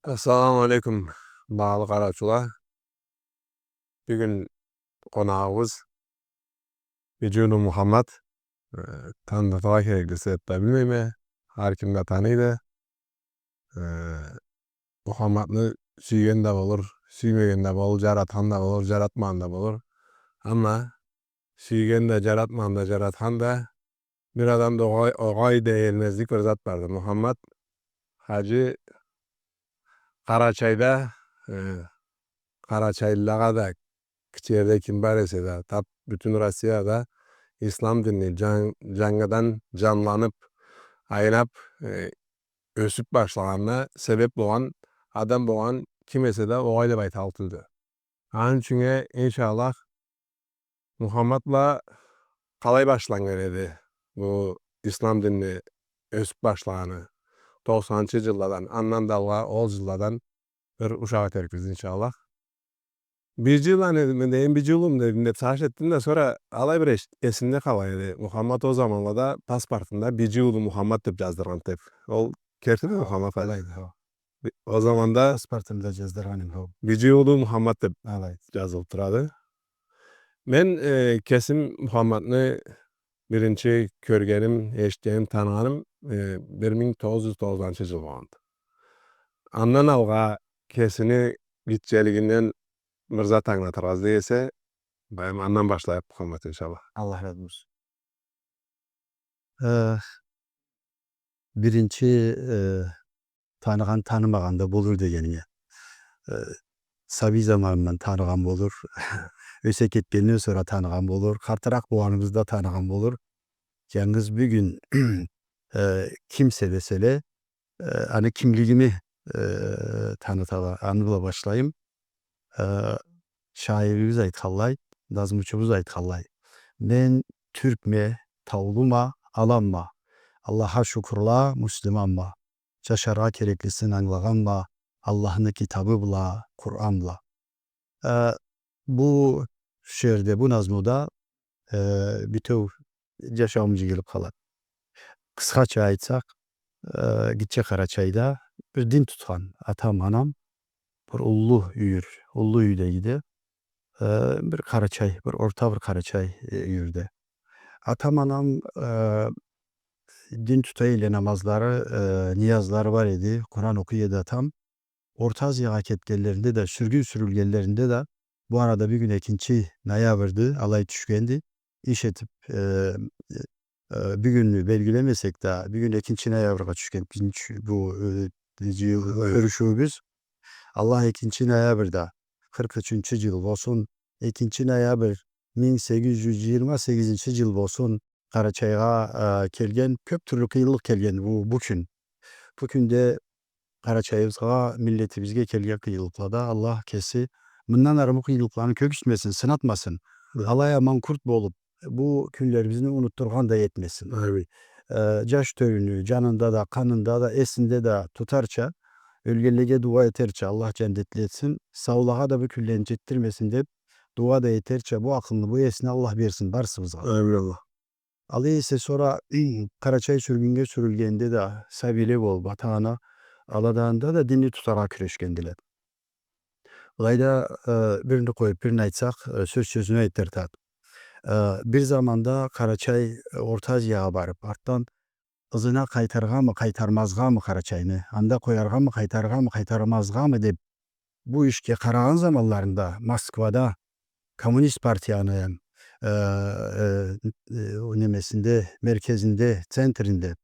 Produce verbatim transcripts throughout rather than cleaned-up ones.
Ассаламу алейкум, багъалы къараучула. Бюгюн къонагъыбыз Биджиулу Мухаммад. Э, танытыргъа керекли себеб да билмейме. Хар ким да таныйды. Э, Мухаммадны сюйген да болур, сюймеген да болур, жаратхан да болур, жаратмагъан да болур. Амма сюйген да, жаратмагъан да, жаратхан да, бир адамда огъай, огъай да келмезлик бир зат барды. Мухаммад хаджи Къарачайда, э, къарачайлылагъа да, кичи ерде ким бар эсе да, тап бютюн Россияда ислам динни жан-, жангыдан жанланып, айлап, э, ёсюп башлагъанына себеп болгъан адам болгъан ким эсе да огъай деп айталлыкъ тюлдю. Аны ючюн, э, иншаллах, Мухаммад бла къалай башланнган эди бу ислам динни ёсюп башлагъаны? Токъсанынчы жылладан, андан да алгъа ол жылладан бир ушакъ этерикбиз, иншаллах. Биджиулу, аны мен дейим, Биджиулуму дедим деп сагъыш этдим да, сора алай бир эс-, эсимде къала эди. Мухаммад ол заманлада паспортунда Биджиулу Мухаммад деп жаздыргъан деп. Ол кертими, Мухаммад? Алайды, хо. Ол заманда паспортумда жаздыргъан эдим, хо. Биджиулу Мухаммад деп, алайды, жазылып турады. Мен, э, кесим Мухаммадны биринчи кёргеним, эшитгеним, таныгъаным, э, бир минг тогъуз жюз тогъузанчы жыл болгъанды. Андан алгъа кесини гитчелигинден бир зат ангылатыргъа излей эсе, баям, андан башлайыкъ, Мухаммад, иншаллах. Аллах разы болсун. Э, биринчи, э, таныгъан, танымагъан да болур дегенинге. Э, сабий заманындан таныгъан болур, ёсе кетгенден сора таныгъан болур, къартыракъ болгъаныбызда таныгъан болур. Жангыз бюгюн, э, кимсе деселе, э, аны кимлигими, э, танытала, аны бла башлайым. Э, шаирибиз айтханлай, назмучубуз айтханлай: «Мен тюркме, таулума, аламма. Аллахха шукурла, муслиманма. Жашаргъа кереклисин ангылагъанма, Аллахны китабы бла, Къуран бла». Э, бу шиърде, бу назмуда, э, бютеу жашауум жыйылып къалады. Къысхача айтсакъ, э, Гитче Къарачайда бир дин тутхан атам, анам бир уллу юйюр, уллу юйде эди. Э, бир къарачай, бир орта бир къарачай, э, юйюрде. Атам, анам, э, дин тута эдиле, намазлары, э, ниязлары бар эди, Къуран окъуй эди атам. Орта Азиягъа кетгенлеринде да, сюргюн сюрюлгенлеринде да, бу арада бюгюн экинчи ноябрьды, алай тюшгенди. Иш этип, э, э, бюгюнню белгилемесек да, бюгюн экинчи ноябрьгъа тюшген бизин чю-, бу, э, жыйыл-, кёрюшюуюбюз. Аллах экинчи ноябрьда, къыркъ ючюнчю жыл болсун, экинчи ноябрь минг сегиз жюз жыйырма сегизинчи жыл болсун, Къарачайгъа, э, келген, кёп тюрлю къыйынлыкъ келген бу, бу кюн. Бу кюнде Къарачайыбызгъа, миллетибизге келген къыйынлыкълада Аллах кеси мындан ары бу къыйынлыкъланы кёргюзтмесин, сынатмасын. Амин. Алай а манкурт болуп, бу кюнлерибизни унутдургъан да этмесин. Амин. Э, жаш тёлюню жанында да, къанында да, эсинде да тутарча, ёлгенлеге дуа этерча, Аллах жаннетли этсин, саулагъа да бу кюнлени жетдирмесин деп дуа да этерча, бу акъылны, бу эсни Аллах берсин барсыбызгъа. Амин, Аллах. Алай эсе сора Къарачай сюргюннге сюрюлгенде да сабийле болуп, ата-ана аладанда да динни тутаргъа кюрешгендиле. Былайда, э, бирини къоюп, бирин айтсакъ, э, сёз сёзюне айтдыртады. Э, бир заманда Къарачай, э, Орта Азиягъа барып, артдан ызына къайтаргъамы, къайтармазгъамы Къарачайны, анда къояргъамы, къайтаргъамы, къайтармазгъамы деп, бу ишге къарагъан заманларында Москвада коммунист партияны, э, э, э, немесинде, меркезинде, центринде.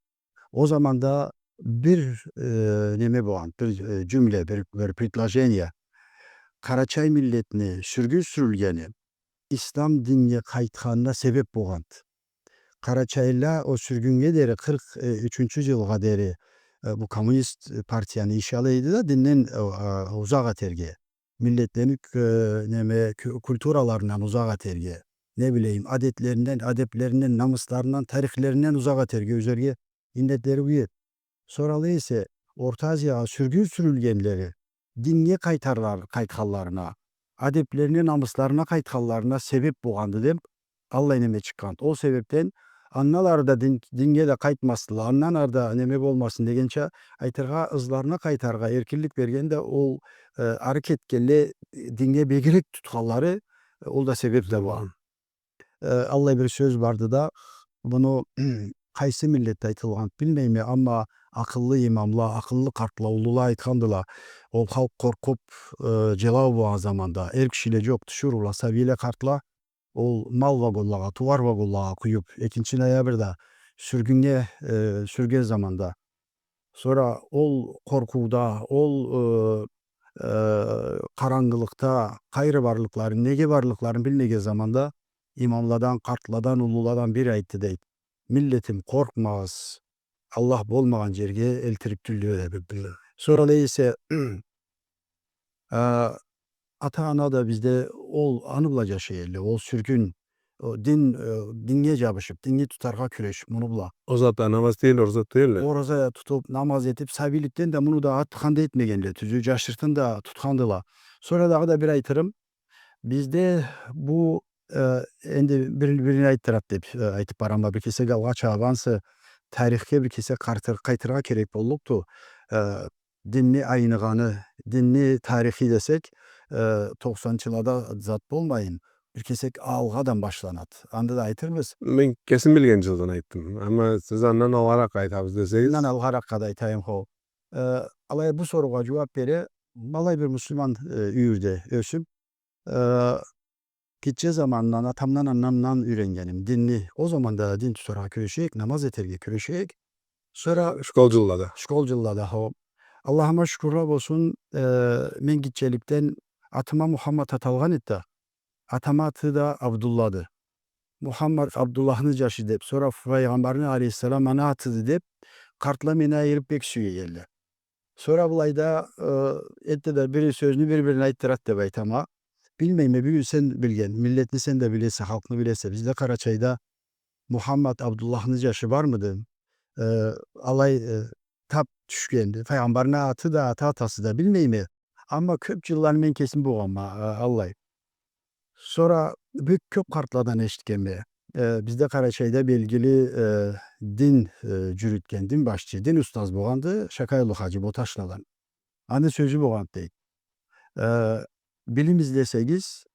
Ол заманда бир, э, неме болгъан, бир, э, жюмле, бир, бир предложение. Къарачай миллетни сюргюн сюрюлгени ислам динге къайтханына себеп болгъанды. Къарачайлыла ол сюргюннге дери, къыркъ ючюнчю жылгъа дери, э, бу коммунист партияны иши алай эди да, динден, э, э, узакъ этерге. Миллетлени, э, неме, кю-, культураларындан узакъ этерге. Не билейим, адетлеринден, адеплеринден, намысларындан, тарихлеринден узакъ этерге, ёзлеге иннетлери бу эди. Сора алай эсе, Орта Азиягъа сюргюн сюрюлгенлери динге къайтарлар-, къайтханларына, адеплерине, намысларына къайтханларына себеп болгъанды деп, аллай неме чыкъгъанды. Ол себепден Андан ары да дин, динге да къайтмасдыла, андан ары да неме болмасын дегенча айтыргъа, ызларына къайтаргъа эркинлик берген да ол, э, ары кетгенле, э, динге бегирек тутханлары, э, ол да себеп да болгъан. Э, аллай бир сёз барды да, муну къайсы миллетде айтылгъан билмейме, амма акъыллы имамла, акъыллы къартла, уллула айтхандыла, ол халкъ къоркъуп, э, джылау болгъан заманда, эр кишиле джокъ, тиширыула, сабийле, къартла, ол мал вагонлагъа, тууар вагонлагъа къуюп, экинчи ноябрда сюргюннге, э, сюрген заманда. Сора ол къоркъууда, ол, э, э, къарангылыкъда къайры барлыкъларын, неге барлыкъларын билмеген заманда имамладан, къартладан, уллуладан бири айтды, дейди: «Миллетим, къоркъмагъыз, Аллах болмагъан джерге элтирип тюлдюрюле», — деб билдирди. Сора алай эсе, э, ата-ана да бизде ол аны бла джашай элле, ол сюргюн, о, дин, э, динге джабышып, динни тутаргъа кюрешип, муну бла. Ол зат да намаз тюйюл, ораза тюйюл. Ораза тутуп, намаз этип, сабийликден да муну да ат-, ханда этмегенле, тюзю, джашыртын да тутхандыла. Сора дагъыда бир айтырым, бизде бу, э, энди бир-, бирин айтдырат деб, э, айтып барама, бир кесек алгъа чабгъансы, тарихге бир кесек къартыр-, къайтыргъа керек боллукъду. Э, динни айныгъаны, динни тарихи десек, э, токъсанчылада зат болмайын, бир кесек алгъадан башланат. Анда да айтырбыз. Мен кесим билген джылдан айтдым. Амма сиз андан алгъаракъ айтабыз десегиз. Андан алгъаракъгъа да айтайым, хо. Э, алай бу соруугъа джууап бере, ма алай бир муслиман, э, юйюрде ёсюп, э, гитче замандан атамдан, анамдан юйреннгеним динни. Ол заманда дин тутаргъа кюрешейик, намаз этерге кюрешейик. Сора школ джыллада. Школ джыллада, хо. Аллахыма шукурла болсун, э, мен гитчеликден атыма Мухаммад ат алгъан эди да, атамы аты да Абдуллады. Мухаммад Абдуллахны джашы деб, сора Файгъамбарны алейхиссалам аны атыды деб, къартла мени айырып бек сюе элле. Сора былайда, э, энтда да бири сёзню бир-бирине айтдырат деб айтама. Билмейме, бюгюн сен билген, миллетни сен да билесе, халкъны билесе. Бизде Къарачайда Мухаммад Абдуллахны джашы бармыды? Э, алай, э, тап тюшгенди. Файгъамбарны аты да, ата-атасы да билмейме. Амма кёб джылланы мен кесим болгъанма, э, аллай. Сора бек кёб къартладан эшитгенме. Э, бизде Къарачайда белгили, э, дин, э, джюрютген, дин башчы, дин устаз болгъанды Шакай улу хаджи Боташладан. Аны сёзю болгъанды, дейди. Э, билим излесегиз,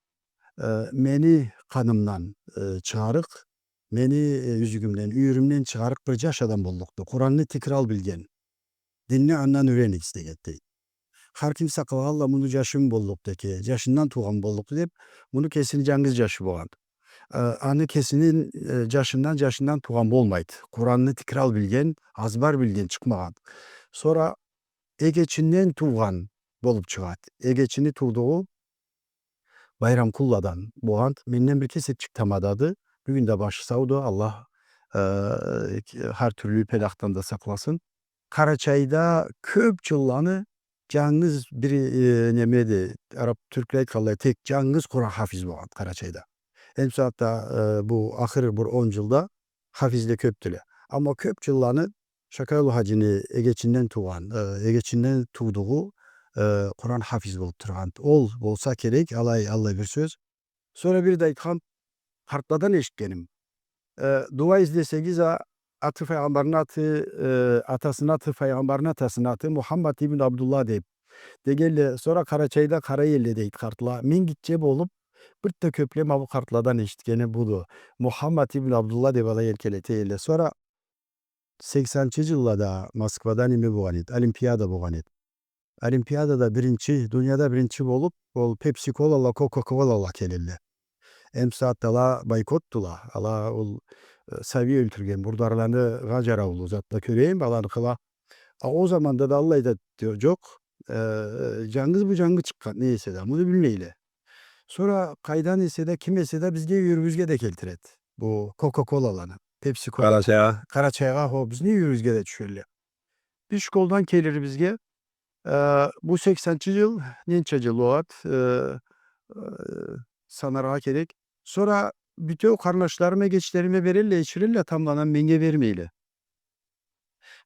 э, мени къанымдан, э, чыгъарыкъ, мени, э, юзюгюмден, юйюрюмден чыгъарыкъ бир джаш адам боллукъду. Къуранны тикрал билген. Динни андан юйренигиз дегенди, дейди. Хар ким сакъланла, муну джашым боллукъду эди, джашындан туугъан боллукъду деб, муну кесини джангыз джашы болгъан. Э, аны кесини, э, джашындан, джашындан туугъан болмайды. Къуранны тикрал билген, азбар билген чыкъмагъан. Сора эгечинден туугъан болуб чыгъады. Эгечини туудугъу Байрамкъулладан болгъанды. Менден бир кесекчик тамадады. Бюгюн да башы сауду. Аллах, э, хар тюрлю пелахдан да сакъласын. Къарачайда кёб джылланы джангыз бир, э, немеди, араб, тюркле айтханлай, тек джангыз Къуран хафиз болгъанды Къарачайда. Энди бусагъатда, э, бу ахыр бир он джылда хафизле кёбдюле. Амма кёб джылланы Шакай улу хаджини эгечинден туугъан, э, эгечинден туудугъу, э, Къуран хафиз болуб тургъанды. Ол болса керек, алай, аллай бир сёз. Сора бир да айтхан, къартладан эшитгеним. Э, дуа излесегиз а, аты Файгъамбарны аты, э, атасыны аты, Файгъамбарны атасыны аты Мухаммад ибн Абдулла деб дегенле, сора Къарачайда къарай элле, дейди, къартла. Мен гитче болуб, бир да кёбле ма бу къартладан эшитгеним буду. Мухаммад ибн Абдулла деб алай эркелете элле. Сора сексенчи джыллада Москвада неме болгъан эди, олимпиада болгъан эди. Олимпиадада биринчи, дунияда биринчи болуб, ол пепси-колала, кока-колала келелле. Эм бусагъатда ала бойкотдула, ала ол, э, сабий ёлтюрген, мурдарланы гъа джараулу затла кёрейим, аланы къыла. А ол заманда да аллай да джокъ, э, джангыз бу джангы чыкъгъан, не эсе да, муну билмейле. Сора къайдан эсе да, ким эсе да бизге юйюрюбюзге да келтиреди бу кока-колаланы, пепси-кола. Къарачайгъа. Къарачайгъа, хо, бизни юйюрюбюзге да тюшелле. Биз школдан келирибизге, э, бу сексенчи джыл, ненча джыл болады, э, э, санаргъа керек. Сора бютеу къарнашларым эгечлериме берелле, ичирелле, тамбладан меннге бермейле.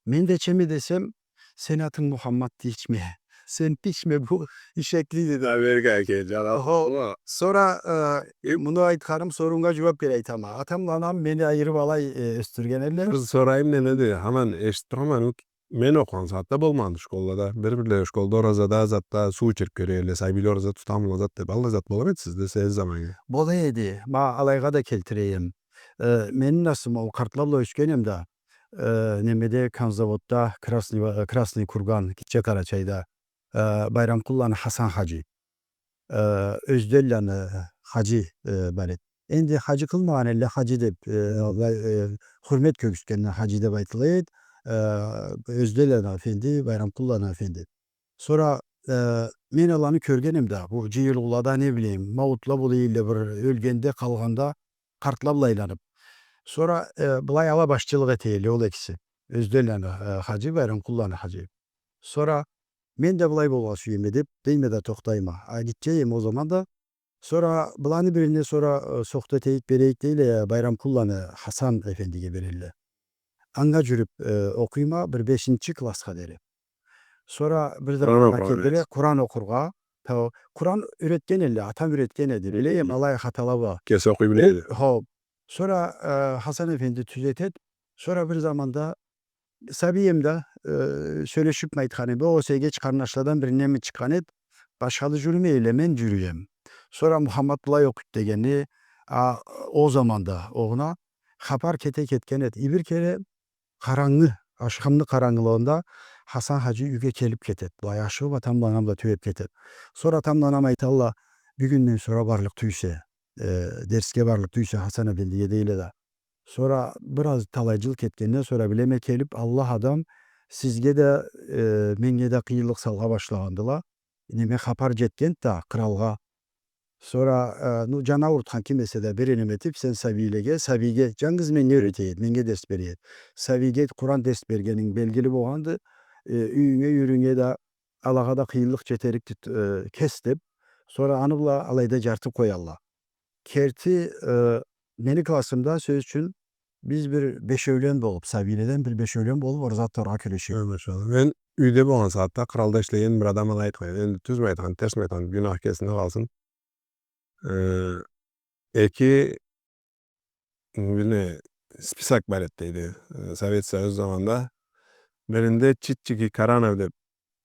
Мен да ичеме десем, сени атынг Мухаммадды ичме, сен тишме, бу ишеклиди да. Берге келди, ала. Хо, сора, э, муну айтханым, соруунгъа джууап бере айтама. Атам бла анам мени айырып алай, э, ёсдюрген элле. Бир сорайым, неди, хаман эшитип турама, ну, мен окъугъан сагъатда болмагъанды школлада. Бир-бирле школда оразада, затда суу ичирип кёре элле, сабийле ораза тутамыла, зат деп. Аллай зат бола эди сизде, сен заманнга? Бола эди. Ма алайгъа да келтирейим. Э, мени насыбым, ол къартла бла ёсгенем да, э, немеде, конзаводда, Красный, э, Красный Курган, Гитче Къарачайда, э, Байрамкъулланы Хасан хаджи, э, Ёзденланы хаджи, э, бар эди. Энди хаджи къылмагъан элле, хаджи деп, э, алай, э, хурмет кёргюзтгенинден хаджи деп айтыла эди. Э, Ёзденланы афенди, Байрамкъулланы афенди. Сора, э, мен аланы кёргенем да, бу джыйылыулада, не билейим, маутла бола элле, бир ёлгенде, къалгъанда, къартла бла айланып. Сора, э, былай ала башчылыкъ эте элле ол экиси. Ёзденланы, э, хаджи, Байрамкъулланы хаджи. Сора мен да былай болургъа сюеме деп, дейме да тохтайма. А, гитче эдим ол заманда. Сора быланы бирине сора, э, сохта этейик, берейик дейле, Байрамкъулланы Хасан эфендиге берелле. Анга джюрюп, э, окъуйма бир бешинчи классха дери. Сора бир да Къуран окъургъа келдиле, Къуран окъургъа. Та-, Къуран юретген элле, атам юретген эди. Билейим, алай хатала бла. Кеси окъуй биле эди. Хо. Сора, э, Хасан эфенди тюзетед. Сора бир заманда сабийим да, э, сёлешипме айтхан эди. Огъесе эгеч къарнашладан бириненми чыкъгъан эди. Башхалы джюрюмей элле, мен джюрюеме. Сора Мухаммад былай окъуйду дегенни, а, ол заманда огъуна хапар кете кетген эди. И бир кере къарангы, ашхамны къарангылыгъында Хасан хаджи юйге келип кетед. Былай ашыгъып, атам бла анам бла тюбеп кетед. Сора атам бла анам айталла, бюгюнден сора барлыкъ тюйсе, э, дерсге барлыкъ тюйсе Хасан эфендиге дейле да. Сора бир аз талай джыл кетгенден сора билеме келип, Аллах адам сизге да, э, меннге да къыйынлыкъ салгъа башлагъандыла. Неме, хапар джетгенди да къралгъа. Сора, э, ну, джан аурутхан ким эсе да, бир неме этип, сен сабийлеге, сабийге, джангыз меннге юрете эди, меннге дерс бере эди. Сабийге Къуран дерс бергенинг белгили болгъанды, э, юйюнге, юйюрюнге да, алагъа да къыйынлыкъ джетерикди, э, кес деп. Сора аны бла алайда джарытып къоялла. Керти, э, мени классымда, сёз ючюн, биз бир бешеулен болуп, сабийледен бир бешеулен болуп, ораза тутаргъа кюрешебиз. Хы, машалла. Мен юйде болгъан сагъатда къралда ишлеген бир адам алай айтхан. Энди тюзмю айтхан, терсми айтхан, гюнахы кесинде къалсын. Э, эки, билмейме, список бар эди дейди, э, Совет Союз заманда. Биринде Читчики Каранов деп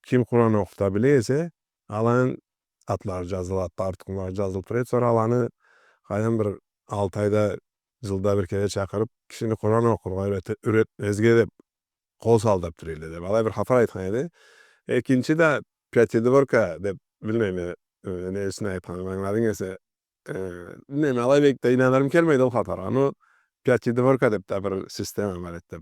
ким Къуран окъута биле эсе, аланы атлары джазылады, атлары, тукъумлары джазылып тура эди. Сора аланы къайдан бир алты айда, джылда бир кере чакъырып, кишини Къуран окъургъа юрете-, юретмезге деп къол салдырып тура элле деп, алай бир хапар айтхан эди. Экинчи да Пятидворка деп, билмейме, э, не ючюн айтханын ангыладынг эсе, э, билмейме, алай бек да ийнанырым келмейди ол хапаргъа. Ну, Пятидворка деп да бир система бар эди деп.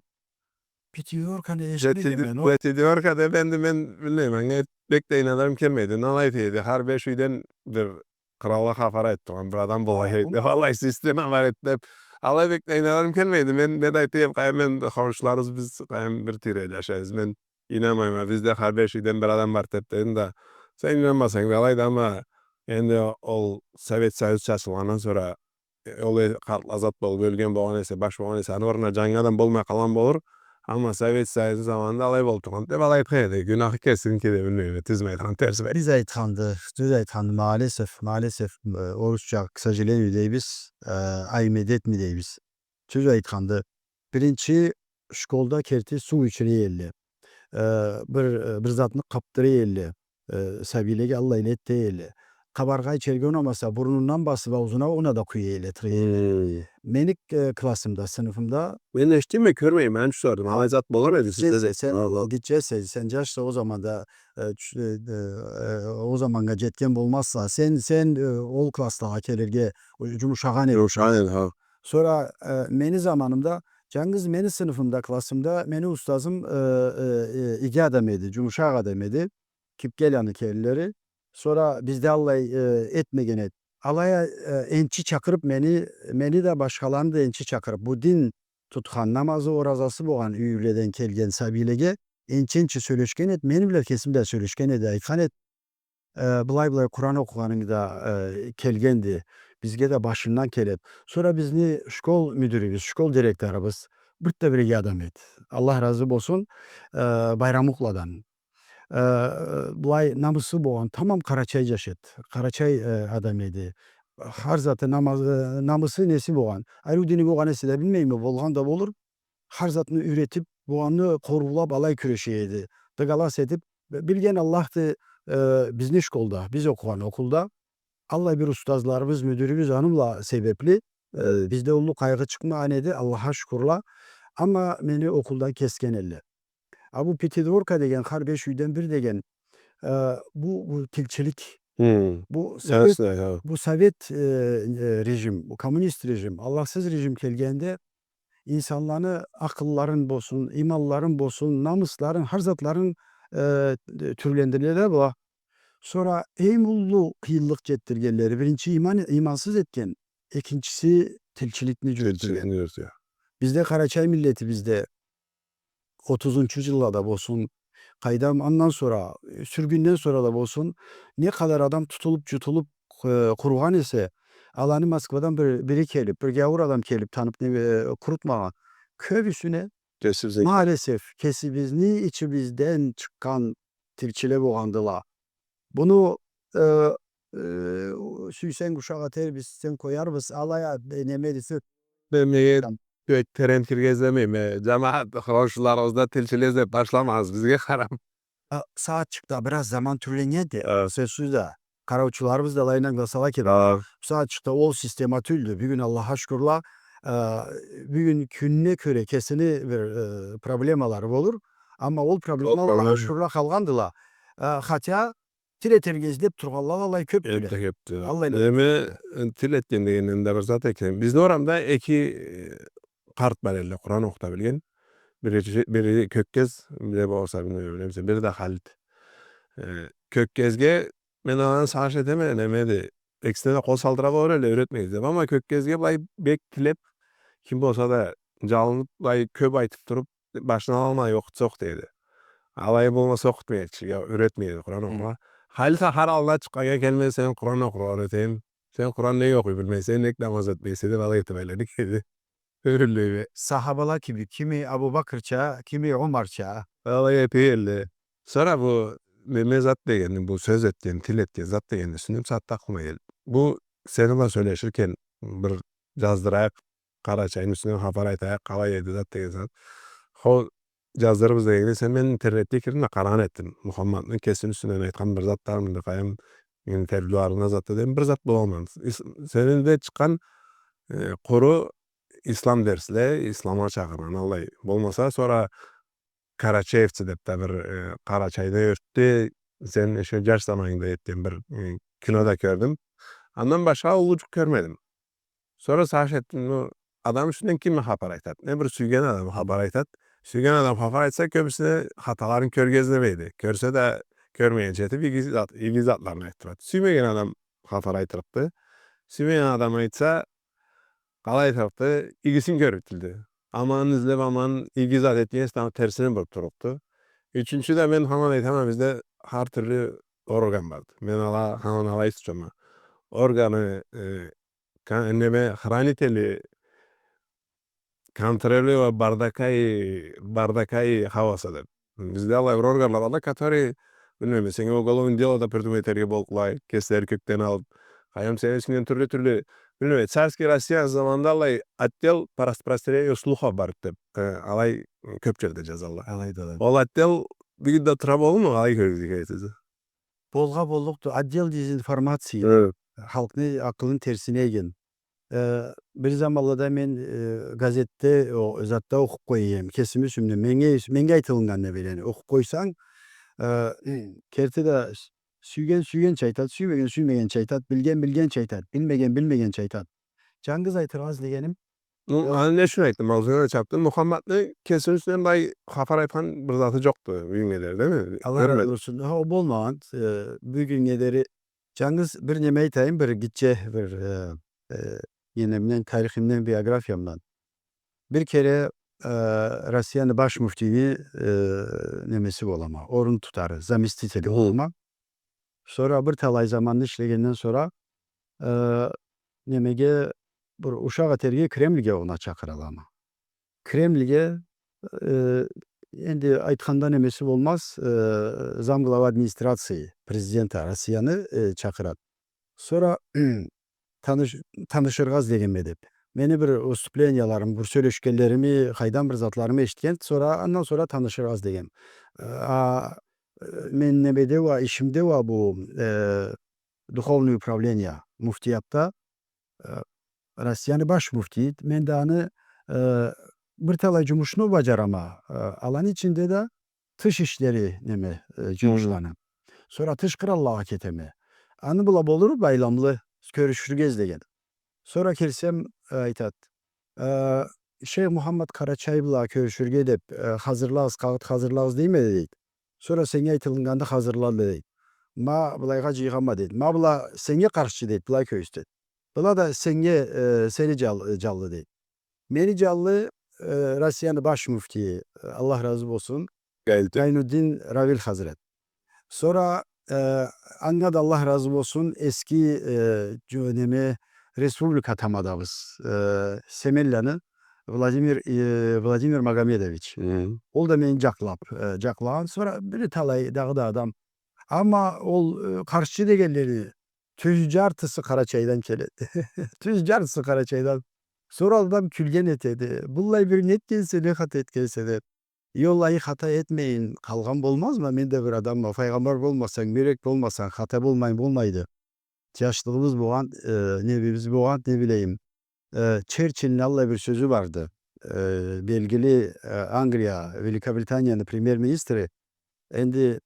Пятидворканы эшитмегенме мен, ол. Пятидворка деп, энди мен билмейме, анга бек да ийнанырым келмейди. Алай эте эди, хар беш юйден бир къралгъа хапар айтып тургъан бир адам болгъан эди. Аллах система бар эди деп. Алай бек да ийнанырым келмейди. Мен не да айтайым, къайын, мен, хоншуларыбыз, биз къайын бир тийреде джашайбыз. Мен ийнанмайма, бизде хар беш юйден бир адам бар деп дедим да. Сен ийнанмасанг да алайды, амма энди ол Совет Союз чачылгъандан сора, э, ол, э, къартла зат болуп ёлген болгъан эсе, баш болгъан эсе, аны орнуна джангы адам болмай къалгъан болур. Амма Совет Союзну заманында алай болуп тургъан деп алай айтхан эди. Гюнахы кесиники деп, билмейме, тюзмю айтхан, терсми? Тюз айтханды, тюз айтханды, маалесеф, маалесеф, э, орусча, к сожалению дейбиз, э, ай медетми дейбиз. Тюз айтханды. Биринчи, школда керти суу ичире элле. Э, бир, э, бир затны къапдыра элле. Э, сабийлеге аллай эте элле. Къабаргъа ичерге унамаса, бурнундан басып, аузуна, огъуна да къуя элле, тыгъа элле. Хы. Мени, э, классымда, сыныфымда. Мен эшитеме, кёрмейме, мен тюшюндюрдюм. Алай зат болур эди сизде да. Сен, сен гитчесе, сен джашса, ол заманда, э, тюш-, э, э, ол заманнга джетген болмазса, сен, сен, э, ол класслагъа келирге, э, джумушагъан эдинг. Джумушагъан эдим, хы. Сора, э, мени заманымда, джангыз мени сыныфымда, классымда мени устазым, э, э, э, иги адам эди, джумушакъ адам эди. Кипкеланы келинлери. Сора бизде аллай, э, этмеген эди. Алай а, э, энчи чакъырып мени, мени да, башхаланы да энчи чакъырып, бу дин тутхан, намазы, оразасы болгъан юйледен келген сабийлеге энчи-энчи сёлешген эди, мени бла кесим да сёлешген эди, айтхан эди, э, былай-былай Къуран окъугъанынг да, э, келгенди, бизге да башындан келеди. Сора бизни школ мюдюрюбюз, школ директорубуз бир да бир иги адам эди. Аллах разы болсун, э, Байрамукъладан. э, былай намысы болгъан, тамам къарачай жаш эди. Къарачай, э, адам эди. Хар заты, намаз-, э, намысы, неси болгъан. Ариу дини болгъан эсе да билмейме, болгъан да болур. Хар затны юйретип, болгъанны къоруулап, алай кюреше эди. Дыгалас этип, билген Аллахды, э, бизни школда, биз окъугъан окъулда. Аллай бир устазларыбыз, мюдюрюбюз аны бла себепли, э, бизде уллу къайгъы чыкъмагъан эди, Аллахха шукурла. Амма мени окъулдан кесген элле. А бу пятидворка деген, хар беш юйден бир деген, э, бу, бу тилчилик. Хы. Бу совет, ясно, я. Бу совет, э, э, режим, бу коммунист режим, Аллахсыз режим келгенде, инсанланы акъылларын болсун, иманларын болсун, намысларын, хар затларын, э, тюрлендире да была. Сора эм уллу къыйынлыкъ жетдиргенлери, биринчи иман, имансыз этген, экинчиси тилчиликни жюрютген. Тилчиликни жюрютген. Бизде, къарачай миллетибизде, отузунчу жыллада болсун, къайдам, андан сора, э, сюргюнден сора да болсун, не къадар адам тутулуп, жутулуп, э, къуругъан эсе, аланы Москвадан бир, бири келип, бир гяуур адам келип, танып, не, э, къурутмагъан. Кёбюсюне, кесибизни, маалесеф, кесибизни ичибизден чыкъгъан тилчиле болгъандыла. Буну, э, э, сюйсенг ушакъ этербиз, сюйсенг къоярбыз, алай а, э, неме десе. Мен меге терен киргизмейме, э, жамагъат, къоншуларыгъызда тилчиле излеп башламагъыз, бизге къарап. А, сагъатчыкъда бир аз заман тюрленнгенди, а, сёзсюз да. Къараучуларыбыз да алайын ангыласала керек. А. Бу сагъатчыкъда ол система тюлдю. Бюгюн, Аллахха шукурла, э, бюгюн кюнюне кёре кесини бир, э, проблемалары болур. Амма ол проблемала, Аллахха шукурла, къалгъандыла. Э, хотя тил этерге излеп тургъанла аллай кёпдюле. Кёпдю, кёпдю. Аллай. Неме, э, тил этген дегенден да бир зат экен. Бизни орамда эки, э, къарт бар элле, Къуран окъута билген. Бири, бири Кёккез, бири болса, билмейме, бири да Халит. Э, Кёккезге мен андан сагъыш этеме, неме да, экисине да къол салдыра болур элле, юйретмегиз деп. Амма Кёккезге былай бек тилеп, ким болса да жалынып, былай кёп айтып туруп, башына алма окъутса окъута эди. Алай болмаса окъутмай эди, я юйретмей эди Къуран окъургъа. Халит а хар аллына чыкъгъаннга келмей, сен Къуран окъургъа юйретейим, сен Къуран нек окъуй билмейсе, нек намаз этмейсе деп алай этип айланып келди. Сахабала кибик, кими Абу Бакрча, кими Умарча. Алай этип келди. Сора бу неме зат дегенни, бу сёз этген, тил этген зат дегенни юсюнден сагъатда акъылыма келди. Бу сени бла сёлеширкен бир жаздырайыкъ, Къарачайны юсюнден хапар айтайыкъ, къалай эди зат деген зат. Хо, жаздырырбыз дегеннге, сен, мен интернетге кирдим да къарагъан этдим. Мухаммадны кесини юсюнден айтхан бир затларын, бир къайдам, интервьюларына зат дедим, бир зат болалмады. Ис-, сени да чыкъгъан, э, къуру ислам дерсле, исламгъа чакъыргъан, аллай. Болмаса, сора Карачаевцы деп да бир, э, Къарачайда ёртде, сен ещё жаш заманынгда этген бир, э, кино да кёрдюм. Андан башха уллу жукъ кёрмедим. Сора сагъыш этдим, ну, адам юсюнден ким хапар айтад? Не бир сюйген адам хапар айтад. Сюйген адам хапар айтса, кёбюсюне хаталарын кёргюзтмейди. Кёрсе да, кёрмегенча этип, иги зат-, иги затларын айтдырад. Сюймеген адам хапар айтырыкъды. Сюймеген адам айтса, къалай айтырыкъды, игисин кёргюзтюлдю. Аманын излеп, аман иги зат этген эсе, терсине буруп турукъду. Ючюнчю да мен хаман айтама, бизде хар тюрлю орган барды. Мен ала, хаман алай тутама. Органы, э, ка-, неме, хранители, контролёра бардака и, бардака и хаоса деп. Бизде аллай бир органла барды, которые, билмейме, сеннге уголовный дело да придумать этерге боллукъла, кеслери кёкден алып. Къайдам, сени ичингден тюрлю-тюрлю, билмейме, царский Россия заманында аллай отдел по распространению слухов барды деп, э, алай кёп жерде жазалла. Алайды, алайды. Ол отдел бюгюн да тура болурму? Алай кёргюзюрге айтаса. Болгъа боллукъду, отдел дезинформации. Хы. Халкъны акъылын терсине ийген. Э, бир заманлада мен, э, газетде, о, затда окъуп къоя эдим. Кесими юсюмден, меннге, меннге айтылыннганына билени окъуп къойсанг, э, керти да с-, сюйген сюйгенча айтад, сюймеген сюймегенча айтад, билген билгенча айтад, билмеген билмегенча айтад. Жангыз айтыргъа излегеним, ну, аны не ючюн айтдым, аузунгдан чапдым. Мухаммадны кесини юсюнден былай хапар айтхан бир заты жокъду, бюгюннге дери, дейми? Аллах разы болсун. Хо, болмагъан, э, бюгюннге дери. Жангыз бир неме айтайым, бир гитче, бир, э, э, ненемден, тарихимден, биографиямдан. Бир кере, э, Россияны баш муфтийни, э, немеси болама, орун тутары, заместители болама. Сора бир талай заманны ишлегенден сора, э, немеге, бир ушакъ этерге Кремльге огъуна чакъыралама. Кремльге, э, энди айтханда немеси болмаз, э, замглава администрации президента Россияны, э, чакъырат. Сора таныш-, танышыргъа излегенме деп. Мени бир выступленияларым, бир сёлешгенлерими, къайдан бир затларымы эшитген, сора, андан сора танышыргъа излеген. А, э, мен немеде уа, ишимде уа бу, э, духовный управление, муфтиятда, э, Россияны баш муфтийи, мен да аны, э, бир талай джумушну баджарама, э, аланы ичинде да тыш ишлери неме, э, джумушланы. Сора тыш къраллагъа кетеме. Аны бла болур байламлы кёрюшюрге излеген. Сора келсем, э, айтат, э, Шейх Мухаммад Къарачай бла кёрюшюрге деп, э, хазырлагъыз, къагъыт хазырлагъыз дейме, дейт. Сора сеннге айтылыннганны хазырла, дейт. Ма былайгъа джыйгъанма, дейт. Ма была сеннге къаршчы, дейт, былай кёргюзт, дейт. Была да сеннге, э, сени джал-, э, джанлы, дейт. Мени джанлы, э, Россияны баш муфтийи, э, Аллах разы болсун, Гайнутдин. Гайнутдин Равиль хазрет. Сора, э, анга да Аллах разы болсун, эски, э, джо-, неме, республика тамадабыз, э, Семенляны Владимир, э, Владимир Магомедович. Хы. Ол да мени джакълаб, э, джакълагъан. Сора бир талай дагъыда адам. Амма ол, э, къаршчы дегенлени тюз джартысы Къарачайдан келеди. Тюз джартысы Къарачайдан. Сора адам кюлген этеди. Быллай бир не этгенсе, не хата этгенсе деп. Уаллахи, хата этмейин къалгъан болмазма, мен да бир адамма. Файгъамбар болмасанг, мелек болмасанг, хата болмайын болмайды. Джашлыгъыбыз болгъан, э, небибиз болгъан, не билейим. Э, Черчилльни аллай бир сёзю барды. Э, белгили, э, Англия, Великобританияны премьер-министри. Энди,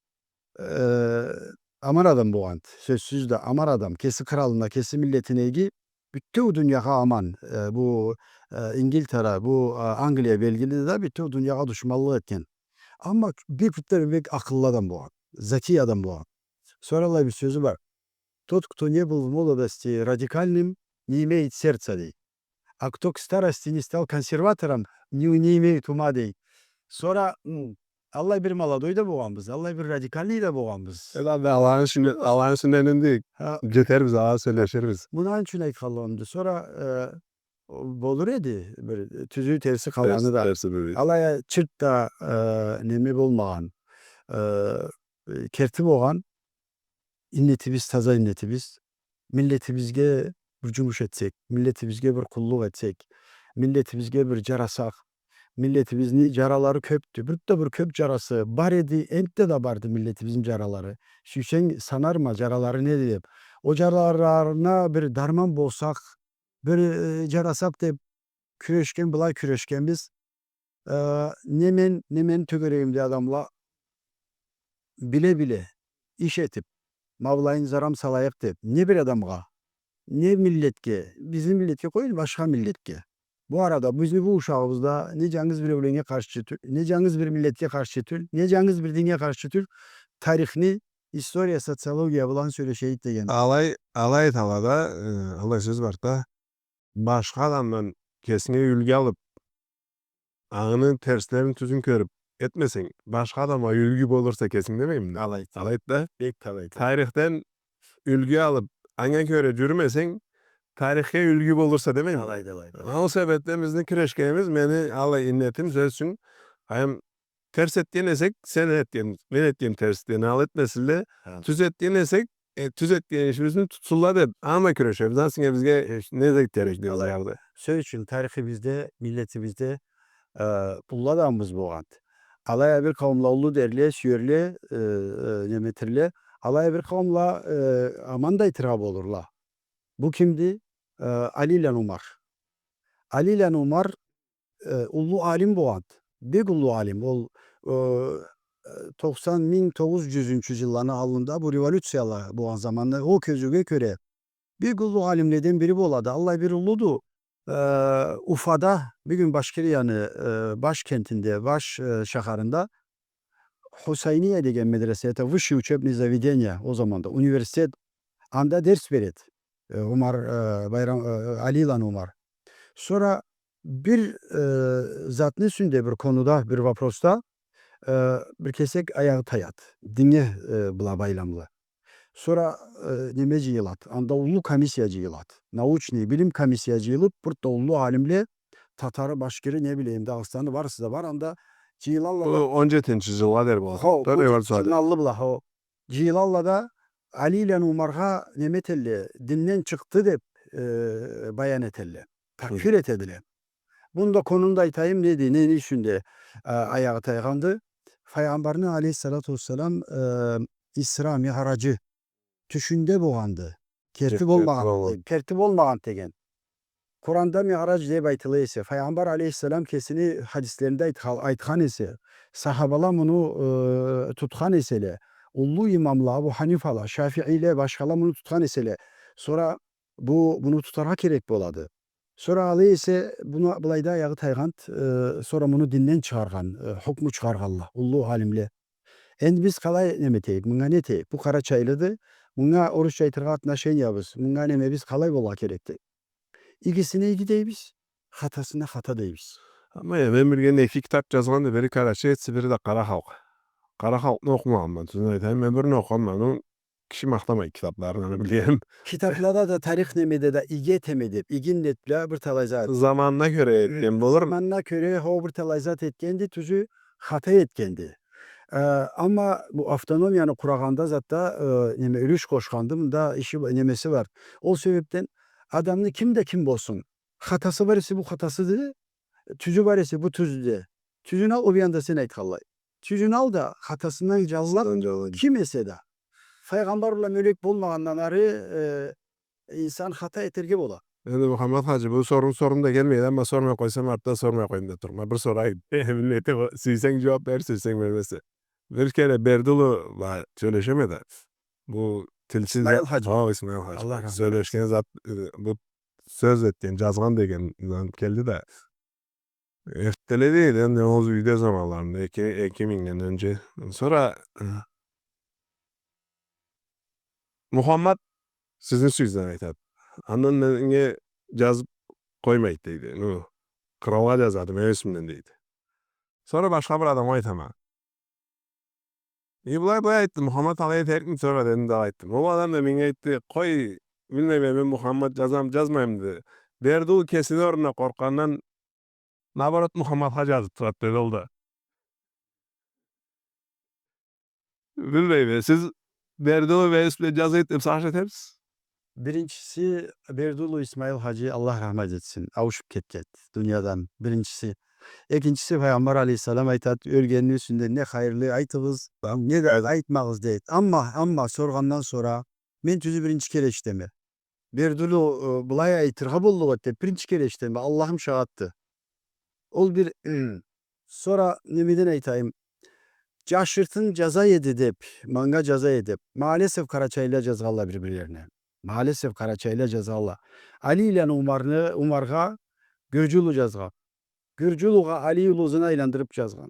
э, аман адам болгъанды, сёзсюз да, аман адам. Кеси къралына, кеси миллетине иги, бютеу дуниягъа аман. Э, бу, э, Ингилтера, бу, э, Англия белгилиди да, бютеу дуниягъа душманлыкъ этген. Амма бек, бютеу бек акъыллы адам болгъан, закий адам болгъан. Сора аллай бир сёзю бар. Тот, кто не был в молодости радикальным, не имеет сердца, дей. А кто к старости не стал консерватором, не, не имеет ума, дей. Сора, м, аллай бир молодой да болгъанбыз, аллай бир радикальный да болгъанбыз. Э, да, да, аланы юсюнден, аланы юсюнден энди джетербиз, аланы сёлеширбиз. Муну ючюн айтханлыгъымды. Сора, э, болур эди, бир тюзю, терси къалгъаны да. Терси, терси, бир. Алай а чырт да, э, неме болмагъан, э, керти болгъан, иннетибиз, таза иннетибиз. Миллетибизге бир джумуш этсек, миллетибизге бир къуллукъ этсек, миллетибизге бир джарасакъ. Миллетибизни джаралары кёпдю. Бир да бир кёп джарасы бар эди, энтда да барды миллетибизни джаралары. Сюйсенг, санарма, джаралары неди деп. Ол джараларына бир дарман болсакъ, бир, э, джарасакъ деп кюрешген, былай кюрешгенбиз. Э, не мен, не мени тёгерегимде адамла биле-биле, иш этип, ма былайын зарам салайыкъ деп, не бир адамгъа, не миллетге, бизни миллетге къоюгъуз, башха миллетге. Бу арада бизни бу ушагъыбыз да не джангыз бир ёленнге къаршчы тюл, не джангыз бир миллетге къаршчы тюл, не джангыз бир диннге къаршчы тюл, тарихни история, социология бла сёлешейик деген. Алай, алай талада, э, алай сёз бар да, башха адамдан кесинге юлгю алып, аны терслерин, тюзюн кёрюп этмесенг, башха адамгъа юлгю болурса кесинг демейми? Алайды. Алайды да. Бек алайды. Тарихден юлгю алып, анга кёре джюрюмесенг, тарихге юлгю болурса демейми? Алайды, алайды. Ол себепден бизни кюрешгенибиз, мени алай иннетим, сёз ючюн, эм, терс этген эсек, сен этген, мен этген терслени ал этмесинле. Хы. Тюз этген эсек, э, тюз этген ишибизни тутсунла деп, аны бла кюрешебиз. Андан сора бизге, э, не зат керекди, алайды. Сёз ючюн, тарихибизде, миллетибизде, э, уллу адамыбыз болгъанды. Алай а бир къауумла уллу дерле, сюерле, э, э, неметирле. Алай а бир къауумла, э, аман да айтыргъа болурла. Бу кимди? Э, Алийланы Умар. Алийланы Умар э, уллу алим болгъанды. Бек уллу алим. Ол, э, тохсан, минг тогъуз джюзюнчю джылланы аллында бу революцияла болгъан заманда ол кёзюуге кёре бек уллу алимледен бири болады. Аллай бир уллуду. Э, Уфада, бюгюн Башкирияны, э, баш кентинде, баш, э, шахарында Хусайния деген медресе, это высшее учебное заведение ол заманда, университет, анда дерс береди. Э, Умар, э, Байрам, э, Алийланы Умар. Сора бир, э, затны юсюнде, бир конуда, бир вопросда, э, бир кесек аягъы таяды. Диннге, э, бла байламлы. Сора, э, неме джыйылады. Анда уллу комиссия джыйылады. Научный, билим комиссия джыйылып, бир да уллу алимле, татары, башкиры, не билейим, Дагъыстаны, барысы да бар. Анда Джыйылалла да. Бу он джетинчи джылгъа дери болады. Хо, бу джыйылалла бла, хо. Джыйылалла да Али иле Умаргъа неме этелле, динден чыкъды деб, э, баян этелле. Хы. Такфир этедиле. Муну да конуну да айтайым, неди, не, не ючюн да, э, аягъы тайгъанды. Файгъамбарны алейхиссалату уассалам, э, Исра, Миъраджы тюшюнде болгъанды. Керти болмагъан, керти болмагъан деген. Къуранда Миърадж деб айтыла эсе, Файгъамбар алейхиссалам кесини хадислеринде айтха-, айтхан эсе, сахабала муну, э, тутхан эселе, уллу имамла, Абу Ханифала, Шафииле, башхала муну тутхан эселе, сора бу, муну тутаргъа керек болады. Сора алай эсе, муну былайда аягъы тайгъанды, э, сора муну динден чыгъаргъан, э, хукму чыгъаргъанла, уллу алимле. Энди биз къалай неме этейик, мынга не этейик? Бу къарачайлыды, мынга орусча айтыргъа отношениябыз, мынга немебиз къалай болургъа керекди? Игисине иги дейбиз, хатасына хата дейбиз. Амма я, мен билгенде эки китаб джазгъанды, бири къарачай этсе, бири да къара халкъ. Къара халкъны окъумагъанма, тюзюн айтайым, мен бирин окъугъанма, ну, киши махтамайды китабларын, аны билгеним. Китаблада да, тарих немеде да иги этеме деб, иги ниет бла бир талай зат. Заманына кёре этген болур. Заманына кёре, хо, бир талай зат этгенди, тюзю хата этгенди. Э, амма бу автономияны къурагъанда затда, э, неме, юлюш къошханды, мында иши ба-, немеси бар. Ол себебден адамны ким да ким болсун, хатасы бар эсе, бу хатасыды, тюзю бар эсе, бу тюздю. Тюзюн ал, ол бир анда сен айтханлай. Тюзюн ал да, хатасындан джазыл, ким эсе да. Файгъамбар бла мёлек болмагъандан ары, э, инсан хата этерге бола. Энди Мухаммад хаджи, бу соруу соргъум да келмейди, амма сормай къойсам, артда сормай къоюм деб турама. Бир сорайым. Миллети, сюйсенг джууаб бер, сюйсенг бермесе. Бир кере Бердулу бла сёлешеме да. Бу тилсиз... Исмаил хаджи. Хо, Исмаил хаджи. Аллах рахмат. Сёлешген зат, э, бу сёз этген, джазгъан деген келди да. Эртделеди, энди ол юйде заманларында, эки, эки мингден ёнче. Сора, э, Мухаммад сизни сюйюб айтады. Андан меннге джазыб къоймайды, дейди. Ну, къралгъа джазады, мени юсюмден, дейди. Сора башха бир адамгъа айтама. Э, былай, былай айтды, Мухаммад алай этерикми сора, дедим да, алай айтдым. Ол адам да меннге айтды, къой, билмейме, мен Мухаммад джазамы, джазмаймы, деди. Бердулу кесини орнуна къоркъгъандан, наоборот, Мухаммадха джазыб турады, деди ол да. Билмейме, сиз Бердулу бегим бла джазайт деб сагъыш этебиз. Биринчиси, Бердулу Исмаил хаджи, Аллах рахмат этсин, ауушуб кетгенди дуниядан, биринчиси. Экинчиси, Файгъамбар алейхиссалам айтады, ёлгенини юсюнден не хайырлы айтыгъыз, не да айтмагъыз, дейди. Амма, амма соргъандан сора, мен тюзю биринчи кере эшитеме. Бердулу, э, былай айтыргъа боллукъ эди деб биринчи кере эшитеме, Аллахым шагъатды. Ол бир, сора немеден айтайым, джашыртын джаза эди деб, манга джаза эди деб. Маалесев, къарачайлыла джазгъанла бир-бирлерине. Маалесев, къарачайлыла джазгъанла. Али иле Умарны, Умаргъа Гюрджюлю джазгъан. Гюрджюлюге Али улу ызына айландырыб джазгъан.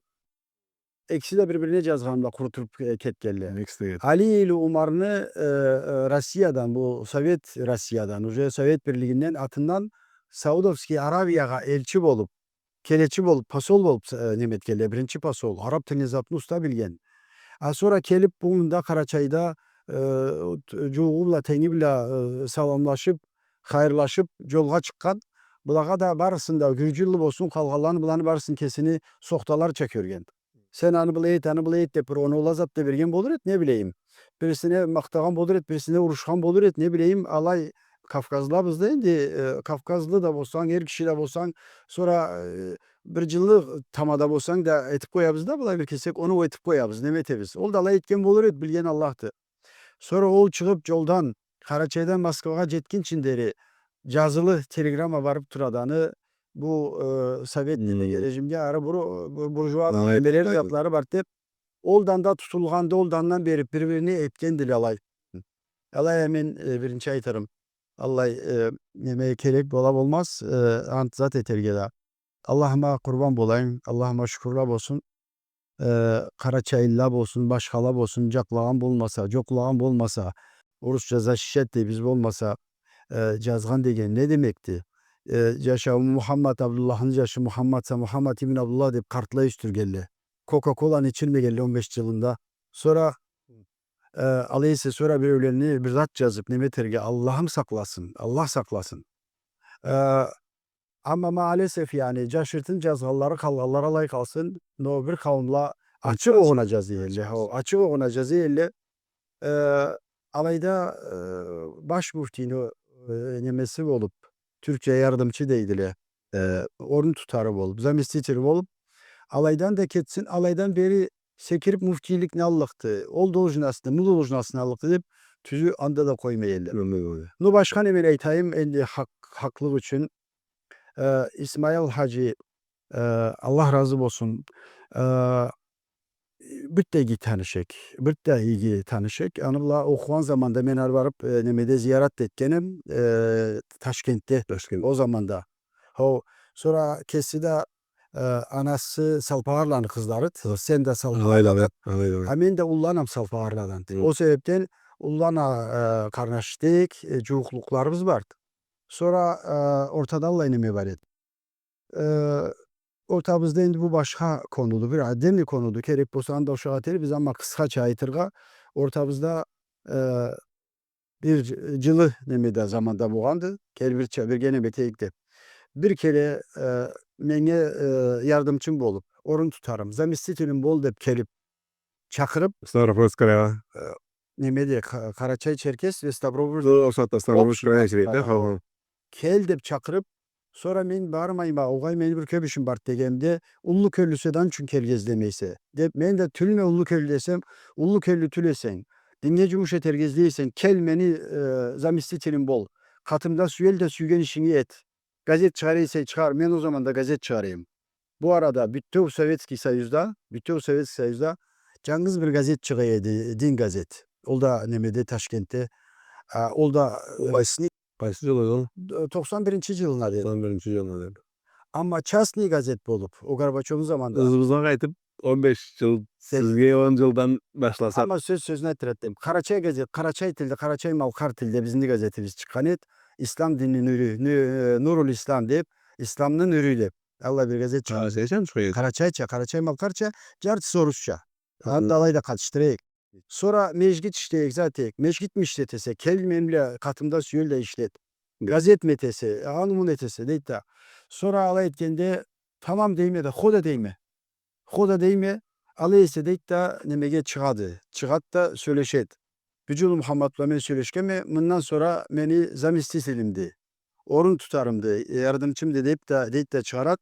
Экиси да бир-бирине джазгъан бла къурутулуб, э, кетгенле. Экиси да кетген. Али иле Умарны, э, э, Россиядан, бу Совет Россиядан, уже Совет Бирлигинден, атындан Саудовский Аравиягъа элчи болуб, келечи болуб, посол болуб, э, неме этгенле, биринчи посол, араб тилни, затны уста билген. А сора келиб, бу мында Къарачайда, э, джууугъу бла, тенги бла, э, саламлашыб, хайырлашыб, джолгъа чыкъгъан. Былагъа да барысын да, Гюрджюлю болсун, къалгъанланы, быланы барысын кесини сохталарча кёрген. Сен аны былай эт, аны былай эт деб, бир он-он зат да берген болур эди, не билейим. Бирисине махтагъан болур эди, бирисине урушхан болур эди, не билейим, алай кавказлылабыз да энди, э, кавказлы да болсанг, эр киши да болсанг, сора, э, бир джыллыкъ тамада болсанг да этиб къоябыз да, былай бир кесек оноу этиб къоябыз, неме этебиз. Ол да алай этген болур эди, билген Аллахды. Сора ол чыгъыб джолдан, Къарачайдан Москвагъа джетгинчи дери джазылы телеграмма барыб турады, аны бу, э, совет режимге ары бур-, бур-, буржуа немелери, затлары бар деб, ол да анда тутулгъанды, ол да андан бериб бир-бирине этгендиле алай. Алай а мен, э, биринчи айтырым. Аллай, э, неме керек бола болмаз, э, ант зат этерге да. Аллахыма къурбан болайым, Аллахыма шукурла болсун. Э, къарачайлыла болсун, башхала болсун, джакълагъан болмаса, джокълагъан болмаса, орусча защищать дейбиз, болмаса, э, джазгъан деген не демекди? Э, джашы Мухаммад, Абдуллахны джашы Мухаммадса, Мухаммад ибн Абдуллах деб къартла ёсдюргенле. Кока-коланы ичирмегенле он беш джылында. Сора, э, алай эсе, сора биреулени бир зат джазыб, неме этерге, Аллахым сакъласын, Аллах сакъласын. Э, Амма маалесеф, яни, джашыртын джазгъанлары къалгъанлары алай къалсын, но бир къауумла ачыкъ огъуна джаза элле, хо, ачыкъ огъуна джаза элле. Э, алайда, э, баш муфтийни, э, немеси болуп, тюркча ярдымчы дейдиле, э, орун тутары болуп, заместители болуп, алайдан да кетсин, алайдан бери секирип муфтийликни аллыкъды, ол должностну, бу должностну аллыкъды деп, тюзю анда да къоймай элле. Анда да къоймай. Ну, башха неме айтайым, энди хакъ-, хакълыкъ ючюн, э, Исмаил хаджи, э, Аллах разы болсун, э, бир да иги таныш эк, бир да иги таныш эк. Аны бла окъугъан заманда мен ары барып, э, немеде зиярат этгенем, э, Ташкентде. Ташкент. Ол заманда. Хо, сора кеси да, э, анасы Салпагъарланы къызлары, сен да Салпагъар. Алай да, алай да. А мен да улланам Салпагъарладан. Хы. Ол себепден уллана, э, къарнаш дейик, э, джууукълукъларыбыз барды. Сора, э, ортада аллай неме бар эди. Э, ортабызда энди бу башха конуду, бир отдельный конуду, керек болса анда ушагъа этербиз, амма къысхача айтыргъа, ортабызда, э, бир дж-, джылы немеде заманда болгъанды, келибирча бирге неме этейик деп. Бир кере, э, меннге, э, ярдымчым болуп, орун тутарым, заместителим бол деп келип, чакъырып, Ставропольскаяга. Э, немеде, Ка-, Къарачай-Черкес ве Ставрополь. О, о сагъатда Ставропольская. Общий. Кел деп чакъырып, сора мен бармайма, огъай, мени бир кёп ишим бар дегенде, уллу кёллюсе да не ючюн келирге излемейсе деп, мен да тюлме уллу кёллю десем, уллу кёллю тюл эсенг, динге джумуш этерге излей эсенг, кел мени, э, заместителим бол. Къатымда сюел да сюйген ишинги эт. Газет чыгъара эсенг чыгъар, мен ол заманда газет чыгъара эдим. Бу арада бютеу Советский Союзда, бютеу Советский Союзда джангыз бир газет чыгъа эди, дин газет. Ол да немеде, Ташкентде. А, ол да, э, къайсы, къайсы джыл эди ол? Д-, токъсан биринчи джылына дери. Токъсан биринчи джылына дери. Амма частный газет болуп, ол Горбачёвну заманда. Ызыбызгъа къайтып, он беш джыл, сизге он джылдан башласакъ. Амма сёз сёзюн айтдырады дейме. Къарачай газет, къарачай тилде, къарачай-малкъар тилде бизни газетибиз чыкъгъан эди. Ислам динни нюрю, ню-, э, Нурул Ислам деп, Исламны нюрю деп. Аллай бир газет чыгъгъан. Къарачайча чыгъа эди? Къарачайча, къарачай-малкъарча, джартысы орусча. Хы. Анда алай да къатышдыра эдик. Сора межгит ишлейик, зат эдик. Межгитми ишлетесе, кел мени бла къатымда сюел да ишлет. Газетми этесе, аны-муну этесе, дейди да. Сора алай этгенде, тамам дейме да, хо да дейме. Хо да дейме, алай эсе, дейди да, немеге чыгъады. Чыгъады да сёлешеди. Бюджюлю Мухаммад бла мен сёлешгенме, мындан сора мени заместителимди, орун тутарымды, э, ярдымчымды деп да, дейди да чыгъарады.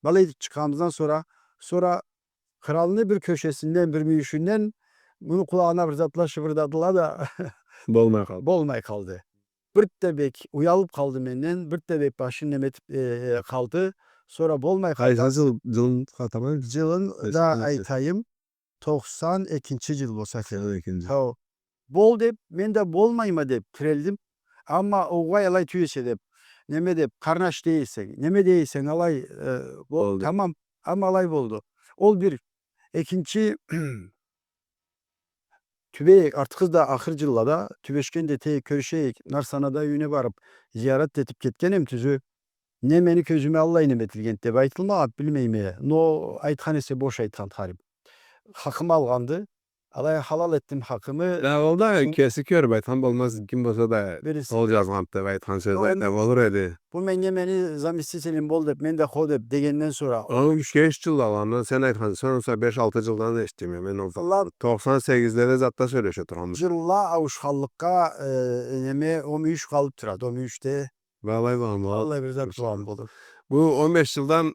Былай этип чыкъгъаныбыздан сора, сора къралны бир кёшесинден, бир мюйюшюнден муну къулагъына бир затла шыбырдадыла да, болмай къалды. Болмай къалды. Бир да бек уялып къалды менден, бир да бек башын неме этип, э, э, къалды. Сора болмай къалды. Къайсы джыл, джылын атамайым. Джылын да айтайым. Токъсан экинчи джыл болса керек. Токъсан экинчи. Хо. Бол деп, мен да болмайма деп тирелдим. Амма огъай, алай тюл эсе деп, неме деп, къарнаш дей эсенг, неме дей эсенг, алай, э, бол, тамам, амма алай болду. Ол бир. Экинчи, тюбейик, артыкъ да ахыр джыллада тюбешгенде, тек кёрюшейик, Нарсанада юйюне барып, зиярат этип кетгенем тюзю. Не мени кёзюме аллай неме этилгенди деп айтылмагъанды, билмейме. Но айтхан эсе бош айтхан тхарим. Хакъымы алгъанды. Алай халал этдим хакъымы. Я, ол да кеси кёрюп айтхан болмаз, ким болса да, бириси, ол джазгъанды деп айтхан сёз айта болур эди. Бу меннге мени заместителим бол деп, мен да хо деп дегенден сора. Ол юч-, юч джыл алгъандан, сен айтхан, сора беш-алты джылдан эшитдим я мен ол. Токъсан сегизледе затда сёлеше тургъанбыз. Джылла ауушханлыкъгъа, э, неме, он юч къалып турады, он ючде. Былай болгъан болур. Аллай бир зат болгъан болур. Бу он беш джылдан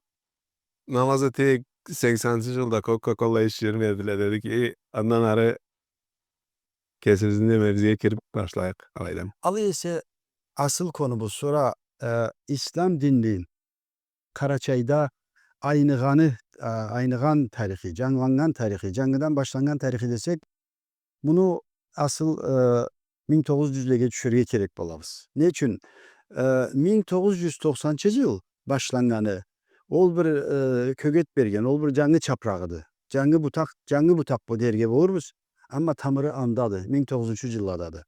намаз этейик, сексенинчи джылда Кока-Кола ичерме дедиле, дедик, и, андан ары кесибизни немебизге кирип башлайыкъ, алайдан. Алай эсе, асыл конубуз сора, э, ислам динни Къарачайда айныгъаны, э, айныгъан тарихи, джангыланнган тарихи, джангыдан башланнган тарихи десек, муну асыл, э, минг тогъуз джюзлеге тюшюрюрге керек болабыз. Не ючюн? Э, минг тогъуз джюз токъсанынчы джыл башланнганы, ол бир, э, кёгет берген, ол бир джангы чапрагъыды. Джангы бутакъ, джангы бутакъ бу дерге болурбуз. Амма тамыры андады, минг тогъузунчу джылладады.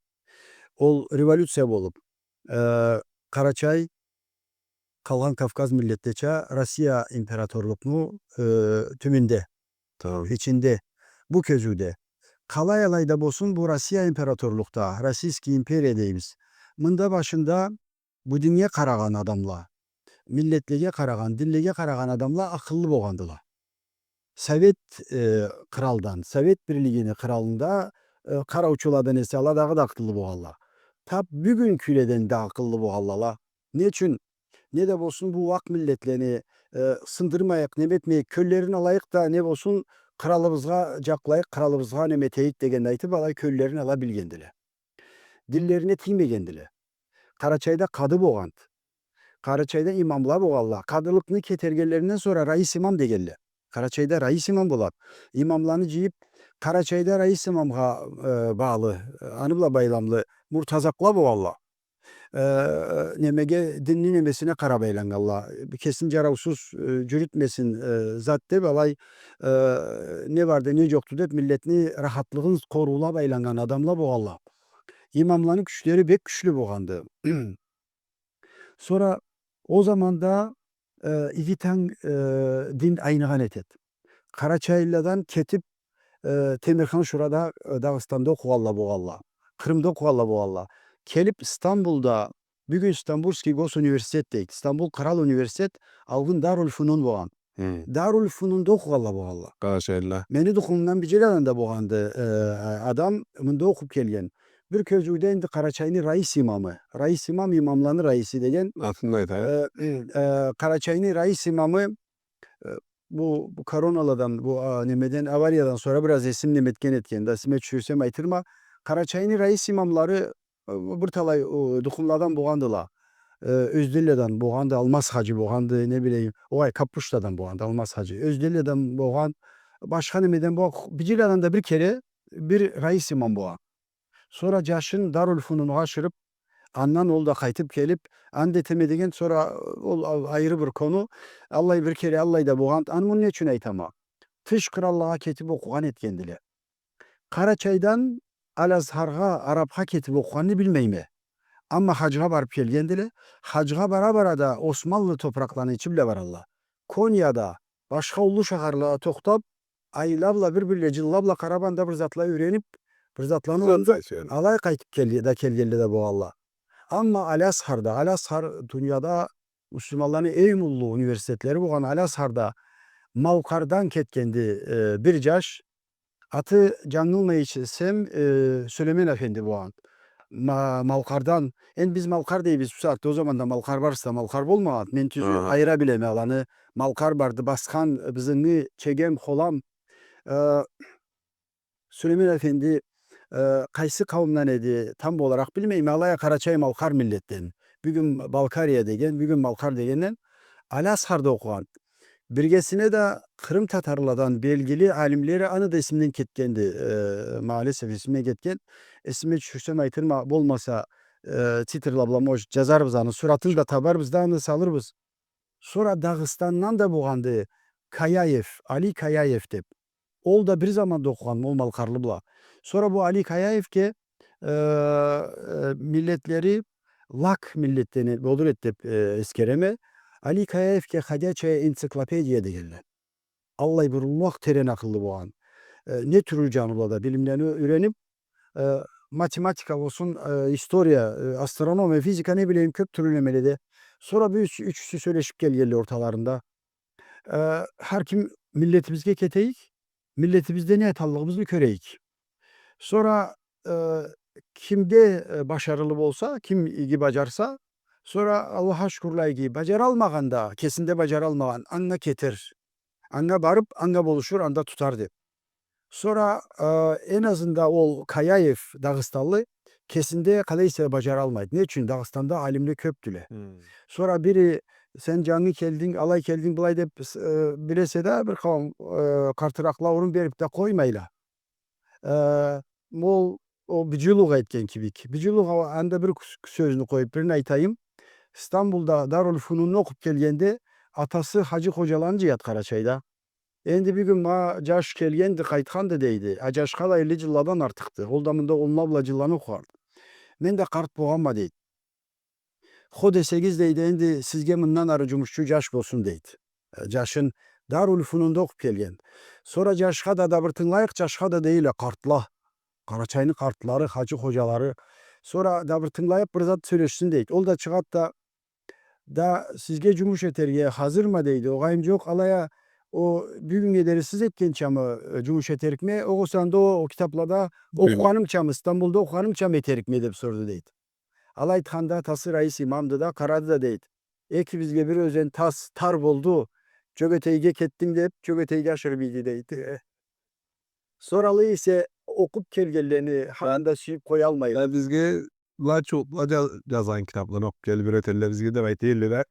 Ол революция болуп, э, Къарачай, къалгъан Кавказ миллетлеча Россия императорлукъну, э, тюбюнде, тамам, ичинде, бу кёзюуде. Къалай алай да болсун, бу Россия императорлукъда, Российский империя дейбиз. Мында башында бу динге къарагъан адамла, миллетлеге къарагъан, динлеге къарагъан адамла акъыллы болгъандыла. Совет, э, къралдан, Совет Бирлигини къралында, э, къараучуладан эсе ала дагъыда да акъыллы болгъанла. Тап бюгюнкюледен да акъыллы болгъанла ала. Не ючюн? Не да болсун, бу уакъ миллетлени, э, сындырмайыкъ, неме этмейик, кёллерин алайыкъ да, не болсун, къралыбызгъа джакълайыкъ, къралыбызгъа неме этейик дегенни айтып, алай кёллерин ала билгендиле. Динлерине тиймегендиле. Къарачайда къады болгъанды. Къарачайда имамла болгъанла. Къадылыкъны кетергенлеринден сора раис имам дегенле. Къарачайда раис имам болады. Имамланы джыйып, Къарачайда раис имамгъа, э, багълы, аны бла байламлы муртазакъла болгъанла. Э, немеге, динни немесине къарап айланнганла. Кесин джараусуз, э, джюрютмесин, э, зат деп, алай, э, не барды, не джокъду деп, миллетни рахатлыгъын къоруулап айланнган адамла болгъанла. Имамланы кючлери бек кючлю болгъанды. Сора ол заманда, э, иги танг, э, дин айныгъан этеди. Къарачайлыладан кетип, э, Темирхан Шурада, э, Дагъыстанда окъугъанла болгъанла. Къырымда окъугъанла болгъанла. Келип Стамбулда, бюгюн Стамбульский госуниверситет дейди. Стамбул кърал университет, алгъын Даруль Фунун болгъан. Хы. Даруль Фунунда окъугъанла болгъанла. Къарачайлыла. Мени тукъумумдан Биджиладан да болгъанды, э, адам мында окъуп келген. Бир кёзюуде энди Къарачайны раис имамы. Раис имам, имамланы раиси деген. Атын да айта, э? Э, э, Къарачайны раис имамы, э, бу, бу короналадан, бу, а, немеден, авариядан сора бир аз эсим неметген этген да, эсиме тюшюрсем айтырма. Къарачайны раис имамлары Э, бир талай, э, тукъумладан болгъандыла. Э, Ёзденледен болгъанды, Алмаз хаджи болгъанды, не билейим, огъай, Каппуштадан болгъанды, Алмаз хаджи. Ёзденледен болгъан, башха немеден болгъан, Биджиладан да бир кере бир раис имам болгъан. Сора джашын Даруль Фунуннга ашырып, андан ол да къайтып келип, анда этеме деген, сора ол а-, айры бир кону, аллай бир кере, аллай да болгъан, аны муну не ючюн айтама? Тыш къраллагъа кетип окъугъан этгендиле. Къарачайдан Аль-Азхаргъа, Арабха кетип окъугъанны билмейме. Амма хаджгъа барып келгендиле. Хаджгъа бара-бара да Османлы топуракъланы ичи бла баралла. Коньяда, башха уллу шахарлада тохтап, айла бла, бир-бирле джылла бла къарап, анда бир затла юренип, бир затланы алай къайтып келди да, келгенле да болгъанла. Амма Аль-Азхарда, Аль-Азхар дунияда муслиманланы эм уллу университетлери болгъан Аль-Азхарда Малкъардан кетгенди, э, бир джаш, аты, джангылмай эсем, э, Сюлеймен Афенди болгъан. Ма-, Малкъардан, энди биз Малкъар дейбиз бу сагъатда, ол заманда Малкъар барса да Малкъар болмагъан. Мен тюзю айыра билеме аланы. Малкъар барды, Басхан, Бызынгы, Чегем, Холам. Э, Сюлеймен Афенди, э, къайсы къауумдан эди, там боларакъ билмейме, алай а къарачай-малкъар миллетден. Бюгюн Балкария деген, бюгюн Малкъар дегенден, Аль-Азхарда окъугъан. Биргесине да Къырым татарладан белгили алимлери, аны да эсимден кетгенди, э, маалесеф, эсимден кетген. Эсиме тюшюрсем айтырма, болмаса, э, титрла бла, может, джазарбыз аны, суратын да табарбыз да, аны салырбыз. Сора Дагъыстандан да болгъанды Каяев, Али Каяев деп. Ол да бир заманда окъугъан, ол малкъарлы бла. Сора бу Али Каяевге, э, э, миллетлери лак миллетден болур эди деп, э, эсгереме. Али Каяевге ходячая энциклопедия дегенле. Аллай бир уллу, терен акъыллы болгъан. Э, не тюрлю джаны бла да билимлени юренип, э, математика болсун, э, история, э, астрономия, физика, не билейим, кёп тюрлю немеледе. Сора бу юч-, ючюсю сёлешип келгенле орталарында. Э, хар ким миллетибизге кетейик, миллетибизде не эталлыгъыбызны кёрейик. Сора, э, кимде, э, башарылы болса, ким иги баджарса, сора Аллахха шукурла иги, баджаралмагъан да, кесинде баджаралмагъан, анга кетер. Анга барып, анга болушур, анда тутар деп. Сора, э, эм азында ол Каяев, дагъыстанлы, кесинде къалай эсе баджаралмайды. Не ючюн? Дагъыстанда алимле кёпдюле. Хм. Сора бири, сен джангы келдинг, алай келдинг, былай деп, э, билесе да, бир къауум, э, къартыракъла орун берип да къоймайла. Э, ол, ол Биджи Лугъа этген кибик. Биджи Лугъа анда бир кю-, сёзню къоюп, бирин айтайым. Стамбулда Даруль Фунунну окъуп келгенде, атасы Хаджи Ходжаланы джыяды Къарачайда. Энди бир кюн ма джаш келгенди, къайтханды дейди. А джашха да элли джылладан артыкъды. Ол да мында онла бла джылланы окъугъан. Мен да къарт болгъанма дейди. Хо десегиз дейди, энди сизге мындан ары джумушчу джаш болсун дейди. Э, джашын Даруль Фунунда окъуп келген. Сора джашха да, да бир тынгылайыкъ, джашха да дейдиле, къартла. Къарачайны къартлары, Хаджи Ходжалары. Сора да бир тынгылайыкъ, бир зат сёлешсин дейди. Ол да чыгъады да, Да сизге джумуш этерге хазырма, дейди. Огъайым, джокъ, алай а, о, бюгюннге дери сиз этгенчамы, э, джумуш этерикме, огъесе анда о, о китаплада окъугъанымчамы, Стамбулда окъугъанымчамы этерикме, деб сорду, дейди. Алай айтханда, атасы раис имамды да, къарады да, дейди: «Экибизге бир ёзен тас тар болду, Джёгетейге кетдинг деб, Джёгетейге ашырыб ийди», дейди. Соралы эсе окъуб келгенлени хакъында сюйюб къоялмайла. Э, бизге ла чу-, ла джа-, джазгъан китабланы окъуб келиб юретелле бизге деб айталла да.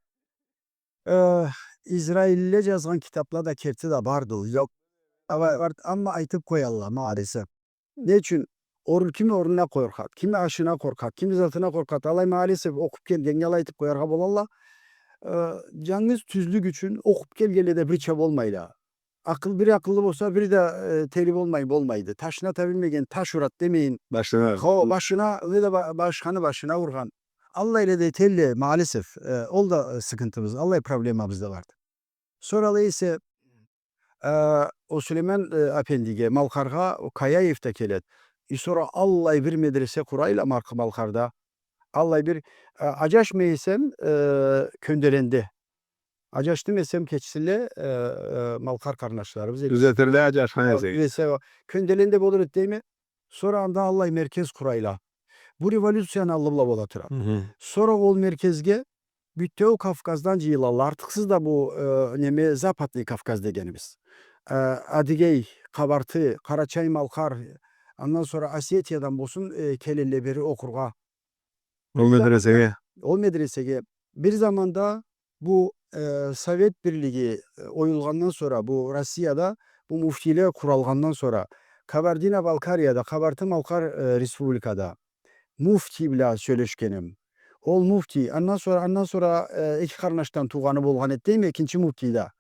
Э, Израилле джазгъан китабла да керти да барды. Джокъ. Ама, бар-, амма айтыб къоялла, маалесеф. Не ючюн? Орун-, кими орнуна къоркъады, кими ашына къоркъады, кими затына къоркъады. Алай, маалесеф, окъуб келгеннге алай айтыб къояргъа болалла. Э, джангыз тюзлюк ючюн окъуб келгенле да бирча болмайла. Акъыл, бири акъыллы болса, бири да, э, тели болмай, болмайды. Ташына табилмеген таш урады демейин. Башына. Хо, башына, не да ба-, башханы башына ургъан. Аллайла да этелле, маалесеф, э, ол да, э, сыкъынтыбыз, аллай проблемабыз да барды. Соралы эсе, э, о Сулейман, э, апендиге, Малкъаргъа, о Каяев да келеди. И сора аллай бир медресе къурайла Марк-, Малкъарда. Аллай бир, э, аджашмай эсем, э, Кёнделенде. Аджашдым эсем, кечсинле, э, э, Малкъар къарнашларыбыз. Тюзетирле, аджашхан эсенг. Тюзетсе, о Кёнделенде болур эди дейме. Сора анда аллай меркез къурайла. Бу революцияны аллы бла бола турады. Хы-хы. Сора ол меркезге бютеу Кавказдан джыйылалла. Артыкъсыз да бу, э, неме, Западный Кавказ дегенибиз. Э, Адыгей, Къабарты, Къарачай-Малкъар, андан сора Осетиядан болсун, э, келелле бери окъургъа. Ол медресеге. Ол медресеге. Бир заманда бу, э, Совет Бирлиги, э, оюлгъандан сора, бу Россияда бу муфтийле къуралгъандан сора, Кабардино-Балкарияда, Къабарты-Малкъар, э, республикада муфтий бла сёлешгеним. Ол муфтий, андан сора, андан сора, э, эки къарнашдан туугъаны болгъан эди дейме, экинчи муфтий да.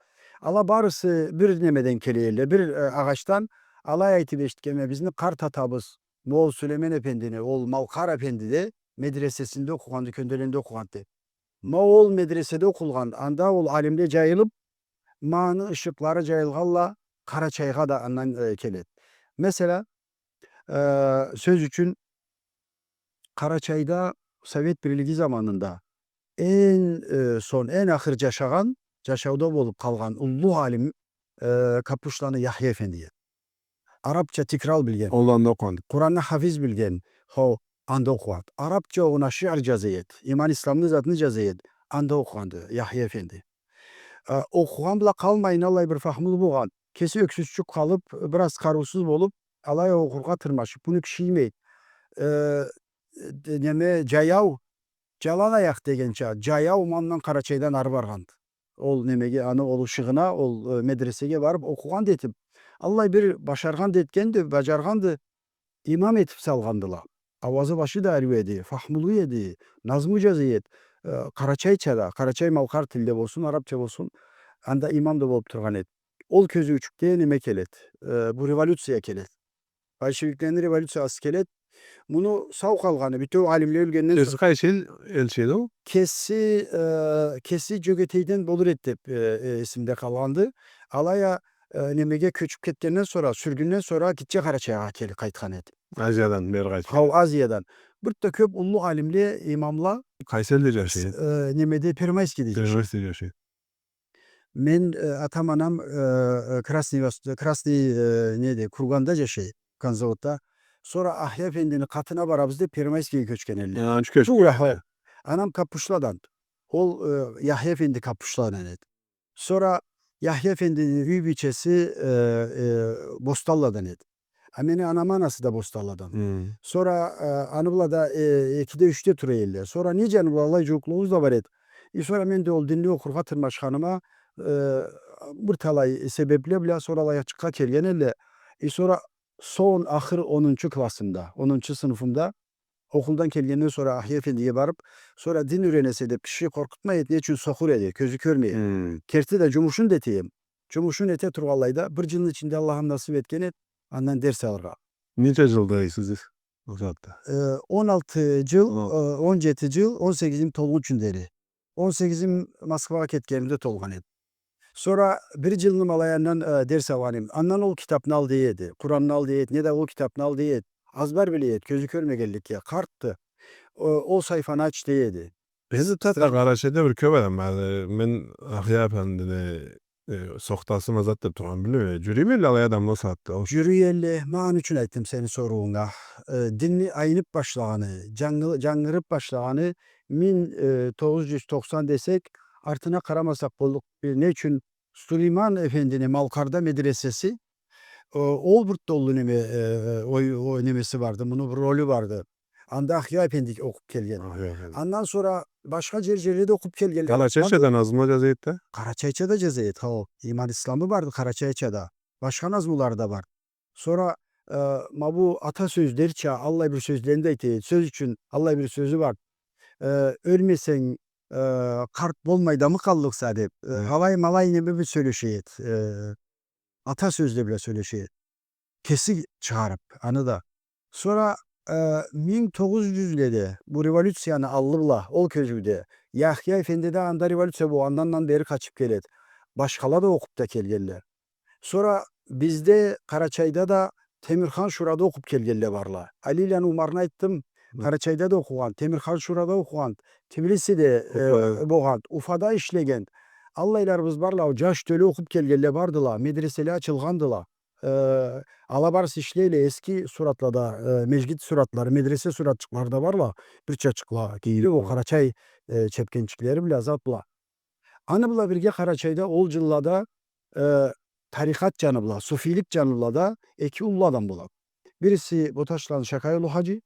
Ала барысы бир немеден келе элле, бир, э, агъачдан. Алай айтыб эшитгенме, бизни къарт атабыз, ма ол Сулейман эпендини, ол Малкъар эпенди да медресесинде окъугъанды, Кёнделенде окъугъанды. Ма ол медреседе окъулгъан, анда ол алимле джайылыб, ма аны ышыкълары джайылгъанла Къарачайгъа да андан, э, келеди. Месела, э, сёз ючюн, Къарачайда Совет Бирлиги заманында эн, э, сонг, эн ахыр джашагъан, джашауда болуб къалгъан уллу алим, э, Капушланы Яхья эфенди эди. Арабча тикрал билген. Ол анда окъугъанды. Къуранны хафиз билген. Хо, анда окъугъанды. Арабча огъуна шиър джаза эди. Иман Исламны затын джаза эди. Анда окъугъанды Яхья эфенди. Э, окъугъан бла къалмайын, аллай бир фахмулу болгъан. Кеси ёксюзчюк къалыб, бир аз къарыусуз болуб, алай окъургъа тырмашыб, муну киши иймейди. Э, д-, неме, джаяу, джалан аякъ дегенча, джаяу ма андан Къарачайдан ары баргъанды. Ол немеге, аны ол ышыгъына, ол, э, медресеге барыб, окъугъан да этиб, аллай бир башаргъан да этгенди, баджаргъанды, имам этиб салгъандыла. Ауазы, башы да ариу эди, фахмулу эди, назму джаза эди, э, къарачайча да, къарачай-малкъар тилде болсун, арабча болсун, анда имам да болуб тургъан эди. Ол кёзюучюкде неме келеди, э, бу революция келеди. Большевиклени революциясы келеди. Муну сау къалгъаны, бютеу алимле ёлгенден сора. Кеси къайсы эл элчи эди ол? Кеси, э, кеси Джёгетейден болур эди деб, э, э, эсимде къалгъанды. Алай а, э, немеге кёчюб кетгенден сора, сюргюнден сора Гитче Къарачайгъа келиб къайтхан эди. Азиядан бери къайтхан. Хау, Азиядан. Бир да кёб уллу алимле, имамла. Къайсы элде джашай эди? Э, немеде, Первомайскийде джашай эди. Первомайскийде джашай эди. Мен, э, атам-анам, э, э, Красный Вос-, Красный, э, неде, Курганда джашай, конзаводда. Сора Яхья эфендини къатына барабыз деб, Первомайскийге кёчген элле. Э, анчы кёчген. Туура, хо. Анам Капушладанды. Ол, э, Яхья эфенди Капушладан эди. Сора Яхья эфендини юй бийчеси, э, э, Бостанладан эди. А мени анамы анасы да Бостанладан. Хы. Сора, э, аны бла да, э, экиде, ючде тура элле. Сора не джаны бла алай джууукълугъубуз да бар эди. И сора мен да ол динни окъургъа тырмашханыма, э, бир талай себебле бла сора алай ачыкъгъа келген элле. И сора сонг ахыр онунчу классымда, онунчу сыныфымда, окъулдан келгенден сора Яхья эфендиге барыб, сора дин юренесе деб, киши къоркъутмай эди, не ючюн, сокъур эди, кёзю кёрмей эди. Хы. Керти да джумушун да эте эди. Джумушун эте тургъанлайда, бир джылны ичинде Аллахым насыб этген эди андан дерс алыргъа. Ненча джылда эсигиз ол сагъатда? Э, он алты джыл, он алты. Э, он джети джыл, он сегизим толгъунчу дери. Он сегизим Москвагъа кетгенимде толгъан эди. Сора бир джылны ма алай андан, э, дерс алгъан эдим. Андан ол китабны ал дей эди, Къуранны ал дей эди, не да ол китабны ал дей эди. Азбар биле эди, кёзю кёрмегенликге, къартды. О, ол сайфаны ач дей эди. Биз Къарачайда бир кёп адам бар. Мен Ахъяй эфендини, э, сохтасы ма зат деп тургъан, билмейме. Джюрюймелле алай адамла сагъатда? Джюрюй элле, ма аны ючюн айтдым сени соруунга. Э, динни айнып башлагъаны, джангы-, джангырып башлагъаны минг, э, тогъуз джюз токъсан десек, артына къарамасакъ боллукъ. Э, не ючюн? Сулейман эфендини Малкъарда медресеси, э, ол бир толлу неме, э, ой, ой, немеси барды, муну бир ролю барды. Анда Ахъяй эфенди окъуп келген. Ахъяй эфенди. Андан сора башха джер-джерледе окъуп келгенле. Къарачайча да назму джаза эди да? Къарачайча да джаза эди, хо. Иман Исламы барды къарачайча да. Башха назмулары да бар. Сора, э, ма бу ата сёзлерча аллай бир сёзлени да айта эди. Сёз ючюн аллай бир сёзю бар. Э, ёлмесенг, э, къарт болмай да мы къаллыкъса деп, э, алай-малай неме бир сёлеше эди. Э, ата сёзле бла сёлеше эди. Кеси чыгъарып, аны да. Сора, э, минг тогъуз джюзледе бу революцияны аллы бла, ол кёзюуде, Яхъя эфенди да анда революция болгъандан бери къачып келеди. Башхала да окъуп да келгенле. Сора бизде, Къарачайда да Темирхан Шурада окъуп келгенле барла. Алийланы Умарны айтдым, Къарачайда да окъугъан, Темирхан Шурада окъугъан, Тбилисиде, э, болгъан, Уфада ишлеген. Аллайларыбыз барла, ол джаш тёлю окъуп келгенле бардыла, медреселе ачылгъандыла. Э, ала барысы ишлейле, эски суратлада, э, межгит суратлары, медресе суратчыкълары да барла, бирчачыкъла, кийип, ол къарачай, э, чепкенчиклери бла, зат бла. Аны бла бирге Къарачайда ол джыллада, э, тарикъат джаны бла, суфийлик джаны бла да эки уллу адам болады. Бириси Боташланы Шакай улу хаджи,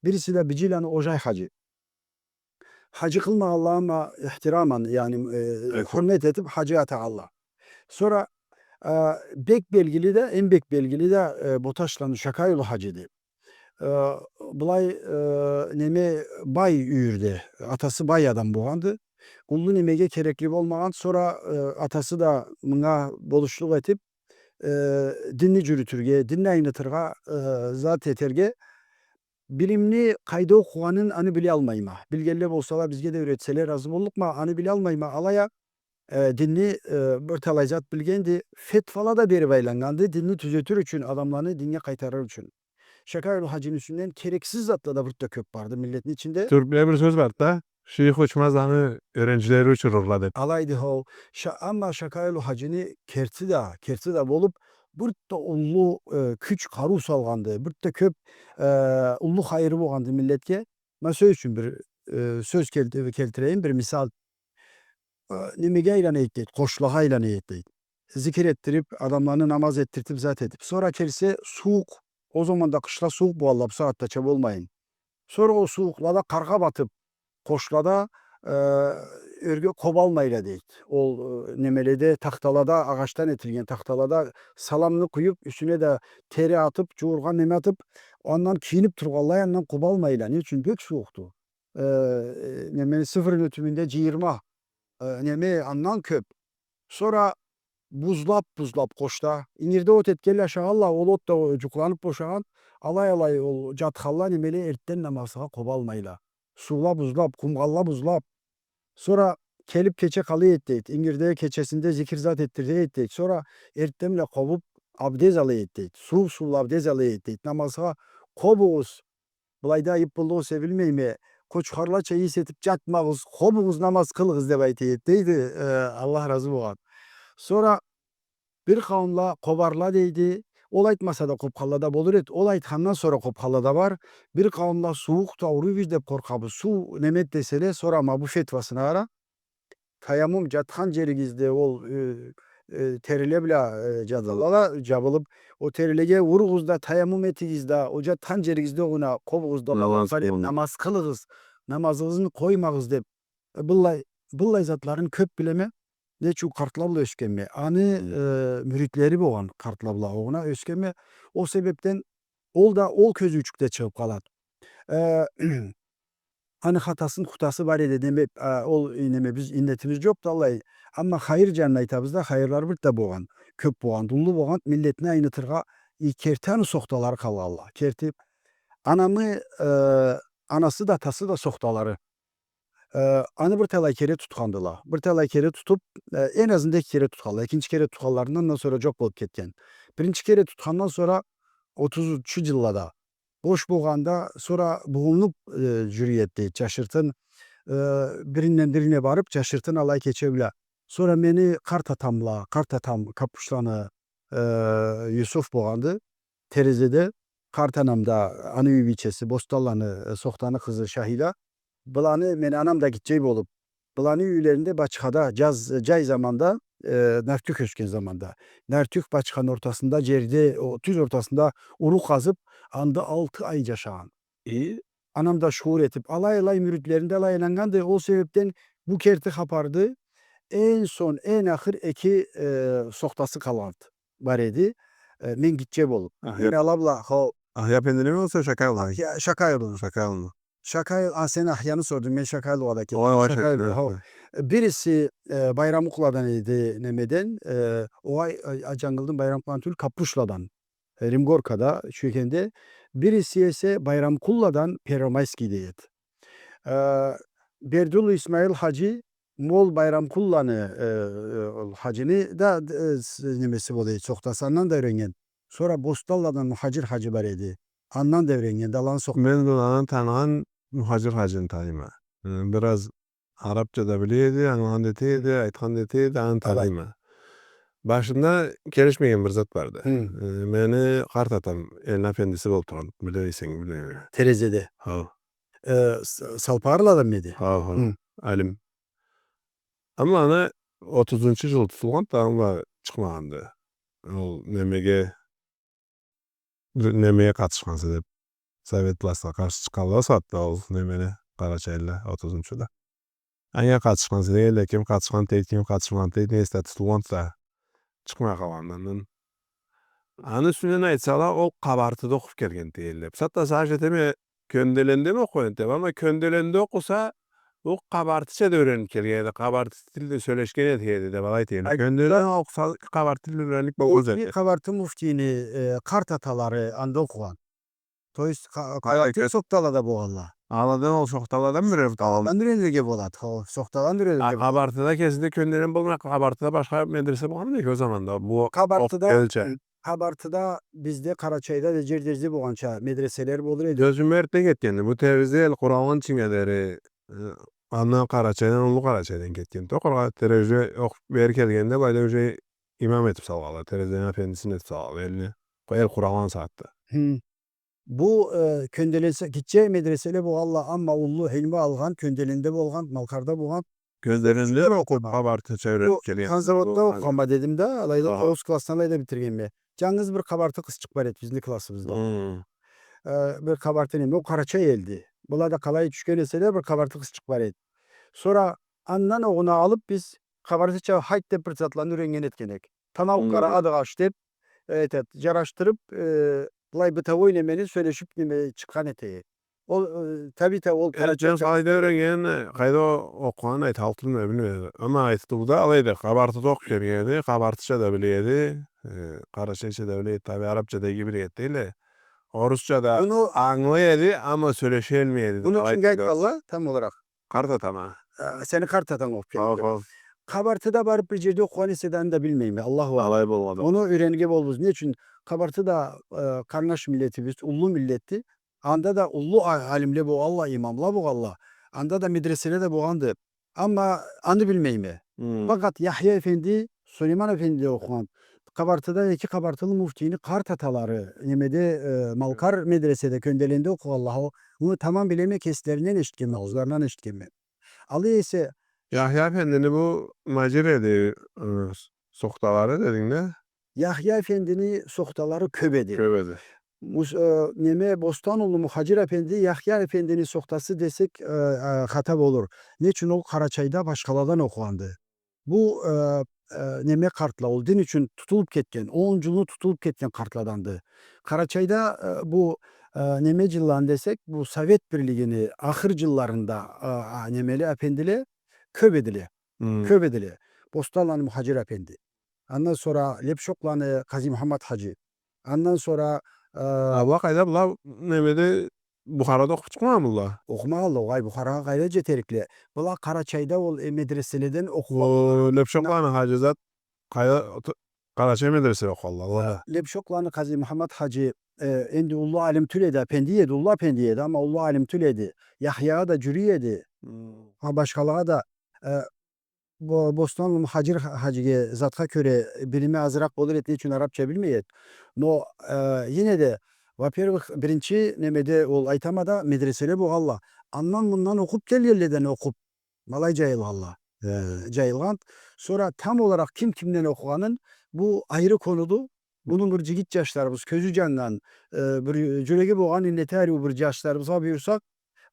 бириси да Бижиланы Оджай хаджи. Хаджи къылмагъанла, амма ихтираман, яни, э, хурмет этип хаджи атагъанла. Сора, э, бек белгили да, эм бек белгили да, э, Боташланы Шакай улу хаджиди. Э, былай, э, неме, бай юйюрде, атасы бай адам болгъанды. Уллу немеге керекли болмагъан, сора, э, атасы да мынга болушлукъ этип, э, динни джюрютюрге, динни айнытыргъа, э, зат этерге, билимни къайда окъугъанын аны билалмайма. Билгенле болсала, бизге да юретселе, разы боллукъма, аны билалмайма, алай а, э, динни, э, бир талай зат билгенди, фетвала да берип айланнганды, динни тюзетир ючюн, адамланы динге къайтарыр ючюн. Шакай улу хаджини юсюнден керексиз затла да бир да кёп барды миллетни ичинде. Тюркча бир сёз барды да, шыйых учмаз, аны ёренчилери учурурла деп. Алайды, хо. Ша-, амма Шакай улу хаджини керти да, керти да болуп, бир да уллу, э, кюч, къарыу салгъанды, бир да кёп, э, уллу хайыры болгъанды миллетге. Ма сёз ючюн бир, э, сёз келти-, келтирейим, бир мисал. Э, немеге айлана эди дейди, къошлагъа айлана эди дейди. Зикир этдирип, адамланы намаз этдиртип, зат этип. Сора келсе, сууукъ, ол заманда къышла сууукъ болгъанла, бусагъатдача болмайын. Сора ол сууукълада къаргъа батып, къошлада, э, ёрге къобалмайла дейди. Ол, э, немеледе, тахталада, агъачдан этилген тахталада саламны къуюп, юсюне да тери атып, джууургъан неме атып, андан кийинип тургъанлай, андан къобалмайла. Не ючюн? Бек сууукъду. Э, немени, сыфырны тюбюнде джыйырма, э, неме, андан кёп. Сора бузлап, бузлап къошда. Ингирде от этгенле ашагъанла, ол от да джукъланып бошагъан. Алай-алай ол джатханла, немеле, эртден намазгъа къобалмайла. Суула бузлап, къумгъалла бузлап. Сора келип кече къала эди дейди. Ингирде кечесинде зикир зат этдире эди дейди. Сора эртденбла къобуп, абдез ала эди дейди. Сууукъ суу бла абдез ала эди дейди. Намазгъа къобугъуз. Былайда айып боллугъу эсе билмейме, къочхарлача ийис этип джатмагъыз, къобугъуз, намаз къылыгъыз деп айта эди дейди, э, Аллах разы болгъан. Сора бир къауумла къобарла дейди, ол айтмаса да къобханла да болур эди, ол айтхандан сора къобханла да бар, бир къауумла сууукъду, ауруйбуз деп къоркъабыз, суу неме эди деселе, сора ма бу фетвасына къара, Таяммум, джатхан джеригизде ол, э, э, териле бла, э, джабылып, ол терилеге уругъуз да, таяммум этигиз да, ол джатхан джеригизде огъуна къобугъуз да, намаз къылыгъыз, намазыгъызны къоймагъыз деп, э, быллай, быллай затларын кёп билеме. Не ючюн, къартла бла ёсгенме. Аны, э, мюритлери болгъан къартла бла огъуна ёсгенме. Ол себепден ол да ол кёзюучюкде чыгъып къалады. Э, Аны хатасын, хутасы бар эди, неме, а, ол, э, неме, биз иннетибиз джокъду алай. Амма хайыр джанын айтабыз да, хайырлары бир да болгъан, кёп болгъан, уллу болгъан, миллетни айнытыргъа, э, керти аны сохталары къалгъанла. Керти, анамы, э, анасы да, атасы да сохталары. Э, аны бир талай кере тутхандыла. Бир талай кере тутуп, э, эм азында эки кере тутханла. Экинчи кере тутханларындан да сора джокъ болуп кетген. Биринчи кере тутхандан сора отузунчу джыллада бош болгъанда, сора бугъунлукъ, э, джюрюй эди дейди, джашыртын, э, биринден бирине барып, джашыртын алай кече биле. Сора мени къарт атамла, къарт атам Каппушланы, э, Юсуф болгъанды, Терезеде, къарт анам да, аны юй бийчеси, Бостанланы, э, Сохтаны къызы Шахида. Быланы, мени анам да гитче болуп, быланы юйлеринде бачхада, джаз, джай заманда, э, нартюх ёсген заманда, нартюх бачханы ортасында, джерде, о, тюз ортасында уру къазып, анда алты ай джашагъан. Э, анам да шуур этип, алай-алай мюритлеринде алай айланнганды. Ол себепден бу керти хапарды. Эн сонг, эн ахыр эки, э, сохтасы къалгъанды, бар эди. Э, мен гитче болуп. Ахъян. Мен ала бла, хо. Ахъян эфендини ми, огъесе Шакай улуну? Ахъян, Шакай улуну. Шакай улуну. Шакай, а, сен Ахъяны сордунг, мен Шакай улуну да келдим. Ой, ой, Шакай улуну, хо. Бириси, э, Байрамукъладан эди, немеден, э, огъай, э, джангылдым, Байрамукъладан тюл, Каппушладан. Римгоркада, Чуйкенде, бириси эсе Байрамкъулладан, Первомайскийде эди. Э, Бердиуллу Исмаил хаджи, ма ол Байрамкъулланы, э, э, ол хаджини да, э, с-, немеси бола эди, сохтасы, андан да юреннген. Сора Бостанладан Мухаджир хаджи бар эди. Андан да юреннген, да аланы сох-. Мен быланы таныгъан Мухаджир хаджини таныйма. Э, бир аз арабча да биле эди, ангылагъан да эте эди, айтхан да эте эди, аны таныйма. Башында келишмеген бир зат барды. Хы. Э, мени къарт атам элни афендиси болуп тургъан, биле эсенг, билмейме. Терезеде. Хо. Э, с-, Салпагъарладан мы эди? Хо, хо. Хы. Алим. Амма аны отузунчу джыл тутулгъанды, амма чыкъмагъанды. Ол немеге немеге къатышханса деп, совет властха къаршы чыкъгъанла ол сагъатда, ол немени, къарачайлыла, отузунчуда. Анга къатышханса дегенле, ким къатышхан дейди, ким къатышхан дейди, не эсе да тутулгъанды да, чыкъмай къалгъанды андан. Аны юсюнден айтсала, ол Къабартыда окъуп келген дегенле. Бусагъатда сагъыш этеме, Кёнделенде ми окъугъан эди деп, амма Кёнделенде окъуса, ол къабартыча да юренип келген эди, къабарты тилде сёлешген эди деп алай дейме. Ай, Кёнделенде окъуса, къабарты тилде юренлик болмаз эди. Къабарты муфтийни, э, къарт аталары анда окъугъан. То есть, къа-, къабарты сохталада болгъанла. Аладан, ол сохталадан юренирге болады. Хо, сохталадан юренирге болады. Къабартыда кесинде Кёнделен болмай, Къабартыда башха медресе болгъанмы эди ол заманда? Бу Къабартыда, Къабартыда бизде, Къарачайда да, джер-джерде болгъанча медреселер болур эди. Кёзюме эртде кетгенди. Бу Терезеде Эл Къуралгъанчынга дери, э, андан Къарачайдан, Уллу Къарачайдан кетгенди. Окъургъа Терезеде окъуп бери келгенде, былайда уже имам этип салгъанла, Терезеден афендисин этип салгъанла элни. Эл Къуралгъан сагъатда. Хы. Бу, э, Кёнделенде гитче медреселе болгъанла, амма уллу илму алгъан, Кёнделенде болгъан, Малкъарда болгъан. Кёнделенде окъуп, Къабартыча юренип келген. Ханзаводда окъугъанма дедим да, алайда тогъуз классны алайда битиргенме. Джангыз бир къабарты къызчыкъ бар эди бизни классыбызда. Хы. Э, бир къабарты неме, ол къарачай элди. Была да къалай тюшген эселе, бир къабарты къызчыкъ бар эди. Сора андан огъуна алып биз къабартыча хайт деп бир затланы юреннген этген эдик. Танауукъ къара адыгъаш деп, э, этет, джарашдырып, э, былай бытовой немени сёлешип неме чыкъгъан эте. Ол, э, табита, ол къарачайча. Къайда юреннген, къайда окъугъан, айталлыкъ тюлме, билмейме. Амма айтылды да, алайды, Къабартыда окъуп келгени, къабартыча да биле эди, э, къарачайча да биле эди, таби, арабча да иги биле эди дейле. Орусча да ангылай эди, амма сёлеше билмей эди. Муну кимге айтханла, там оларакъ? Къарт атама. Э, сени къарт атанг окъуп келген. Хо, хо. Къабартыда барып бир джерде окъугъан эсе да, аны да билмейме, Аллаху аълам. Алай болгъанды. Муну юренирге болурбуз. Не ючюн? Къабартыда, э, къарнаш миллетибиз, уллу миллетди. Анда да уллу а-, алимле болгъанла, имамла болгъанла. Анда да медреселе да болгъанды. Амма аны билмейме. Хы. Факъат Яхъя эфенди, Сулейман эфенди да окъугъан. Къабартыда эки къабартылы муфтийни къарт аталары, немеде, э, Малкъар медреседе, Кёнделенде окъугъанла. О, муну тамам билеме, кеслеринден эшитгенме, ауузларындан эшитгенме. Алай эсе... Яхъя эфендини бу муджахид эди, э, сохталары дединг да? Яхъя эфендини сохталары кёп эди. Кёп эди. Мус-, э, неме, Бостан улу Мухаджир эфенди, Яхъя эфендини сохтасы десек, э, э, хата болур. Не ючюн? Ол Къарачайда башхаладан окъугъанды. Бу, э, э, неме къартла, ол дин ючюн тутулуп кетген, он джылны тутулуп кетген къартладанды. Къарачайда, э, бу, э, неме джылланы десек, бу Совет Бирлигини ахыр джылларында, э, а, немели эфендиле кёп эдиле. Хы. Кёп эдиле. Бостанланы Мухаджир эфенди. Андан сора Лепшокъланы Къази Мухаммад хаджи. Андан сора, э... А, была къайда, была немеде, Бухарада окъуп чыкъмагъанмыла? Окъумагъанла, огъай, Бухарагъа къайда джетерикле. Была Къарачайда ол, э, медреселеден окъуп... О, Лепшокъланы хаджи зат къайда, Къарачай медреселеде окъугъанла, была. Лепшокъланы Къази Мухаммад хаджи, э, энди уллу алим тюл эди, эфенди эди, уллу эфенди эди, амма уллу алим тюл эди. Яхъягъа да джюрюй эди. Хм. Ха, башхалагъа да, э, Бо-, Бостанлы Мухаджир ха-, хаджиге затха кёре билими азыракъ болур эди, не ючюн арабча билмей эди. Но, э, ене да, во-первых, биринчи немеде ол айтама да медреселе болгъанла. Андан-мындан окъуп келгенледен окъуп, ма алай джайылгъанла. Э, джайылгъан. Сора там оларакъ ким кимден окъугъанын, бу айры конуду. Муну бир джигит джашларыбыз, кёзю джаннган, э, бир джюреги болгъан, иннети ариу бир джашларыбызгъа буюрсакъ,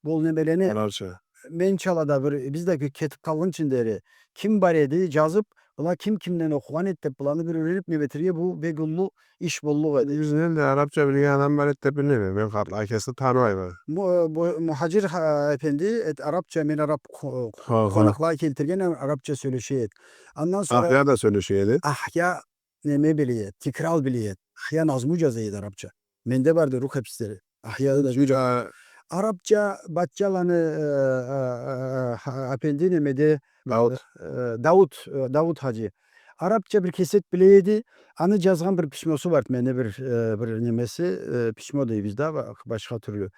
бу ол немелени, арабча, менча да бир, биз да ке-, кетип къалгъынчы дери, ким бар эди, джазып, была ким кимден окъугъан эди деп, быланы бир юрениб неметерге, бу бек уллу иш боллукъ эди. Бизни да арабча билген адам бар эди деп билмейме. Мен къарт-, а, кеси танымайма. Му-, э, бу, Мухаджир ха-, эфенди, эт, арабча, мен араб ко-, ха, ха, къонакълагъа келтирген, арабча сёлеше эди. Андан сора Ахъя да сёлеше эди. Ахъя неме биле эди, тикрал биле эди. Ахъя назму джаза эди арабча. Менде барды рукопислери. Ахъя да джа-, арабча Батчаланы, э, э, э, ха-, апенди немеде, Дауд. Э, Дауд, э, Дауд хаджи. Арабча бир кесек биле эди. Аны джазгъан бир письмосу барды. Менде бир, э, бир немеси, э, письмо дейбиз да, ба-, башха тюрлю.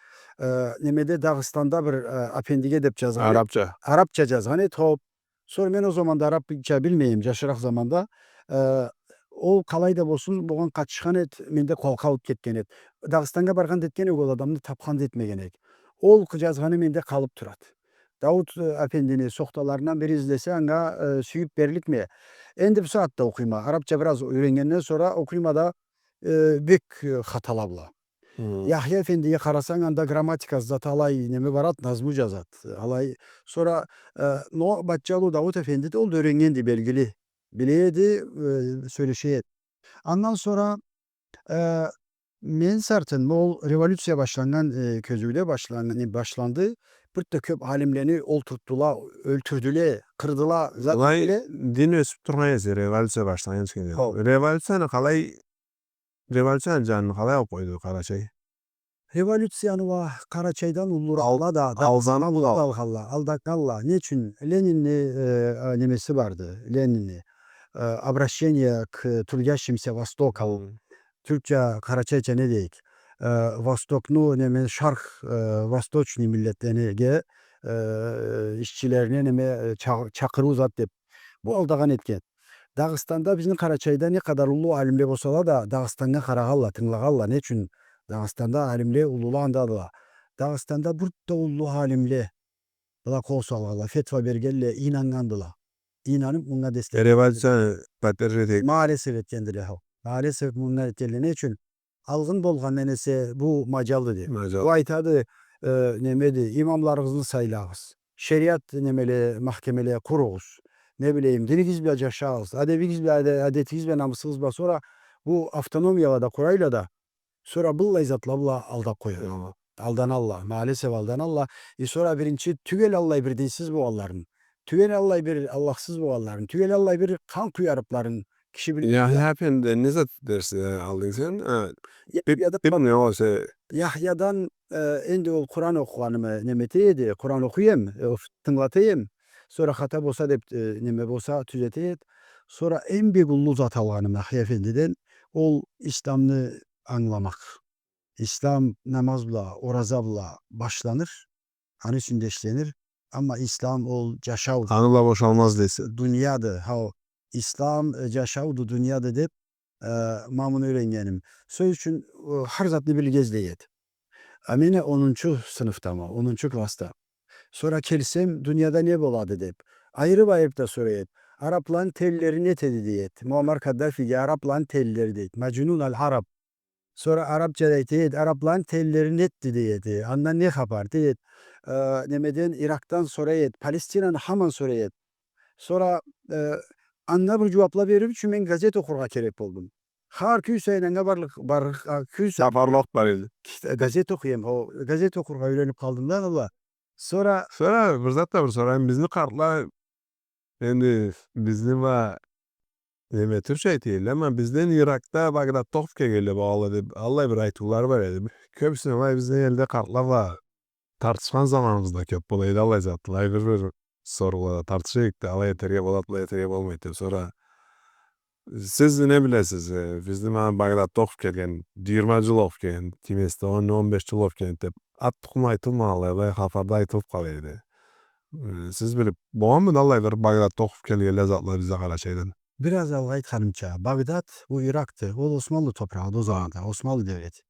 Э, немеде Дагъыстанда бир, э, апендиге деп джазгъан эди. Арабча. Арабча джазгъан эди, хоп. Сора мен ол заманда арабча билмейме, джашыракъ заманда. Э, ол къалай да болсун, болгъан къатышхан эди, менде къалкъа алып кетген эди. Дагъыстаннга баргъан да этген эдик, ол адамны тапхан да этмеген эдик. Ол къ-, джазгъаны менде къалып турады. Дауд, э, апендини сохталарындан бири излесе, анга, э, сюйюп берликме. Энди бусагъатда окъуйма. Арабча бир аз юреннгенден сора окъуйма да, э, бек, э, хатала была. Хы. Яхъя эфендиге къарасанг, анда грамматикасы зат алай неме барад, назму джазад. Алай, сора, э, но Батчалу Дауд эфенди да ол да юреннгенди, белгили. Биле эди, э, сёлеше эди. Андан сора, э, мен сартын, ол революция башланнган, э, кёзюуде башлан-, не, башланды. Бир да кёп алимлени олтуртдула, ёлтюрдюле, къырдыла, зат этдиле. Былай дин ёсюп тургъан эсе, революция башланнган эсе. Хо. Революцияны къалай Революцияны джанын къалай алып къойду Къарачай? Революцияны уа Къарачайдан уллуракъла да, ал-, алданнганла. Алданнганла. Не ючюн? Ленинни, э, э, немеси барды, Ленинни, э, «Обращение к трудящимся Востока». Хы. Тюркча, къарачайча не дейик? Э, Востокну, неме, шарх, э, восточный миллетлеге, э, ишчилерине, неме, э, ча-, чакъырыу зат деп. Бу алдагъан этген. Дагъыстанда бизни Къарачайда не къадар уллу алимле болсала да, Дагъыстаннга къарагъанла, тынгылагъанла. Не ючюн? Дагъыстанда алимле уллула андадыла. Дагъыстанда бир да уллу алимле была къол салгъанла, фетва бергенле, ийнаннгандыла. Ийнанып, мынга дестек. Э, революцияны поддержать этген. Маалесеф этгендиле, хо. Маалесеф мынга этгендиле. Не ючюн? Алгъын болгъандан эсе бу маджалды деп. Маджал. Бу айтады, э, немеди, имамларыгъызны сайлагъыз. Шериат немеле, махкемеле къуругъуз. Не билейим, динигиз бла джашагъыз. Адебигиз бла, аде-, адетигиз бла, намысыгъыз бла. Сора бу автономияла да къурайла да, сора быллай затла бла алдап къояла. Аллах. Алданала, маалесеф алданала. Э, сора биринчи тюгел аллай бир динсиз болгъанларын, тюгел аллай бир Аллахсыз болгъанларын, тюгел аллай бир къан къуярыпларын киши билмей. Яхъя эфенди, не зат дерс, э, алдынг сен? Э, Яхъядан, бир, бир не болса. Яхъядан, э, энди ол Къуран окъугъанымы неме эте эди, Къуран окъуй эм, э, тынгылата эм. Сора хата болса деп, э, неме болса тюзете эди. Сора эм бек уллу зат алгъаным Яхъя эфендиден, ол исламны ангыламакъ. Ислам намаз бла, ораза бла башланыр, аны юсюнде ишленир. Амма ислам ол джашауду. Аны бла бошалмаз дейсе. Дунияды, хау. Ислам, э, джашауду, дунияды деп, э, ма муну юреннгеним. Сёз ючюн, э, хар затны билирге излей эди. А мен онунчу сыныфдама, онунчу классда. Сора келсем, дунияда не болады деп. Айырып-айырып да сорай эди. Арапланы телилери не этеди дей эди. Муаммар Каддафиге арапланы телилери дейди. Маджнун аль-Араб. Сора арабча да айта эди, арапланы телилери не этди дей эди. Андан не хапар дей эди. Э, немеден, Иракдан сорай эди. Палестинаны хаман сорай эди. Сора, э, анга бир джууапла берир ючюн мен газет окъургъа керек болдум. Хар кюн сайын анга барлыкъ, барлыкъ, а, кюн сайын. Сапарлыкъ бар эди. Газет окъуй эм, о, газет окъургъа юренип къалдым да, валла. Сора Сора бир зат да бир сорайым, бизни къартла, энди бизни ма, неме, тюркча айта эдиле, амма бизден Иракда Баграт Тохов келгенле бу алай деп, аллай бир айтыулары бар эди. Кёбюсюн алай бизден элде къартла бла тартышхан заманыбызда кёп бола эди аллай затла, бир-бир соруулада тартыша эдик да, алай этерге болады, былай этерге болмайды деп. Сора Сиз не билесиз, э, бизни ма Баграт Тохов келген, джыйырма джыл окъуп келген, кимеси да он, он беш джыл окъуп келген деп, ат тукъум айтылмагъанлай, былай хапарда айтылып къала эди. Э, сиз билип, болгъанмыды аллай бир Багдадда окъуп келгенле, затла бизде Къарачайдан? Бир аз алгъа айтханымча, Багдад, бу Иракъды, ол Османлы топурагъыды ол заманда, Османлы девлети.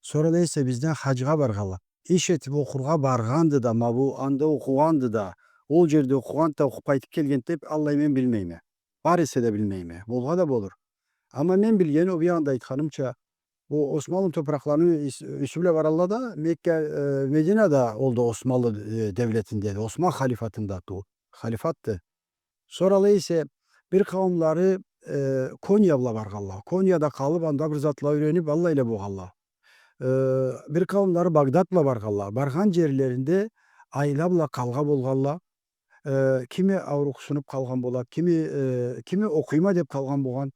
Сора да эсе бизден хаджгъа баргъанла. Иш этип окъургъа баргъанды да, ма бу анда окъугъанды да, ол джерде окъугъанды да, окъуп къайтып келгенди деп, аллай мен билмейме. Бар эсе да билмейме. Болгъа да болур. Амма мен билген, ол бир анда айтханымча, бу Османлы топуракъларыны юс-, юсю бла баралла да, Мекка, э, Медина да ол да Османлы, э, девлетиндеди, Осман халифатындады ол. Халифатды. Сора алай эсе бир къауумлары, э, Кония бла баргъанла. Конияда къалып, анда бир затла юренип, аллайла болгъанла. Э, бир къауумлары Багдад бла баргъанла. Баргъан джерлеринде айла бла къалгъа болгъанла. Э, кими аурукъсунуп къалгъан болад, кими, э, кими окъуйма деп къалгъан болгъан.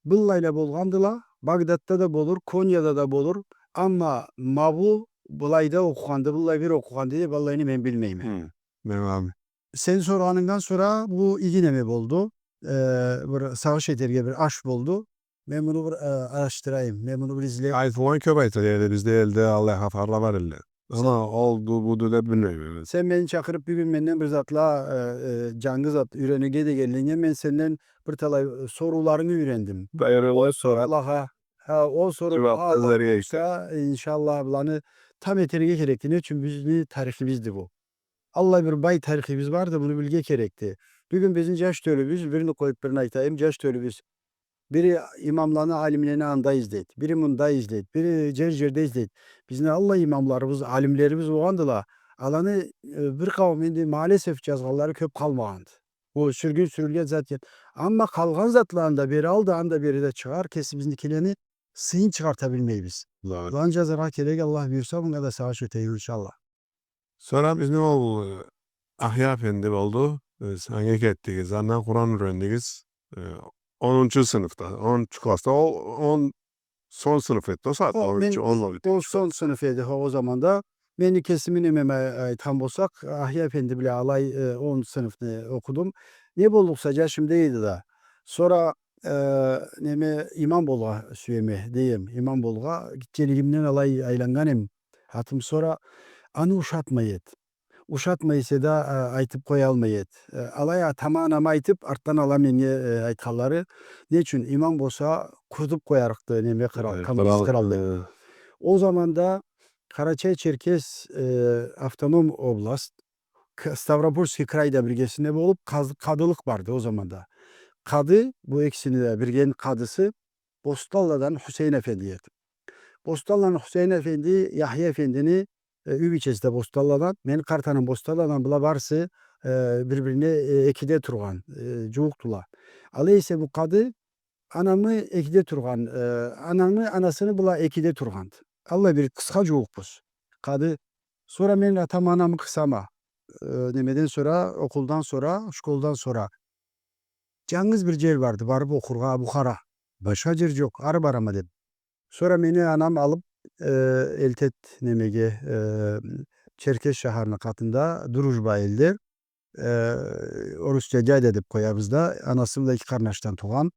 Быллайла болгъандыла, Багдадда да болур, Конияда да болур. Амма ма бу былайда окъугъанды, быллай бир окъугъанды деп, аллайны мен билмейме. Хы, мен ангыладым. Сен соргъанынгдан сора бу иги неме болду. Э, бир сагъыш этерге бир аш болду. Мен муну бир, э, арашдырайым. Мен муну бир излеп. Айтылгъан кёп айтыла эди, бизде элде аллай хапарла бар элле. Амма олду, буду деп билмейме мен. Сен мени чакъырып, бюгюн менден бир затла, э, э, джангы зат юренирге дегенлигинге, мен сенден бир талай, э, сорууларынгы юрендим. Байры ол сору. Аллахха, ха, ол сору, джууап Аллах излерге керекди. Буюрса, иншаллах, буланы там этерге керекди. Не ючюн? Бизни тарихибизди бу. Аллай бир бай тарихибиз барды, муну билирге керекди. Бюгюн бизни джаш тёлюбюз, бирини къоюп бирин айтайым, джаш тёлюбюз. Бири имамланы, алимлени анда излейди, бири мында излейди, бири джер-джерде излейди. Бизни аллай имамларыбыз, алимлерибиз болгъандыла. Аланы, э, бир къауум энди маалесеф джазгъанлары кёп къалмагъанды. Ол сюргюн сюрюлген зат эди. Амма къалгъан затланы да бери ал да, анда бери да чыгъар, кесибизникилени сыйын чыгъарта билмейбиз. Зат. Аланы джазаргъа керек, Аллах буюрса, мынга да сагъыш этейик, иншаллах. Сора бизни ол, э, Ахья эфенди болду. Э, сиз анга кетдигиз, андан Къуран юрендигиз. Э, онунчу сыныфда, онунчу классда, ол он, сон сыныф эди ол сагъатда, О, мен онунчу, он, он, он сон сыныф эди, хо, ол заманда. Мени кесими немеме айтхан болсакъ, Ахья эфенди бла алай, э, он сыныфны окъудум. Не боллукъса, джашым да эди да. Сора, э, неме, имам болгъа сюеме, дейме, имам болгъа гитчелигимден алай айланнган эм. Атым сора аны ушатмай эди. Ушатмай эсе да, а, айтып къоялмай эди. Э, алай атама, анама айтып, артдан ала меннге, э, айтханлары, не ючюн, имам болса, къурутуп къоярыкъды, неме, кърал, э, коммунист кърал, кърал деп. Э. Ол заманда Къарачай-Черкес, э, автоном область, К-, Ставропольский край да биргесинде болуп, къаз-, къадылыкъ барды ол заманда. Къады, бу экисини да биргени къадысы, Бостанладан Хусейн эфенди эди. Бостанладан Хусейн эфенди, Яхья эфендини, э, юй бийчеси да Бостанладан, мени къарт анам Бостанладан, была барысы, э, бир-бирине, э, экиде тургъан, э, джууукъдула. Алай эсе бу къады анамы экиде тургъан, э, анамы, анасыны была экиде тургъанды. Аллай бир къысха джууукъбуз. Къады, сора мен атам, анамы къысама, э, немеден сора, окъулдан сора, школдан сора. Джангыз бир джер барды, барып окъургъа, Бухара. Башха джер джокъ, ары барама деп. Сора мени анам алып, э, элтед немеге, э, Черкес шахарны къатында Дружба элде, э, орусча дядя деп къоябыз да, анасы бла эки къарнашдан туугъан,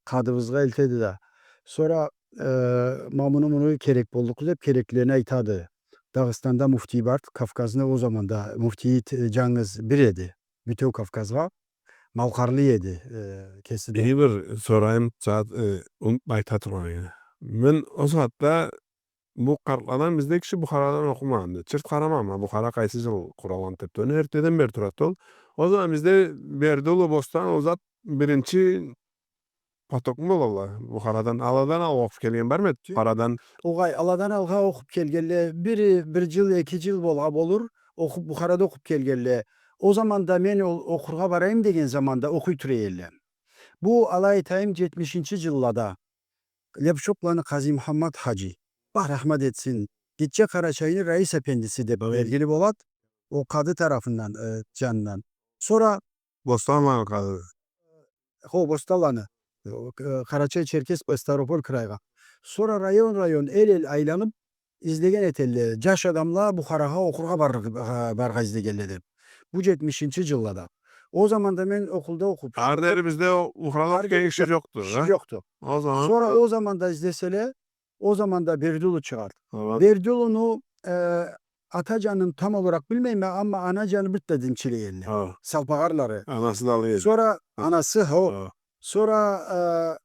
къадыбызгъа элтеди да. Сора, э, ма муну, муну керек боллукъду деп, кереклилерин айтады. Дагъыстанда муфтий барды, Кавказны ол заманда муфтийи т-, джангыз бир эди. Бютеу Кавказгъа малкъарлы эди, э, кеси да. Эм бир сорайым, сагъат, э, унутуп айта тургъан эдим. Мен ол сагъатда бу къартладан, бизде киши Бухарадан окъумагъанды. Чырт къарамагъанма, Бухара къайсы джыл къуралгъанды деп. Ону эртдеден бери турады ол. Ол заман бизде Бердиулу, Бостан, ол зат биринчи потокму болалла Бухарадан? Аладан алгъа окъуп келген бармы эди? Бухарадан. Огъай, аладан алгъа окъуп келгенле, бир, бир джыл, эки джыл болгъа болур, окъуп, Бухарада окъуп келгенле. Ол заманда мен ол окъургъа барайым деген заманда окъуй тура элле. Бу, алай айтайым, джетмишинчи джыллада. Лепшокланы Къази Мухаммад хаджи. Аллах рахмат этсин. Гитче Къарачайны раис эфендиси деп белгили болад. Ол къады тарафындан, э, джанындан. Сора Бостанланы къады. Хо, Бостанланы. Э, Къарачай-Черкес, Ставрополь крайгъа. Сора район-район, эл-эл айланып, излеген этелле. Джаш адамла Бухарагъа окъургъа барыргъа, барыргъа излегелле деп. Бу джетмишинчи джыллада. Ол заманда мен окъулда окъуп. Ары дери бизде о-, Бухарада окъуп келген киши джокъду, киши а? Джокъду. Ол заман. Сора ол заманда излеселе, ол заманда Бердиулу чыгъарды. Ага. Бердиулуну, э, ата джанын там оларакъ билмейме, амма ана джаны бир да динчилик элле. Хо. Салпагъарлары. Анасы да алай эди. Сора анасы, хо. Хо. Сора, э,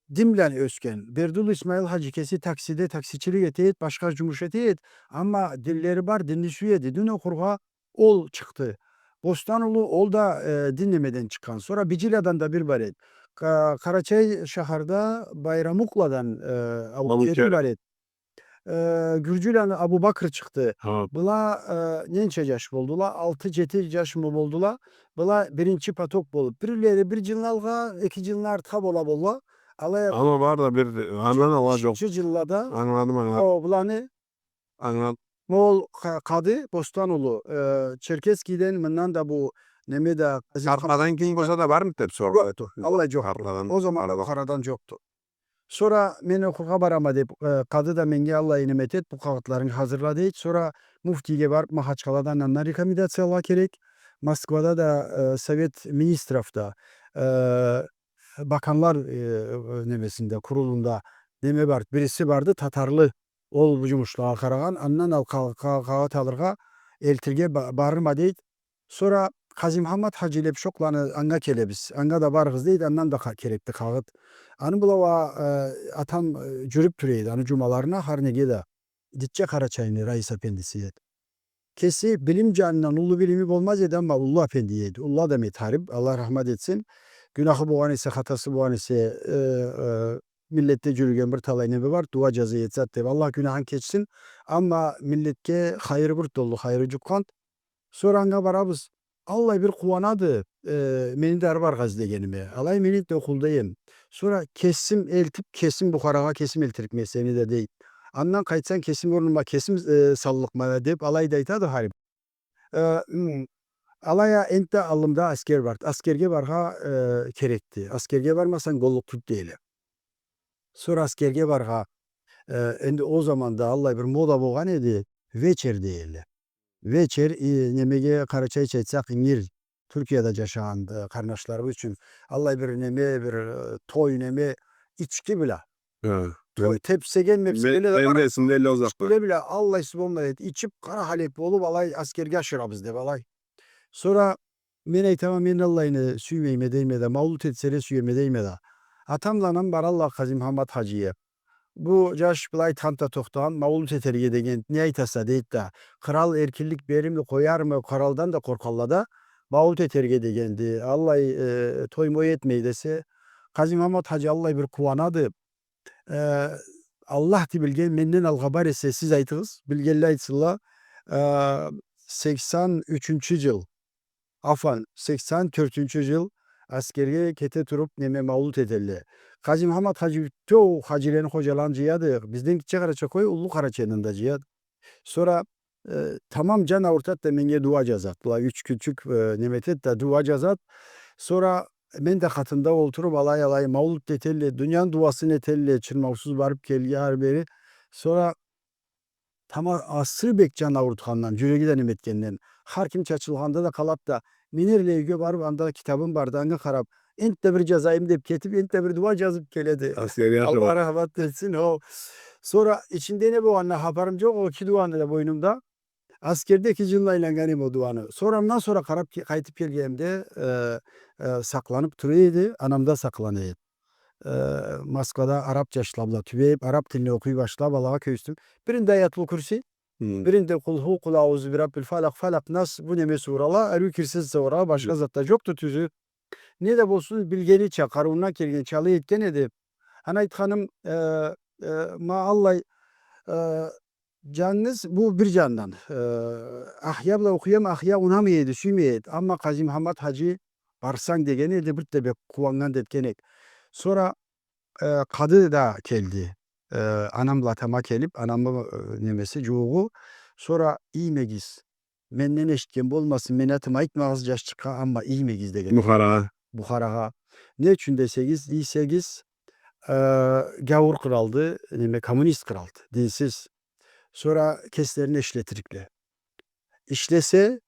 дин бла ёсген. Бердиуллу Исмаил хаджи кеси таксиде таксичилик эте эди, башха джумуш эте эди. Амма динлери бар, динни сюе эди. Дин окъургъа ол чыкъды. Бостан улу, ол да, э, дин немеден чыкъгъан. Сора Биджиладан да бир бар эди. Ка-, Къарачай шахарда Байрамукъладан, э, Абукерим бар эди. Э, Гюрджюланы Абубакр чыкъды. Хо. Была, э, ненча джаш болдула? Алты, джети джашмы болдула? Была биринчи поток болуп. Бирлери бир джылны алгъа, эки джылны артха бола болла. Алай... Амма бар да бир, андан алгъа джокъ. Джыллада. Ангыладым, ангыладым. О, буланы Ангыладым. Ол Къа-, Къады Бостан улу, э, Черкесскийден, мындан да бу неме да, Къази Къартладан кийин болса да бармы деп соргъан. Джокъду. Аллай джокъду. Къартладан. Ол заманда Бухарадан джокъду. Сора мен окъургъа барама деп, э, Къады да меннге аллай неме этеди, бу къагъытларынгы хазырла дейди. Сора муфтийге барып, Махачкъаладан андан рекомендация алыргъа керек. Москвада да, э, Совет министров да, э, баканлар, э, немесинде, курулунда неме барды, бириси барды, татарлы, ол бу джумушлагъа къарагъан, андан ал къа-, къа-, къагъыт алыргъа, элтирге ба-, барырма дейди. Сора Къази-Мухаммад хаджи Лепшокъланы анга келебиз, анга да барыгъыз дейди, андан да къа-, керекди къагъыт. Аны бла уа, э, атам, э, джюрюп тура эди, аны джумаларына, хар неге да. Гитче Къарачайны Раис апендиси эди. Кеси билим джанындан уллу билими болмаз эди, амма уллу апенди эди. Уллу адам эди харип, Аллах рахмат этсин. Гюнахы болгъан эсе, хатасы болгъан эсе, э, э, миллетде джюрюген бир талай неме бар, дуа джаза эди зат деп. Аллах гюнахын кечсин. Амма миллетге хайыры бир толу, хайыры джукъгъан. Сора анга барабыз. Аллай бир къууанады, э, мени да ары барыргъа излегениме. Алай мен энтда окъулда эдим. Сора кесим элтип, кесим Бухарагъа кесим элтирикме сени да, дейди. Андан къайтсанг, кесим орнума кесим, э, саллыкъма деп, алай да айтады харип. Э, м, алай а энтда аллымда аскер барды. Аскерге барыргъа, э, керекди. Аскерге бармасанг, къуллукъ тюлдю дейле. Сора аскерге барыргъа, э, энди ол заманда аллай бир мода болгъан эди, вечер дейле. Вечер, э, немеге, къарачайча айтсакъ, ингир, Тюркияда джашагъан, э, къарнашларыбыз ючюн аллай бир неме, бир, э, той неме, ички бла. Хы. Той, тепсеген, мепсеген да бар. Эсимде элле узакъда. Ичкиле бла аллайсыз болмай эди. Ичип, къара халек болуп, алай аскерге ашырабыз деп, алай. Сора мен айтама, мен аллайны сюймейме дейме да, маулут этселе сюеме дейме да. Атам бла анам баралла Къази-Мухаммад хаджиге. Бу джаш былай айтханды да тохтагъан, маулут этерге дегенди, не айтаса дейди да. Кърал эркинлик берирми, къоярмы, къралдан да къоркъалла да, маулут этерге дегенди. Аллай, э, той-мой этмей десе, Къази-Мухаммад хаджи аллай бир къууанады. Э, Аллахды билген, менден алгъа бар эсе, сиз айтыгъыз, билгенле айтсынла. Э, сексен ючюнчю джыл, афан, сексен тёртюнчю джыл аскерге кете туруп, неме, маулут этелле. Къази-Мухаммад хаджи бютеу хаджилени, ходжаланы джыяды. Бизден Гитче Къарачай къой, Уллу Къарачайдан да джыяды. Сора, э, тамам джан аурутады да, меннге дуа джазады. Былай юч кюнчюк, э, неме этеди да, дуа джазады. Сора мен да къатында олтуруп, алай-алай, маулут да этелле, дунияны дуасын этелле, чырмаусуз барып келген ары-бери. Сора тамам асыры бек джан аурутхандан, джюреги да неме этгенден, хар ким чачылгъанда да къалады да, мен эрлай юйге барып, анда китабым барды, анга къарап, энтда бир джазайым деп кетип, энтда бир дуа джазып келеди. Аскерге ашырып. Аллах рахмат этсин, о. Сора ичинде не болгъанына хапарым джокъ, ол эки дуаны да бойнумда. Аскерде эки джылны айланнган эдим ол дуаны. Сора андан сора къарап ке-, къайтып келгенимде, э, э, сакъланып тура эди, анамда сакълана эди. Э, Москвада араб джашла бла тюбеп, араб тилни окъуй башлап, алагъа кёргюзтдюм. Биринде Аятул Курси, хы, биринде Къулху, Къул аузу бираббил фалакъ, Фалакъ, Нас, бу неме сурала, ариу кирсин сурала, башха зат да джокъду тюзю. Не да болсун, билгенича, къарыуундан келгенича алай этген эди. Аны айтханым, э, э, ма аллай, э, джангыз бу бир джандан, э, Ахья бла окъуям, Ахья унамай эди, сюймей эди. Амма Къази-Мухаммад хаджи барсанг деген эди, бир да бек къууаннган да этген эди. Сора, э, къады да келди. Э, анам бла атама келип, анамы, э, немеси, джууугъу. Сора иймегиз. Менден эшитген болмасын, мени атымы айтмагъыз джашчыкъгъа, амма иймегиз деген. Бухарагъа. Бухарагъа. Не ючюн десегиз, ийсегиз, э, гяуур къралды, неме, коммунист къралды, динсиз. Сора кеслерин ишлетирикле. Ишлесе,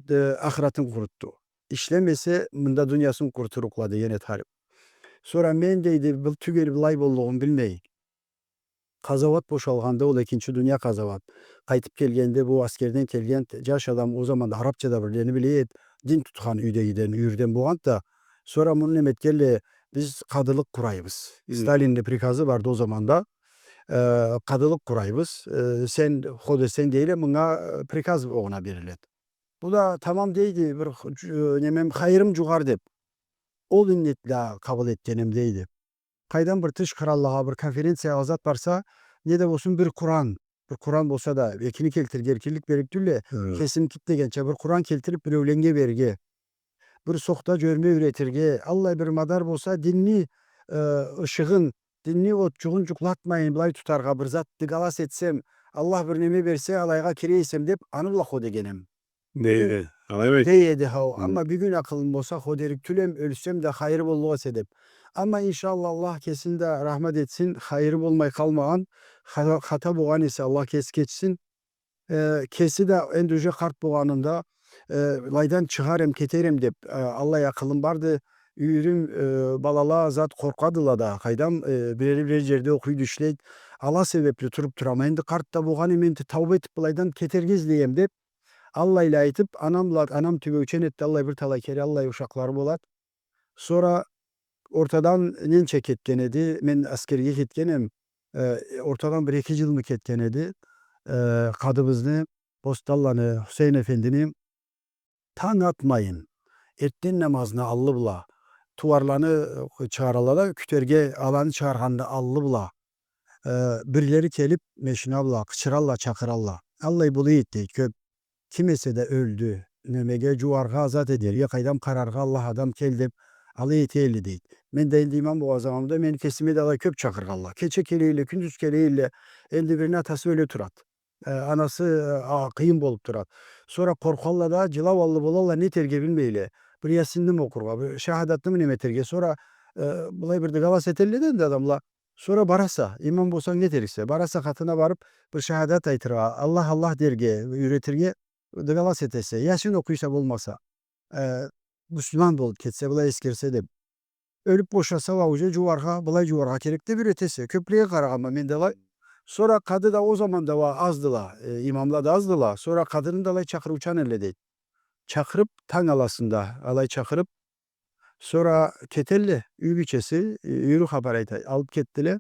э, ахыратын къурутду. Ишлемесе, мында дуниясын къурутурукъла деген эди харип. Сора мен, дейди, бу тюгел былай боллугъун билмей, Къазауат бошалгъанда, ол экинчи дуния къазауат, къайтып келгенде, бу аскерден келген джаш адам ол заманда арабча да бирлени биле эди, дин тутхан юйдегиден, юйюрден болгъанды да. Сора муну неме этгенле, биз къадылыкъ къурайбыз. Хы. Сталинни приказы барды ол заманда. Э, къадылыкъ къурайбыз. Э, сен ход этсенг дейле, мынга, э, приказ огъуна бериледи. Бу да тамам дейди, бир ху-, джу-, э, немем, хайырым джугъар деп. Ол иннет бла къабыл этгенем дейди. Къайдан бир тыш къраллагъа, бир конференциягъа зат барса, не да болсун бир Къуран, бир Къуран болса да, экини келтирирге эркинлик берип тюлле, хы, кесимикиди дегенча бир Къуран келтирип биреуленнге берирге, бир сохта джёрме юретирге, аллай бир мадар болса, динни, э, ышыгъын, динни отчугъун джукълатмайын, былай тутаргъа, бир зат дыгалас этсем, Аллах бир неме берсе, алайгъа кире эсем деп, аны бла ход этгенем. Дей эди. Алаймы? Дей эди, хау. Хы. Амма бюгюн акъылым болса, ход эрик тюлем, ёлсем да хайыр боллукъ эсе деп. Амма, иншаллах, Аллах кесин да рахмат этсин, хайыры болмай къалмагъан, ха-, хата болгъан эсе, Аллах кеси кечсин. Э, кеси да энди уже къарт болгъанында, э, былайдан чыгъарем, кетерем деп, э, аллай акъылым барды. Юйюрюм, э, балала зат къоркъадыла да, къайдам, э, бирери бирер джерде окъуйду, ишлейди. Ала себепли туруп турама. Энди къарт да болгъан эм, энди тауба этип былайдан кетерге излейме деп, аллайла айтып, анам бла, анам тюбеучен этди, аллай бир талай кере, аллай ушакълары болады. Сора ортадан ненча кетген эди, мен аскерге кетгенем, э, ортадан бир эки джылмы кетген эди, э, къадыбызны, Бостанланы Хусейн эфендини танг атмайын, эртден намазны аллы бла, тууарланы, э, чыгъаралла да, кютерге аланы чыгъаргъанны аллы бла, э, бирлери келип, машина бла, къычыралла, чакъыралла. Аллай болуй эди, кёп. Ким эсе да ёлдю, немеге, джууаргъа, зат этерге, къайдам, къараргъа, Аллах, адам, кел деп, алай эте эдиле, дейди. Мен да энди имам болгъан заманымда мени кесиме да алай кёп чакъыргъалла. Кече келе эдиле, кюндюз келе эдиле. Энди бирини атасы ёле турады. Э, анасы, э, а, къыйын болуп турады. Сора къоркъалла да, джылау аллы болалла, не этерге билмейле. Бир Ясинними окъургъа, бир шахадатнымы неме этерге. Сора, э, былай бир дыгалас этелле да энди адамла. Сора бараса, имам болсанг, не этериксе, бараса къатына барып, бир шахадат айтыргъа, Аллах, Аллах дерге, юретирге дыгалас этесе. Ясин окъуйса, болмаса, э, муслиман болуп кетсе, былай эсгерсе деп. Ёлюп бошаса уа, уже джууаргъа, былай джууаргъа керек деп юретесе. Кёплеге къарагъанма мен да алай. Сора къады да ол заманда уа аздыла, э, имамла да аздыла. Сора къадыны да алай чакъырыучан эдиле, дейди. Чакъырып, танг аласында алай чакъырып, сора кетелле, юй бийчеси, э, юйюрю хапар айта, алып кетдиле.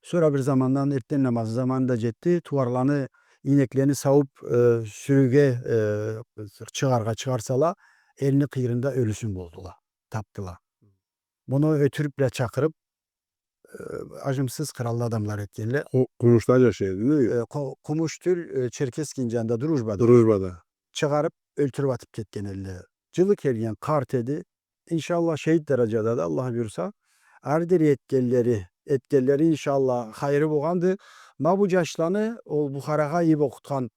Сора бир замандан, эртден намазы заманы да джетди, тууарланы, ийнеклени сауып, э, сюрюуге, э, чыгъаргъа чыгъарсала, элни къыйырында ёлюсюн болдула, тапдыла. Муну ётюрюп бла чакъырып, э, аджымсыз къраллы адамла этгенле. Къу-, Къумушда джашай эди, не? Э, Къу-, Къумуш тюл, э, Черкесскени джанында, Дружбада. Дружбада. Чыгъарып, ёлтюрюп атып кетген эдиле. Джылы келген, къарт эди. Иншаллах, шейит дараджадады, Аллах буюрса. Ары дери этгенлери, этгенлери, иншаллах, хайыры болгъанды. Ма бу джашланы ол Бухарагъа ийип окъутхан.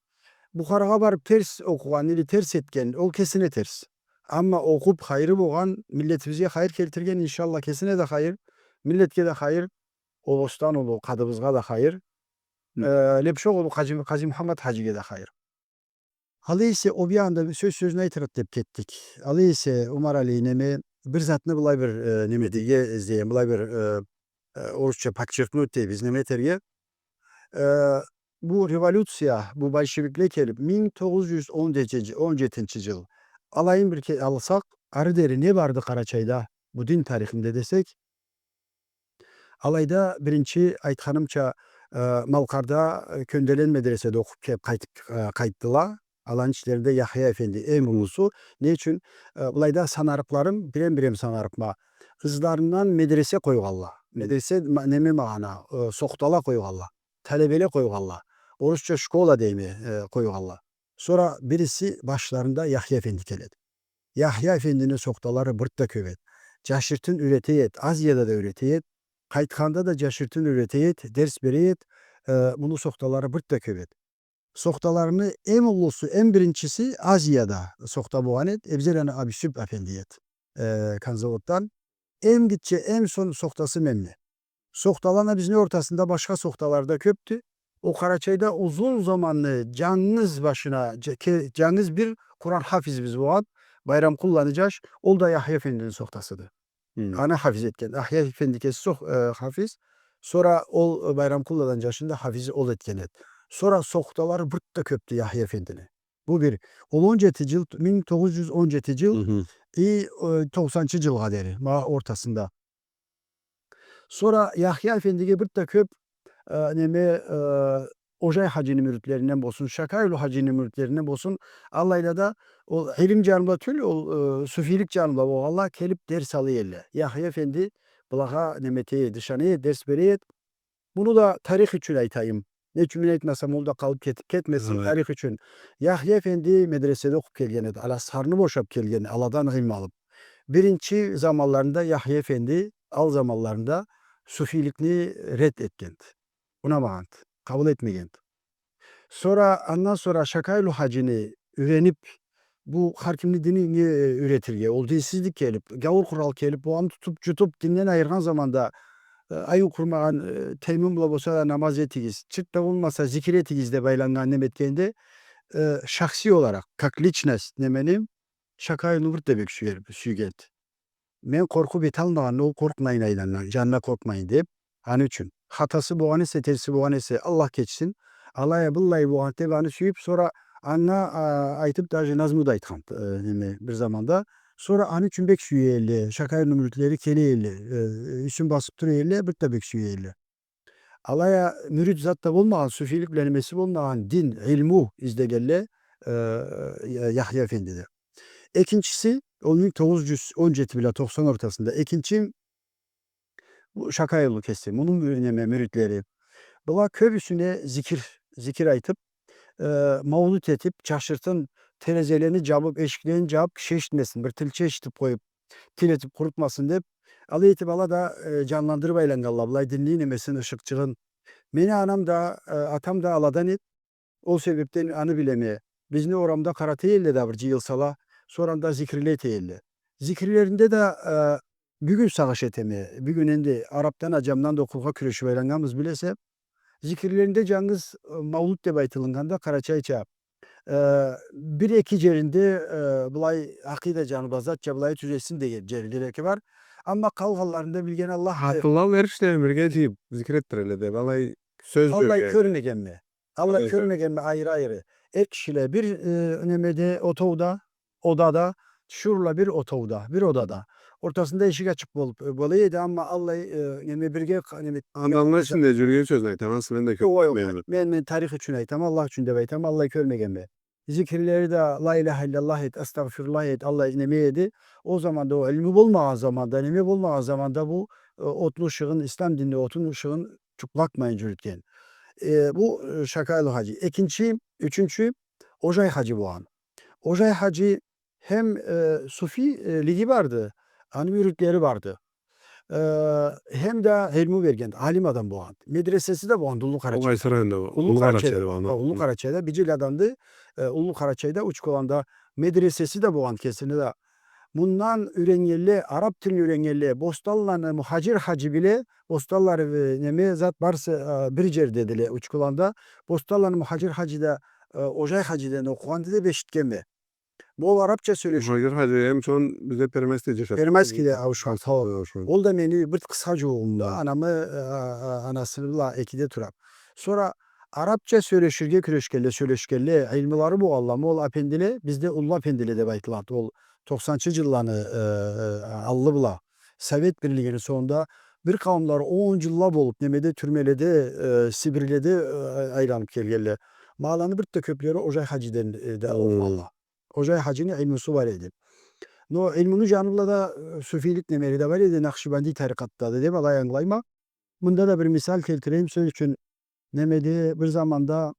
Бухарагъа барып терс окъугъан или терс этген, ол кесине терс. Амма окъуп хайыры болгъан, миллетибизге хайыр келтирген, иншаллах, кесине да хайыр, миллетге да хайыр. Ол Бостан улу къадыбызгъа да хайыр. Хы. Э, Лепшокъ улу Къаджи-, Къаджи-Мухаммад хаджиге да хайыр. Алай эсе, ол бир анда бир сёз сёзню айтырыкъ деп кетдик. Алай эсе, Умар-Али, неме, бир затны былай бир, э, неме дейге излейме, былай бир, э, э, орусча подчеркнуть дейбиз, неме этерге. Э, бу революция, бу большевикле келип, минг тогъуз джюз он джетинчи, он джетинчи джыл. Алайын бир ке-, алсакъ, ары дери не барды Къарачайда, бу дин тарихинде десек, алайда биринчи айтханымча, э, Малкъарда, э, Кёнделен медреседе окъуп келип къайтып, э, къайтдыла. Аланы ичлеринде Яхъя эфенди эм уллусу. Не ючюн, э, былайда санарыкъларым, бирем-бирем санарыкъма. Ызларындан медресе къойгъалла. Медресе ма-, неме магъана, э, сохтала къойгъалла. Талебеле къойгъалла. Орусча школа дейме, э, къойгъалла. Сора бириси башларында Яхъя эфенди келеди. Яхъя эфендини сохталары бир да кёп эди. Джашыртын юрете эди, Азияда да юрете эди. Къайтханда да джашыртын юрете эди, дерс бере эди. Э, муну сохталары бир да кёп эди. Сохталарыны эм уллусу, эм биринчиси Азияда сохта болгъан эди. Эбзераны Абисюп эфенди эди. Э, Конзаводдан. Эм гитче, эм сонг сохтасы менме. Сохталаны бизни ортасында башха сохталары да кёпдю. Ол Къарачайда узун заманны джангыз башына, дж-, ке-, джангыз бир Къуран хафизибиз болгъан, Байрамкъулланы джаш, ол да Яхъя эфендини сохтасыды. Хы. Аны хафиз этген. Яхъя эфенди кеси сох-, э, хафиз, Сора ол, э, Байрамкъулладан джашын да хафиз ол этген эди. Сора сохталары бир да кёбдю Яхъя эфендини. Бу бир. Ол он джети джыл, минг тогъуз джюз он джети джыл, мгм, и, э, токъсанынчы джылгъа дери, ма ортасында. Сора Яхъя эфендиге бир да кёб, э, неме, э, Ожай хаджини мюридлеринден болсун, Шакай улу хаджини мюридлеринден болсун, алайла да ол илим джаны бла тюл, ол, э, суфийлик джаны бла болгъанла келиб дерс ала элле. Яхъя эфенди былагъа неме эте эди, ышана эди, дерс бере эди. Муну да тарих ючюн айтайым. Не ючюн мен айтмасам, ол да къалыб кетиб кетмесин, алай, тарих ючюн. Яхъя эфенди медреседе окъуб келген эди. Аль-Азхарны бошаб келген, аладан илим алыб. Биринчи заманларында Яхъя эфенди, ал заманларында суфийликни ред этгенди. Унамагъанды, къабыл этмегенди. Сора, андан сора Шакай улу хаджини юрениб, бу хар кимни динин, э, юретирге, ол динсизлик келиб, гяуур къурал келиб, бу аны тутуб, джутуб, динден айыргъан заманда, э, аюукъурмагъан, э, теймум бла болса да намаз этигиз, чырт да болмаса зикир этигиз деб айланнган неме этгенде, э, шахсий оларакъ, как личность немени, Шакай улуну бир да бек сюер-, сюйгенди. Мен къоркъуб эталмагъанны, ол къоркъмайын айланнган, джанына къоркъмайын деб, аны ючюн. Хатасы болгъан эсе, терси болгъан эсе, Аллах кечсин, алай а быллай болгъан деб аны сюйюб, сора анга, а, айтыб, даже назму да айтхан, э, неме, бир заманда. Сора аны ючюн бек сюе элле, Шакай улуну мюридлери келе элле, э, юсюн басыб тура элле, бир да бек сюе элле. Алай а мюрит зат да болмагъан, суфийлик бла немеси болмагъан, дин, илму излегенле, э, Я-, Яхъя эфендиде. Экинчиси, ол минг тогъуз джюз он джети бла токъсан ортасында. Экинчи, бу Шакай улу кеси, муну мюри-, неме, мюридлери. Была кёбюсюне зикир, зикир айтыб, э, маулут этиб, чашыртын, терезелени джабыб, эшиклени джабыб, киши эшитмесин, бир тилчи эшитиб къоюб, тил этиб къурутмасын деб, алай этиб ала да, э, джанландырыб айланнганла, былай динни немесин, ышыкъчыгъын. Мени анам да, э, атам да аладан эди. Ол себебден аны билеме. Бизни орамда къарата элле да бир джыйылсала, сора анда зикирле эте элле. Зикирлеринде да, э, бюгюн сагъыш этеме. Бюгюн энди арабдан, аджамдан да окъургъа кюрешиб айланнганбыз, билесе. Зикирлеринде джангыз, э, маулут деб айтылыннганда къарачайча, э, бир-эки джеринде, э, былай акъида джаны бла затча былай тюзетсин деген джерлери бар. Амма къалгъанларында билген Аллах. Хатынла ол эр ишлени бирге джыйыб зикир этдирелле деб, алай сёз. Аллай кёрмегенме. Аллай кёрмегенме айры-айры. Эр кишиле бир, э, немеде, отоуда, одада, тиширыула бир отоуда, бир одада. Ортасында эшик ачыкъ болуб, э, бола эди, амма аллай, э, неме, бирге къа-, неме. Адамла ичинде джюрюген сёзню айтама, мен да кёрмегенме. Мен, мен тарих ючюн айтама, Аллах ючюн деб айтама, аллай кёрмегенме. Зикирлери да ла иляха илляллах эди, астагъфируллах эди, аллай неме эди. Ол заманда ол илму болмагъан заманда, неме болмагъан заманда бу, э, отлу ышыгъын, ислам динни отун ышыгъын джукълатмайын джюрютген. Э, бу, э, Шакай улу хаджи. Экинчи, ючюнчю, Ожай хаджи болгъан. Ожай хаджи хем, э, суфи, э, лиги барды, аны мюритлери барды. Э, хем да илму берген, алим адам болгъан. Медресеси да болгъан, Уллу Къарачайда. Уллу Къарачайда, Уллу Къарачайда, Уллу Къарачайда, Биджил адамды, э, Уллу Къарачайда, Учкуланда медресеси да болгъан кесини да. Мындан юреннгенле, араб тилни юреннгенле, Бостанланы Мухаджир хаджи биле, Бостанлары, э, неме, зат барысы, э, бир джердедиле, Учкуланда. Бостанланы Мухаджир хаджи да, э, Ожай хаджиден окъугъанды деб эшитгенме. Ма ол арабча сёлешип. Мухаджир хаджи, эм шон бизде Первомайскиде джашап. Первомайскиде ауушхан, сау бол. Ол да мени бир къысха джууугъумда, анамы, э, а, а, анасы бла экиде тураб. Сора арабча сёлеширге кюрешгенле, сёлешгенле, илмулары болгъанла, ма ол апендиле, бизде уллу апендиле деб айтылады. Ол токъсанынчы джылланы, э, э, аллы бла. Совет Бирлигини сонгунда бир къауумлары он джылла болуб, немеде, тюрмеледе, э, Сибирледе, э, айланыб келгенле. Ма аланы бир да кёблери Ожай хаджиден, э, да окъугъанла. Ожай хаджини илмусу бар эди. Но илмуну джаны бла да, э, суфийлик немелери да бар эди, накшибанди тарикъатдады деб алай ангылайма. Мында да бир мисал келтирейим, сёз ючюн, немеде, бир заманда,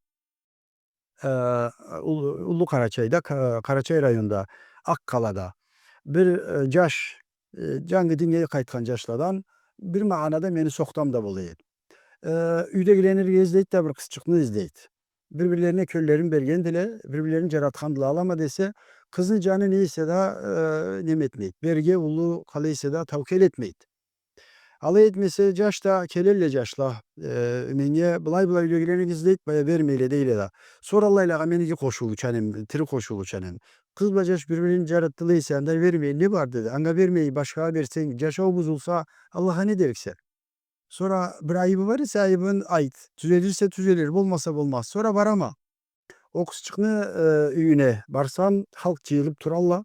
э, Уллу, Уллу Къарачайда, Ка-, Къарачай районунда, Акъ-Къалада бир, э, джаш, э, джангы динге къайтхан джашладан бир магъанада мени сохтам да бола эди. Э, юйдегилени излейди да, бир къызчыкъны излейди. Бир-бирлерине кёллерин бергендиле, бир-бирлерин джаратхандыла. Алама десе, къызны джаны не эсе да, э, неме этмейди. Берирге уллу къалай эсе да таукел этмейди. Алай этмесе, джаш да келелле джашла, э, меннге былай-былай юйдегилени излейди, бая бермейле дейле да. Сора алайлагъа мен иги къошулуучан эм, тири къошулуучан эм. Къыз бла джаш бир-бирин джаратдыла эсе, анда бермей, не бар деди. Анга бермей, башхагъа берсенг, джашау бузулса, Аллахха не дериксе? Сора бир айыбы бар эсе, айыбын айт. Тюзелирсе тюзелир, болмаса болмаз. Сора барама. Ол къызчыкъны, э, юйюне барсам, халкъ джыйылыб туралла.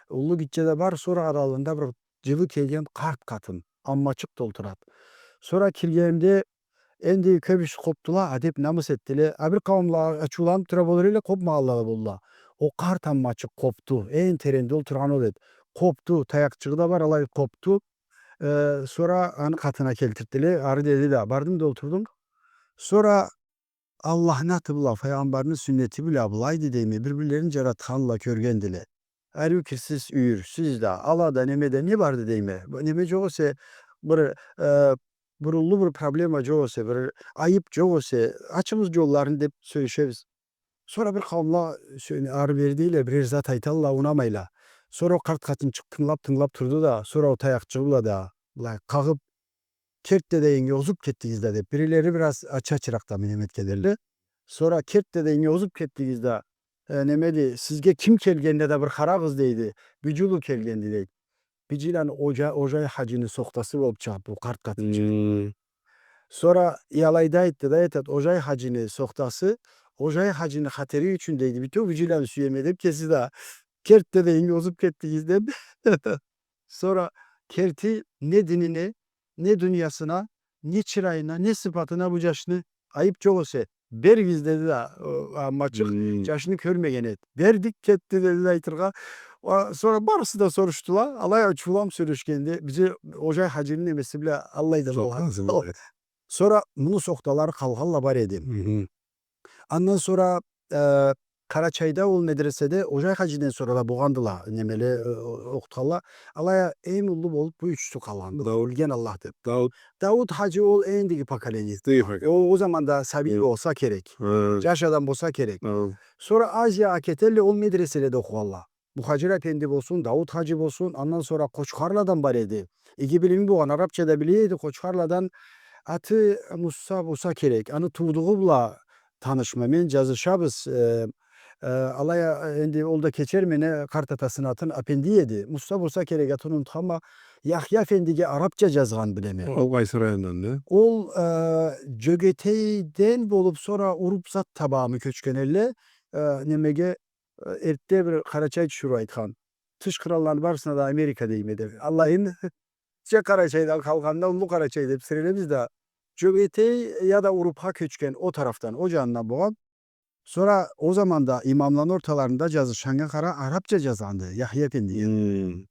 Уллу гитче да бар, сора аралыгъында бир джылы келген къарт къатын, аммачыкъ да олтурады. Сора киргенимде, энди кёбюсю къобдула, адеб-намыс этдиле. А бир къауумла ачыуланыб тура болур эле, къобмагъанла да болдула. Ол къарт аммачыкъ къобду, эм теренде олтургъан ол эди. Къобду, таякъчыгъы да бар, алай къобду. Э, сора аны къатына келтиртдиле, ары деди да, бардым да олтурдум. Сора Аллахны аты бла, файгъамбарны сюннети бла былайды дейме, бир-бирлерин джаратханла, кёргендиле. Ариу кирсиз юйюрсюз да, ала да, неме да, не барды дейме. Бу неме джокъ эсе, бир, э, бир уллу бир проблема джокъ эсе, бир айыб джокъ эсе, ачыгъыз джолларын деб сёлешебиз. Сора бир къауумла сё-, ары-бери дейле, бирер зат айталла, унамайла. Сора ол къарт къатынчыкъ тынгылаб, тынгылаб турду да, сора ол таякъчыгъы бла да былай къагъыб, керти дегеннге озуб кетдигиз да, деб, бирлери бираз ача-ачыракъ да неме этгендиле. Сора керти дегеннге озуб кетдигиз да, э, неме дей, сизге ким келгенине да бир къарагъыз, дейди. Биджи улу келгенди, дейди. Биджи уланы Оджа-, Оджай хаджини сохтасы болуб чыгъады бу къарт къатынчыкъ. Хм. Сора алай да айтды да, айтады, Оджай хаджини сохтасы, Оджай хаджини хатири ючюн, дейди, бютеу Биджи уланы сюеме деб, кеси да керти дегеннге озуб кетдигиз деб. Сора керти не динине, не дуниясына, не чырайына, не сыфатына бу джашны, айыб джокъ эсе, беригиз, деди да, о, аммачыкъ, хм, джашны кёрмеген эди. Бердик, кетди, деди да айтыргъа. О, сора барысы да сорушдула, алай ачыуланыб сёлешгенде, бизде Оджай хаджини немеси бла аллай да болгъан. Сора муну сохталары къалгъанла бар эди. Хы-хы. Андан сора, э, Къарачайда ол медреседе Оджай хаджиден сора да болгъандыла, немеле, э, о-, окъутханла. Алай а эм уллу болуб бу ючюсю къалгъанды. Дауут. Билген Аллах деб. Дауут. Дауут хаджи ол эндиги поколение. Эндиги поколение. Ол, ол заманда сабий, хы, болса керек. Хы. Джаш адам болса керек. Хы. Сора Азиягъа кетелле, ол медреселеде окъугъанла. Мухаджир апенди болсун, Дауут хаджи болсун, андан сора Къочхарладан бар эди. Иги билими болгъан, арабча да биле эди, Къочхарладан, аты Муса болса керек, аны туудугъу бла танышма мен, джазышабыз, э, э, алай а, энди ол да кечер мени, къарт атасыны атын апенди эди. Муса болса керек, атын унутханма, Яхъя апендиге арабча джазгъан билеме. Ол къайсы райондан эди? Ол, э, Джёгетейден болуб, сора уруп зат табамы кёчген элле, э, немеге, э, эртде бир къарачай тюшюрюп айтхан. Тыш къралланы барысына да Америка дейме деп. Аллахым, кичи Къарачайдан къалгъанына Уллу Къарачай деп сирелебиз да, Джёгетей яда Урупха кёчген, о тарафдан, о джанындан болгъан. Сора о заманда имамланы орталарында джазышханнга къара, арапча джазгъанды Яхъя эфендиге. Хм.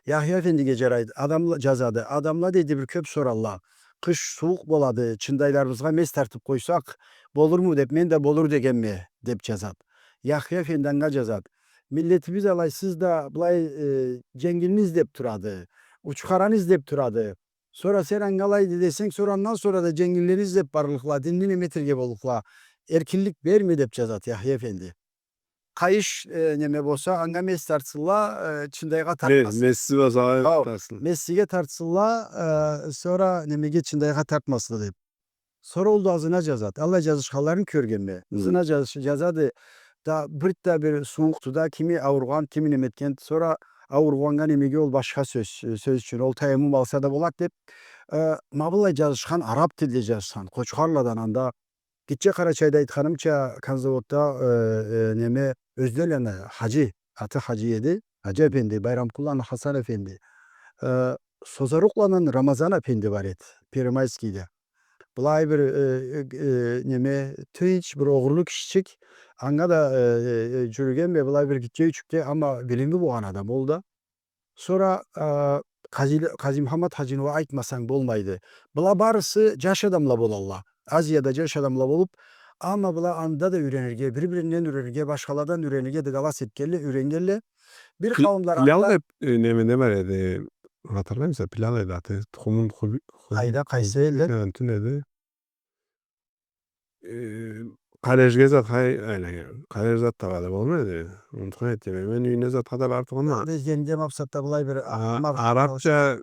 Яхъя эфендиге джарайды, адамла, джазады. Адамла, дейди, бир кёп соралла. Къыш сууукъ болады, чындайларыбызгъа мес тартып къойсакъ болурму деп, мен да болур дегенме, деп джазады. Яхъя эфенди анга джазады. Миллетибиз алай, сиз да былай, э, дженгилни излеп турады, учхараны излеп турады. Сора сен анга алай десенг, сора андан сора да дженгиллени излеп барлыкъла, динни неме этерге боллукъла. Эркинлик берме, деп джазады Яхъя эфенди. Къайыш, э, неме болса, анга мес тартсынла, э, чындайгъа тартмасын. Мессиз болса, тартсын. Мессиге тартсынла, э, сора немеге, чындайгъа тартмасын деп. Сора ол да ызына джазады. Аллай джазышханларын кёргенме. Хы. Ызына джаз-, джазады. Да бир да бир сууукъду да, кими ауругъан, кими неме этген. Сора ауругъаннга, немеге, ол башха сёз, сёз ючюн. Ол таяммум алса да болады деп. Э, ма быллай джазышхан, арап тилде джазышхан. Къочхарладан анда Гитче Къарачайда, айтханымча, Конзаводда, э, э, неме, Ёзденланы Хаджи, аты Хаджи эди, Хаджи эфенди, Байрамкъулланы Хасан эфенди, э, Созарукъланы Рамазан эфенди бар эди, Первомайскийде. Былай бир, э, э, э, неме, тынч, бир огъурлу кишичик, анга да, э, э, э, джюрюгенме, былай бир гитче ючюкде, амма билими болгъан адам ол да. Сора, а, Къази-, Къази-Мухаммад Хаджини уа айтмасанг болмайды. Была барысы джаш адамла болалла. Азияда джаш адамла болуп, амма была анда да юренирге, бир-биринден юренирге, башхаладан юренирге дыгалас этгенле, юренгенле. Бир къауумлар Пилал анда деп, э, неме, не бар эди? Хатырлаймыса? Пилал эди аты. Тухумун ху-, ху-, Къайда, къайсы элде? Э, тюн эди. Э, Къарежге зат, хай, айланнган. Къареж зат табады, болмайды. Унутхан этгенме. Мен юйюне затха да барып тургъанма. Мен излегенде макъсатда былай бир, а, а, ма-, арапча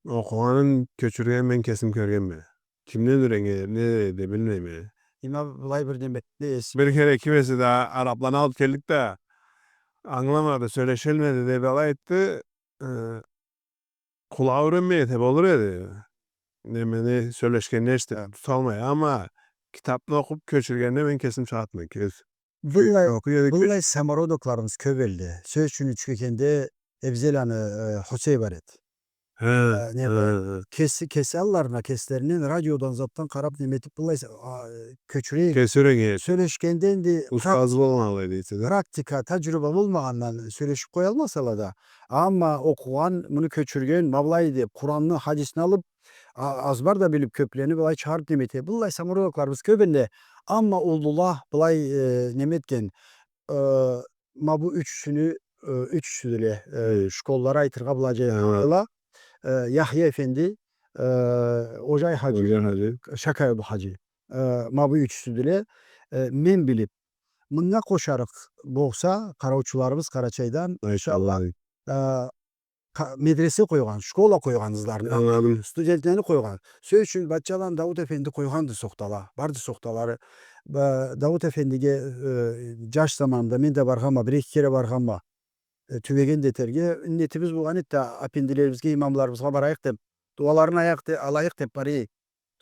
окъугъанын кёчюрген мен кесим кёргенме. Кимден юреннген, не да билмейме. Има былай бир неме, не эс- Бир кере ким эсе да арапланы алып келдик да, ангыламады, сёлешелмеди деп алай айтды. Э, Къулагъы юренмей эсе болур эди. немени сёлешгенин эшитип туталмай. Амма китапны окъуп кёчюргенде мен кесим шагъатма, кёз. Быллай, быллай самородокларыбыз кёп элде. Сёз ючюн, Учкекенде Эбзеланы, э, Хусей бар эди. Хы, э, не хы, бар? Хы. Кеси, кеси алларына, кеслеринден радиодан, затдан къарап, неме этип, быллай, а, кёчюрейик. Кеси юренген. Сёлешгенде энди устаз прак-, болгъан алай дейсе да. Практика, тажрыйба болмагъандан сёлешип къоялмасала да. Амма окъугъан, муну кёчюрген, ма былай деп, Къуранны, хадисни алып, а-, азбар да билип, кёплени былай чыгъарып неме эте. Быллай самородокларыбыз кёп энди. Амма уллула былай, э, неме этген, э, ма бу ючюсюню, э, ючюсюдюле, э, школлары айтыргъа былайча айтырла. Э, Яхья эфенди, э, Ожай хаджи, Ожай хаджи, Шакай хаджи. Э, ма бу ючюсюдюле, э, мен билип. Мынга къошарыкъ болса, къараучуларыбыз Къарачайдан, иншаллах, э, ка-, медресе къойгъан, школа къойгъан ызларына. Ангыладым. Студентлени къойгъан. Сёз ючюн, Батчаланы Дауут эфенди къойгъанды сохтала. Барды сохталары. Ба-, Дауут эфендиге, э, джаш заманымда мен да баргъанма, бир-эки кере баргъанма. Э, тюбеген да этерге. Нетибиз болгъан эди да, апендилерибизге, имамларыбызгъа барайыкъ деп, дуаларын аякъ де-, алайыкъ деп барай.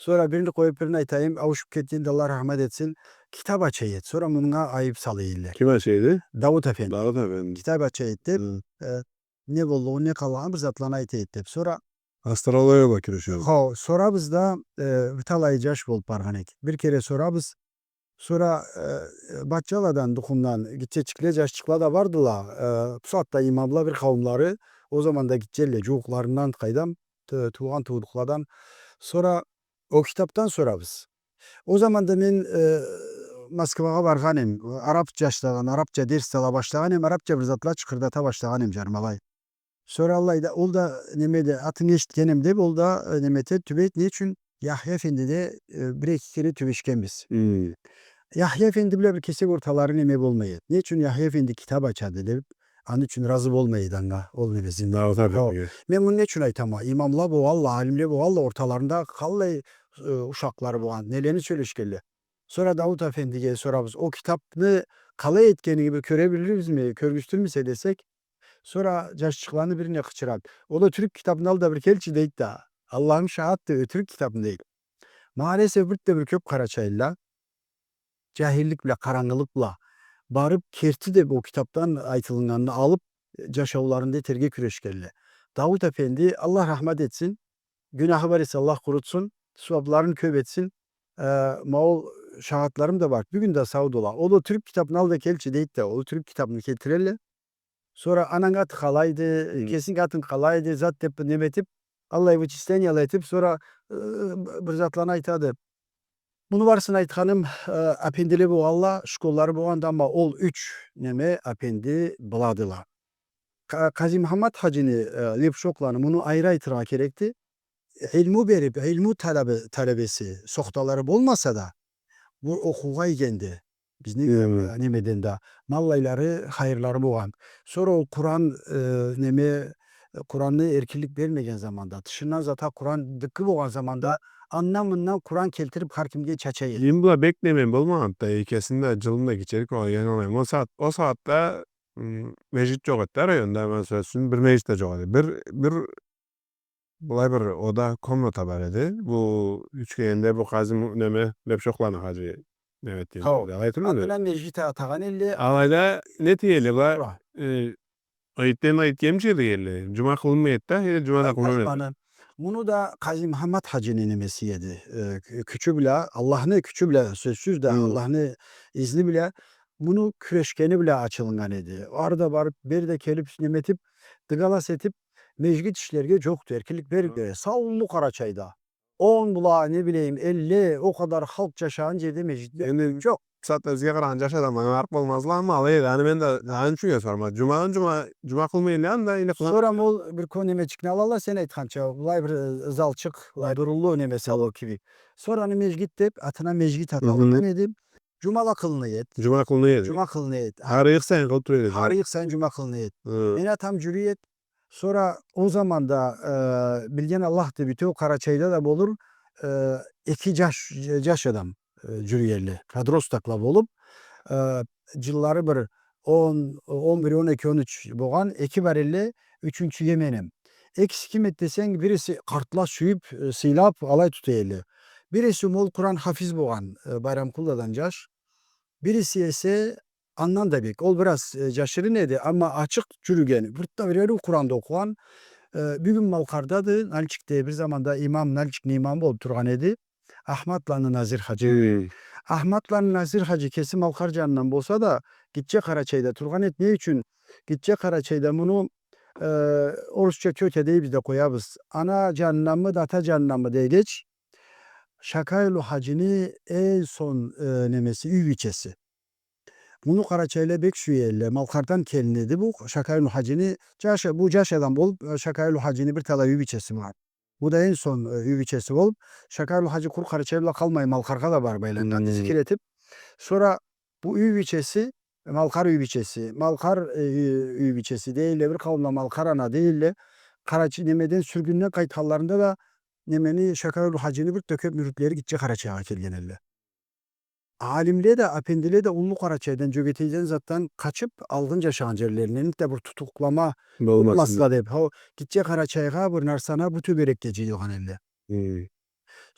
Сора бирини къоюп, бирин айтайым, ауушуп кетгенди, Аллах рахмат этсин, китап ача эди. Сора мунга айып сала эдиле. Ким ача эди? Дауут эфенди. Дауут эфенди. Китап ача эди деп, хы, э, не боллугъун, не къалгъанын, бир затланы айта эди деп. Сора астрология бла кюрешеди. Хо, сорабыз да, э, бир талай джаш болуп баргъан эдик. Бир кере сорабыз, сора, э, Батчаладан, Духумдан гитчечикле, джашчыкъла да бардыла. Э, бу сагъатда имамла бир къауумлары, ол заманда гитчелле, джууукъларындан, къайдам, ту-, туугъан туудукъладан. Сора ол китапдан сорабыз. Ол заманда мен, э, Москвагъа баргъан эм, араб джашлагъан, арабча дерс ала башлагъан эм, арабча бир затла чыкъырдата башлагъан эм джаныма алай. Сора аллай да, ол да, неме да, атын эшитген эм деп, ол да, э, неме этеди, тюбейди. Не ючюн? Яхья эфенди да, э, бир-эки кере тюбешгенбиз. Хы. Яхья эфенди бла бир кесек орталары неме болмай эди. Не ючюн? Яхья эфенди китап ачады деп, аны ючюн разы болмай эди анга, ол немесин. Дауут эфенди. Хо. Мен муну не ючюн айтама? Имамла болгъанла, алимле болгъанла, орталарында къаллай, э, ушакълары болгъан, нелени сёлешгенле. Сора Дауут эфендиге сорабыз, ол китапны къалай этгенинги бир кёре билирбизми, кёргюзтюрмюсе десек, сора джашчыкъланы бирине къычырады. Ол ётюрюк китапны ал да бир келчи дейди да. Аллахым шагъатды, ётюрюк китапны дейди. Маалесеф, бир да бир кёп къарачайлыла джахиллик бла, къарангылыкъ бла барып, керти деп ол китапдан айтылыннганын алып, джашауларында этерге кюрешгенле. Дауут эфенди, Аллах рахмат этсин, гюнахы бар эсе, Аллах къурутсун, сууапларын кёп этсин. Э, ма ол шагъатларым да бар, бюгюн да саудула. Ол ётюрюк китапны ал да келчи дейди да, ол ётюрюк китапны келтирелле. Сора ананг аты къалайды, хы, кесинг атынг къалайды, зат деп бир неме этип, аллай вычислениела этип, сора, э, бир затланы айтады. Муну барысын айтханым, э, апендиле болгъанла, школлары болгъанды, амма ол юч неме апенди быладыла. Къа-, Къази Мухаммад хаджини, э, Лепшокъланы, муну айры айтыргъа керекди. Илму берип, илму талабы-, талабеси, сохталары болмаса да, бу окъуугъа ийгенди. Бизни, э, немеден да, ма аллайлары хайырлары болгъан. Сора ол Къуран, э, неме, э, Къуранны эркинлик бермеген заманда, тышындан зата Къуран дыкъы болгъан заманда, андан-мындан Къуран келтирип, хар кимге чача эди. Дин бла бек неме болмагъанды да, экесини да джылын да кечерик болгъан, яни, ол сагъат, ол сагъатда, м, межгит джокъ эди да районда, мен сёз ючюн, бир межгит да джокъ эди. Бир, бир Былай бир ода, комната бар эди. Бу Учкекенде бу Къази Му-, неме, Лепшокъланы хаджи неме этген джери. Алай турмуду? Атына межгит атагъан эдиле. Алайда не этелле была? Э, ыйытдан ыйытгъа джюрюй эдиле. Джума къылынмай эди да, э, джума да къылынмай эди. Муну да Къази Мухаммад хаджини немеси эди. Э, кю-, кючю бла, Аллахны кючю бла, сёзсюз да, Аллахны изни бла, муну кюрешгени бла ачылыннган эди. Ары да барып, бери да келип, неме этип, дыгалас этип, межгит ишлерге джокъду, эркинлик бермей. Саулу Къарачайда. Он бла, не билейим, элли, ол къадар халкъ джашагъан джерде межгит джокъ. Энди джокъ. Сагъатда бизге къарагъан джаш адамла барып болмазла, амма алай эди. Аны мен да, аны ючюн сорама. Джуманы джума, джума къылмай эдиле, анда, энди къылгъан. Сора ол бир кёне немечикни алалла, сен айтханча, былай бир, э, залчыкъ, былай дуруллу неме салон кибик. Сора аны межгит деп, атына межгит аталгъан эди. Джумала къылына эди. Джума къылына эди. Джума къылына эди. Хар ыйыкъ сайын къылып тура эди. Хар ыйыкъ сайын джума къылына эди. Хы. Мени атам джюрюй эди. Сора ол заманда, э, билген Аллахды, бютеу Къарачайда да болур, э, эки джаш, джаш адам, э, джюрюй эдиле. Подростокла болуп, э, джыллары бир он, он бир, он эки, он юч болгъан, эки бар эдиле, ючюнчюге мен эм. Экиси ким эди десенг, бириси къартла сюйюп, э, сыйлап, алай тута эдиле. Бириси мол Къуран хафиз болгъан, э, Байрамкъулладан джаш. Бириси эсе андан да бек. Ол бир аз, э, джашырын эди, амма ачыкъ джюрюген, бир да бир ариу Къуран да окъугъан, э, бюгюн Малкъардады, Нальчикде бир заманда имам, Нальчикни имамы болуп тургъан эди. Ахматланы Назир хаджи. Хы. Ахматланы Назир хаджи кеси Малкъар джанындан болса да, Гитче Къарачайда тургъан эди. Не ючюн? Гитче Къарачайда муну, э, орусча тётя дейбиз да къоябыз. Ана джанынданмы да, ата джанынданмы дегенч, Шакай улу хаджини эм сонг, э, немеси, юй бийчеси. Муну къарачайла бек сюе эдиле. Малкъардан келин эди бу, Шакай улу хаджини, джаш, бу джаш адам болуп, э, Шакай улу хаджини бир талай юй бийчеси бар. Бу да эм сонг, э, юй бийчеси болуп, Шакай улу хаджиле къуру Къарачай бла къалмай, Малкъаргъа да барып айланады, хы, зикир этип. Сора бу юй бийчеси, Малкъар юй бийчеси, Малкъар, э, юй, юй бийчеси дей эдиле, бир къауумла Малкъар ана дей эдиле. Къарачай, немеден, сюргюнден къайтханларында да, немени, Шакай улу хаджини бир да кёп мюрютлери Гитче Къарачайгъа келген эдиле. Алимле да, апендиле да Уллу Къарачайдан, Джёгетейден, затдан къачып, алгъын джашагъан джерлеринден, энтда бир тутукълама болмасынла деп. Хо, Гитче Къарачайгъа, бир Нарсана, бу тёгерекге джыйылгъан эдиле. Хы.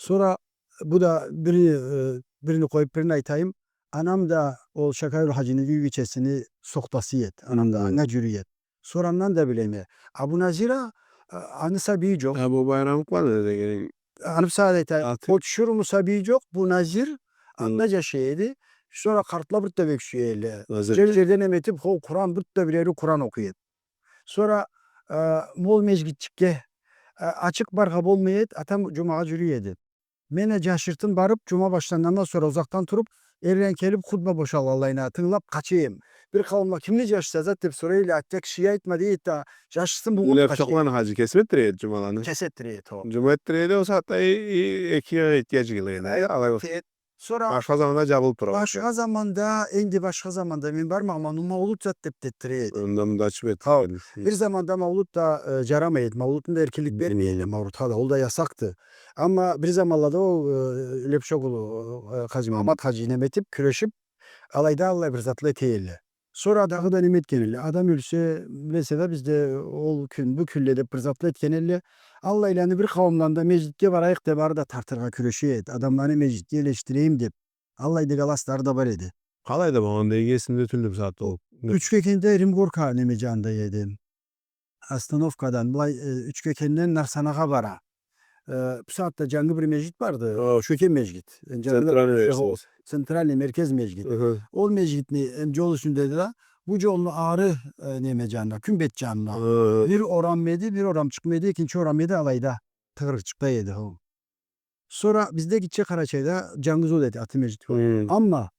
Сора бу да бири, э, бирини къоюп, бирин айтайым. Анам да ол Шакай улу хаджини юй бийчесини сохтасы эди. Анам да, хы, анга джюрюй эди. Сора андан да билеме. А бу Назира, а, аны сабийи джокъ. А бу Байрамкъулланы дегенинг. Аны сагъат айтайым. Аты. Ол Чуруму сабийи джокъ, бу Назир, хы, анда джашай эди. Сора къартла бир да бек сюе эдиле. Назир. Джер-джерден неме этип, хо, Къуран, бир да бир ариу Къуран окъуй эди. Сора, а, мол межгитчикге, а, ачыкъ баргъа болмай эди, атам джумагъа джюрюй эди. Мен а джашыртын барып, джума башланнгандан сора узакъдан туруп, эртден келип, хутба бошалгъанлайына тынгылап къача эдим. Бир къауумла, кимни джашыса зат деп сорай эдиле, атта кишиге айтма дей эди да, джашыртын бу... Уллу Эпчокъланы хаджи кесип этдире эди джумаланы? Кесип этдире эди, хо. Джума этдире эди, ол сагъатда и-, и-, эки а этгенчгилей, алай. Сора башха заманда джабылып тура. Башха заманда, энди башха заманда мен бармагъанма, ну, маулут зат деп да этдире эди. Онда-мында ачып этдире эди. Хо. Бир заманда маулут да, э, джарамай эди, маулутну да эркинлик бермей эди маулутха да, ол да ясакъды. Амма бир заманлада ол, э, Лепшок улу, э, хаджи Магъамат хаджи неме этип, кюрешип, алайда аллай бир затла эте эдиле. Сора дагъыда неме этген эдиле. Адам ёлсе, билесе да, бизде ол кюн, бу кюнле деп бир затла этген эдиле. Аллайланы бир къауумланы да межгитге барайыкъ деп ары да тартыргъа кюреше эди. Адамланы межгитге элешдирейим деп. Аллай да галаслары да бар эди. Къалайда болгъанды, эсимде тюлдю бусагъатда ол. Учкекенде Римгорка неме джанында эди. Остановкадан, былай, э, Учкекенден Нарсанагъа бара. Э, бусагъатда джангы бир межгит барды. Хо. Учкекен межгит. Э, джангы да... Центральный меркез. Центральный меркез межгит. Хы. Ол межгитни, э, джол юсюнде да, бу джолну ары, э, неме джанына, кюн бет джанына. Хы. Бир орам эди, бир орамчыкъ эди, экинчи орам эди, алайда. Тыгъырыкъчыкъда эди ол. Сора бизде Гитче Къарачайда джангыз ол эди, аты межгит. Хы. Амма,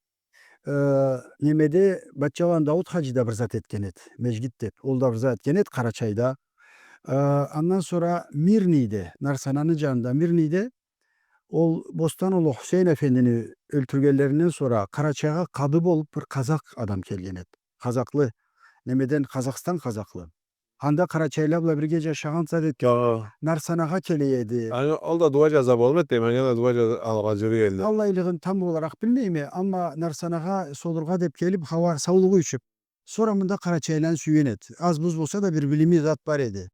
э, немеде, Батчаланы Дауут хаджи да бир зат этген эди, межгит деп. Ол да бир зат этген эди Къарачайда. Э, андан сора Мирныйде, Нарсананы джанында Мирныйде, ол Бостан улу Хусейн эфендини ёлтюргенлеринден сора Къарачайгъа къады болуп бир къазакъ адам келген эди. Къазакълы, немеден, Къазахстан къазакълы. Анда къарачайла бла бирге джашагъан зат эди. Хо. Нарсанагъа келе эди. Аны, ол да дуа джаза болуп эди, мен да дуа джаза алгъа джюрюй эдим. Аллайлыгъын там оларакъ билмейме, амма Нарсанагъа солургъа деп келип, хауа, саулугъу ючюн. Сора мында къарачайланы сюйген эди. Аз-буз болса да бир билими, зат бар эди.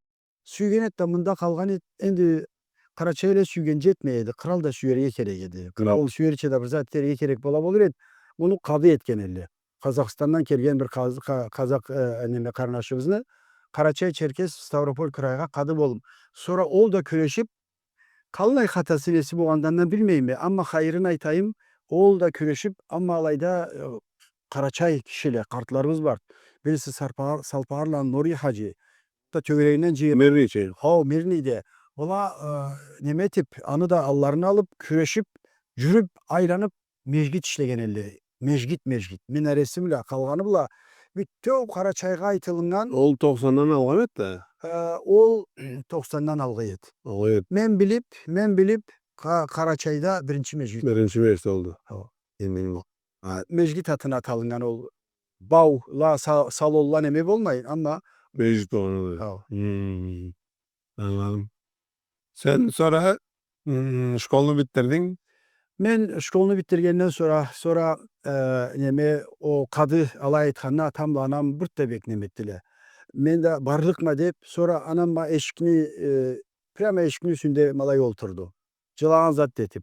Сюйген эди да мында къалгъан эди. Энди къарачайла сюйген джетмей эди. Кърал да сюерге керек эди. Кърал. Кърал сюерча да бир зат этерге керек бола болур эди. Муну къады этген эдиле. Къазахстандан келген бир къаз-, къа-, къазакъ, э, неме, къарнашыбызны, къарачай-черкес, Ставрополь крайгъа къады болуп. Сора ол да кюрешип, къаллай хатасы, неси болгъанын да билмейме, амма хайырын айтайым, ол да кюрешип, амма алайда, э, къарачай кишиле, къартларыбыз бар. Бириси Сарпагъар-, Салпагъарланы Нури хаджи, да тёгерегинден джыйып. Мирныйчи. Хо, Мирныйде. Ола, э, неме этип, аны да алларына алып, кюрешип, джюрюп, айланып, межгит ишлеген эдиле. Межгит, межгит. Минареси бла, къалгъаны бла, бютеу Къарачайгъа айтылыннган. Ол токъсандан алгъан эди да? Э, ол токъсандан алгъа эди. Алгъа эди. Мен билип, мен билип, Къа-, Къарачайда биринчи межгит. Биринчи межгит олду. Хо. Эмин бу. А, межгит атына аталыннган ол бау, ла, са-, салонла неме болмай, амма межгит болгъан ол. Хо. Хм. Ангыладым. Сен сора, м, школну битдирдинг? Мен школну битдиргенден сора, сора, э, неме, ол къады алай айтханына атам бла анам бир да бек неме этдиле. Мен да барлыкъма деп, сора анам ма эшикни, э, прямо эшикни юсюнде ма алай олтурду. Джылагъан зат да этип.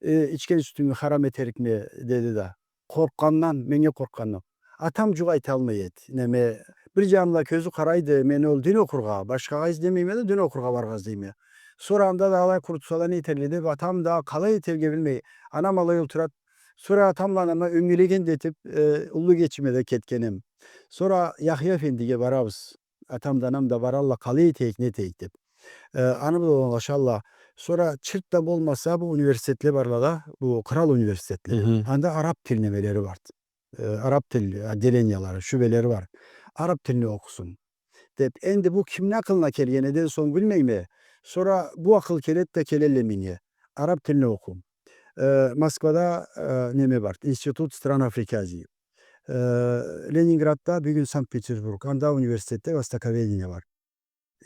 Э, ичген сютюнгю харам этерикме, деди да. Къоркъгъандан, меннге къоркъгъандан. Атам джукъ айталмай эди. Неме, бир джанында кёзю къарайды, мени ол дин окъургъа, башхагъа излемейме да, дин окъургъа баргъа излейме. Сора анда да алай къурутсала не этерле деп, атам да къалай этерге билмей. Анам алай олтурад. Сора атам бла анам а ёмгелеген да этип, э, уллу кечиме да кетгенем. Сора Яхъя эфендиге барабыз. Атам да, анам да баралла, къалай этейик, не этейик деп. Э, аны бла оноулашалла. Сора чырт да болмаса, бу университетле барла да, бу кърал университетле. Мгм. Анда араб тил немелери бар. Э, араб тил отделениялары, шюбелери бар. Араб тилни окъусун деп. Энди бу кимни акъылына келген эди, энди сонг билмейме. Сора бу акъыл келед да келелле меннге. Араб тилни окъу. Э, Москвада, э, неме бар, Институт стран Африки Азии. Э, Ленинградда, бюгюн Санкт-Петербург, анда университетде востоковедение бар.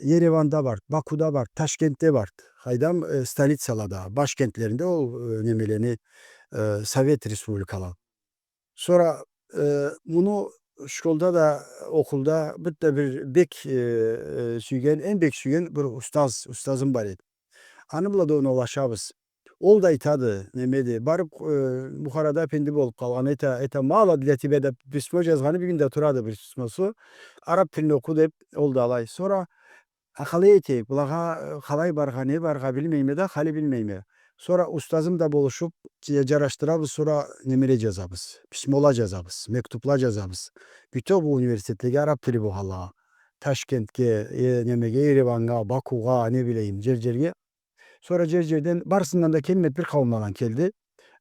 Ереванда бар, Бакуда бар, Ташкентде бар. Къайдам, э, столицалада, башкентлеринде ол, э, немелени, э, совет республикала. Сора, э, муну школда да, окъулда бир да бир бек, э, э, сюйген, эм бек сюйген бир устаз, устазым бар эди. Аны бла да оноулашабыз. Ол да айтады, немеди, барып, э, Бухарада эфенди болуп къалгъан, это, это мало для тебя деп письмо джазгъаны бюгюн да турады бир письмосу. Араб тилни окъу деп, ол да алай. Сора, а, къалай этейик, былагъа, э, къалай баргъа, не баргъа билмейме да, хали билмейме. Сора устазым да болушуп, джа-, джарашдырабыз, сора немеле джазабыз, письмола джазабыз, мектубла джазабыз. Бютеу бу университетлеге араб тили болгъанлагъа. Ташкентге, э, немеге, Ереваннга, Бакугъа, не билейим, джер-джерге. Сора джер-джерден, барысындан да келмед, бир къауумладан келди.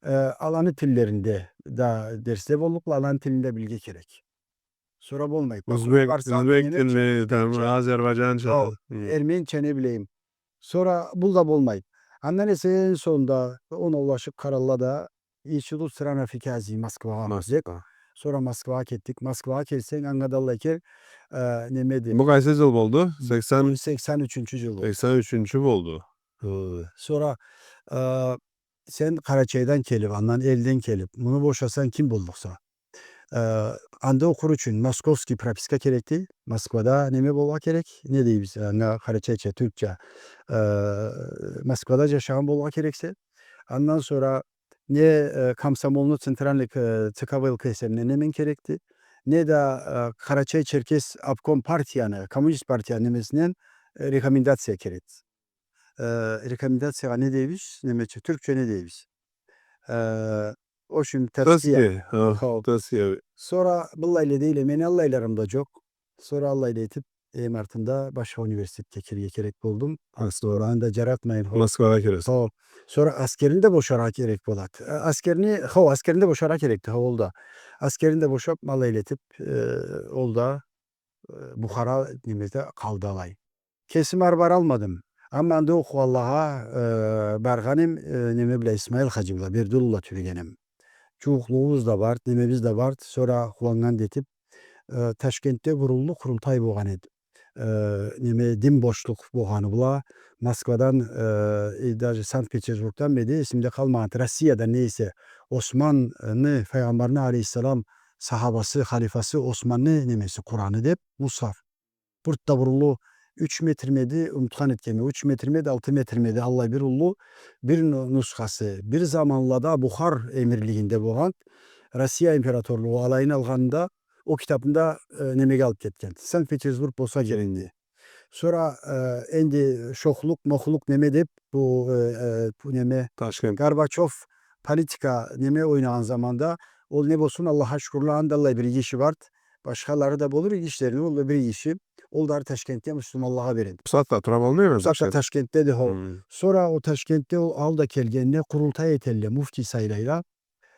Э, аланы тиллеринде да дерсле боллукъла, аланы тилин да билирге керек. Сора болмайды. Узбек, барса узбек тилни, тамам, азербайджанча. Хау, эрменча, не билейим. Сора бу да болмайды. Андан эсе эм сонда оноулашып къаралла да, Институт стран Африки Азии Москвагъа. Москва. Сора Москвагъа кетдик. Москвагъа келсенг, анга да аллай кел, э, немеди. Бу къайсы джыл болду? Сексен? Сексен ючюнчю джыл болду. Сексен ючюнчю болду. Э, сора, э, сен Къарачайдан келип, андан элден келип, муну бошасанг, ким боллукъса? Э, анда окъур ючюн московский прописка керекди. Москвада неме болургъа керек. Не дейбиз анга къарачайча, тюркча? Э, Москвада джашагъан болургъа керексе. Андан сора не, э, комсомолну центральный, э, ЦК ВЛКСМ-не неменг керекди, не да, э, Къарачай-Черкес обком партияны, коммунист партияны немесинден, э, рекомендация керекди. Э, рекомендациягъа не дейбиз? Немеча, тюркча не дейбиз? Э, в общем, тазкия. Тазкия, а, хау. Тазкия. Сора быллайла дейле, мени аллайларым да джокъ. Сора аллайла этип, эм артында башха университетге кирирге керек болдум. Сора анда джаратмайын, хау. Москвагъа киресиз. Хау. Сора аскерни да бошаргъа керек болад. Э, аскерни, хау, аскерни да бошаргъа керекди, хау, ол да. Аскерни да бошап, ма алайла этип, э, ол да, э, Бухара немеде къалды алай. Кесим ары баралмадым. Амма анда окъугъанлагъа, э, баргъаным, э, неме бла, Исмаил хаджи бла, Бердиулла бла тюбегеним. Джууукълугъубуз да барды, немебиз да барды. Сора къууаннган да этип, э, Ташкентде бир уллу къурултай болгъан эди. Э, неме, дин бошлукъ болгъаны бла, Москвадан, э, и даже Санкт-Петербургдан бла эди, эсимде къалмагъанды, Россиядан не эсе, Османны, Файгъамбарны алейхиссалам сахабасы, халифасы Османны немеси, Къураны деп, мусхаф. Бир да бир уллу, юч метрмеди, унутхан этгенме, юч метрмеди, алты метрмеди, аллай бир уллу, бир ну-, нусхасы, бир заманлада Бухар эмирлигинде болгъан, Россия императорлугъу алайын алгъанында, ол китабын да, э, немеге алып кетген. Санкт-Петербург болса керекди. Сора, э, энди шохлукъ, мохлукъ неме деп, бу, э, э, бу неме, Ташкент. Горбачёв политика неме ойнагъан заманда, ол не болсун, Аллахха шукурла, анда аллай бир иги иши барды. Башхалары да болур иги ишлерини, ол да бир иги иши. Ол да ары Ташкентде муслиманлагъа береди. Бусагъатда тура болмайма. Бусагъатда Ташкентдеди, хо. Хы. Сора ол Ташкентде ол алда келгенине къурултай этелле, муфтий сайлайла.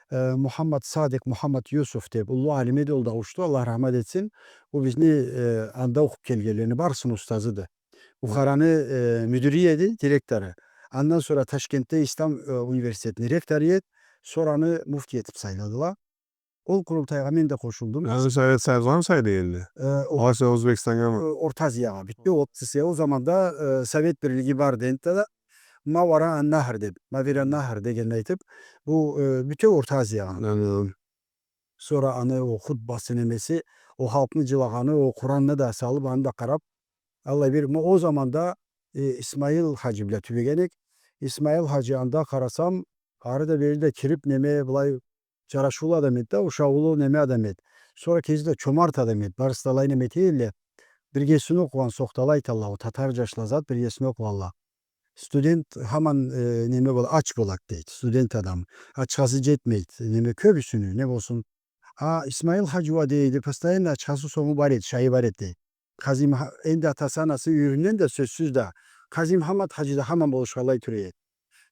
Э, Мухаммад Садикъ, Мухаммад Юсуф деп уллу алим эди, ол да ауушду, Аллах рахмат этсин. Ол бизни, э, анда окъуп келгенлени барысыны устазыды. Бухараны, э, мюдюрю эди, директору. Андан сора Ташкентде Ислам, э, университетини ректору эди. Сора аны муфтий этип сайладыла. Ол къурултайгъа мен да къошулдум. Аны Совет Союзгъамы сайлай элле? Э, о-, Азия, Озбекстангамы? Э, Орта Азиягъа. Бютеу Орта Азия. Ол заманда, э, Совет Бирлиги барды энтда да. Мавара ан-Нахр деп, Мавера Нахр дегенни айтып, бу, э, бютеу Орта Азиягъа. Ангыладым. Сора аны ол хутбасы немеси, ол халкъны джылагъаны, ол Къуранны да салыб, аны да къараб, аллай бир, ма ол заманда, э, Исмаил хаджи бла тюбеген эдик. Исмаил хаджи анда къарасам, ары да бери да кириб, неме, былай джарашыулу адам эди да, ушагъылы неме адам эди. Сора кеси да чомарт адам эди. Барысы да алай неме этелле. Биргесине окъугъан сохтала айталла, ол татар джашла зат биргесине окъугъанла. Студент хаман, э, неме бол-, ач болад дейди. Студент адам. Ачхасы джетмейди. Неме, кёбюсюню, не болсун. А Исмаил хаджи уа дейди, постоянно ачхасы сому бар эди, шайы бар эди дейди. Къази Муха-, энди атасы, анасы юйюрюнден да, сёзсюз да, Къази Мухаммад хаджи да хаман болушханлай тюр эди.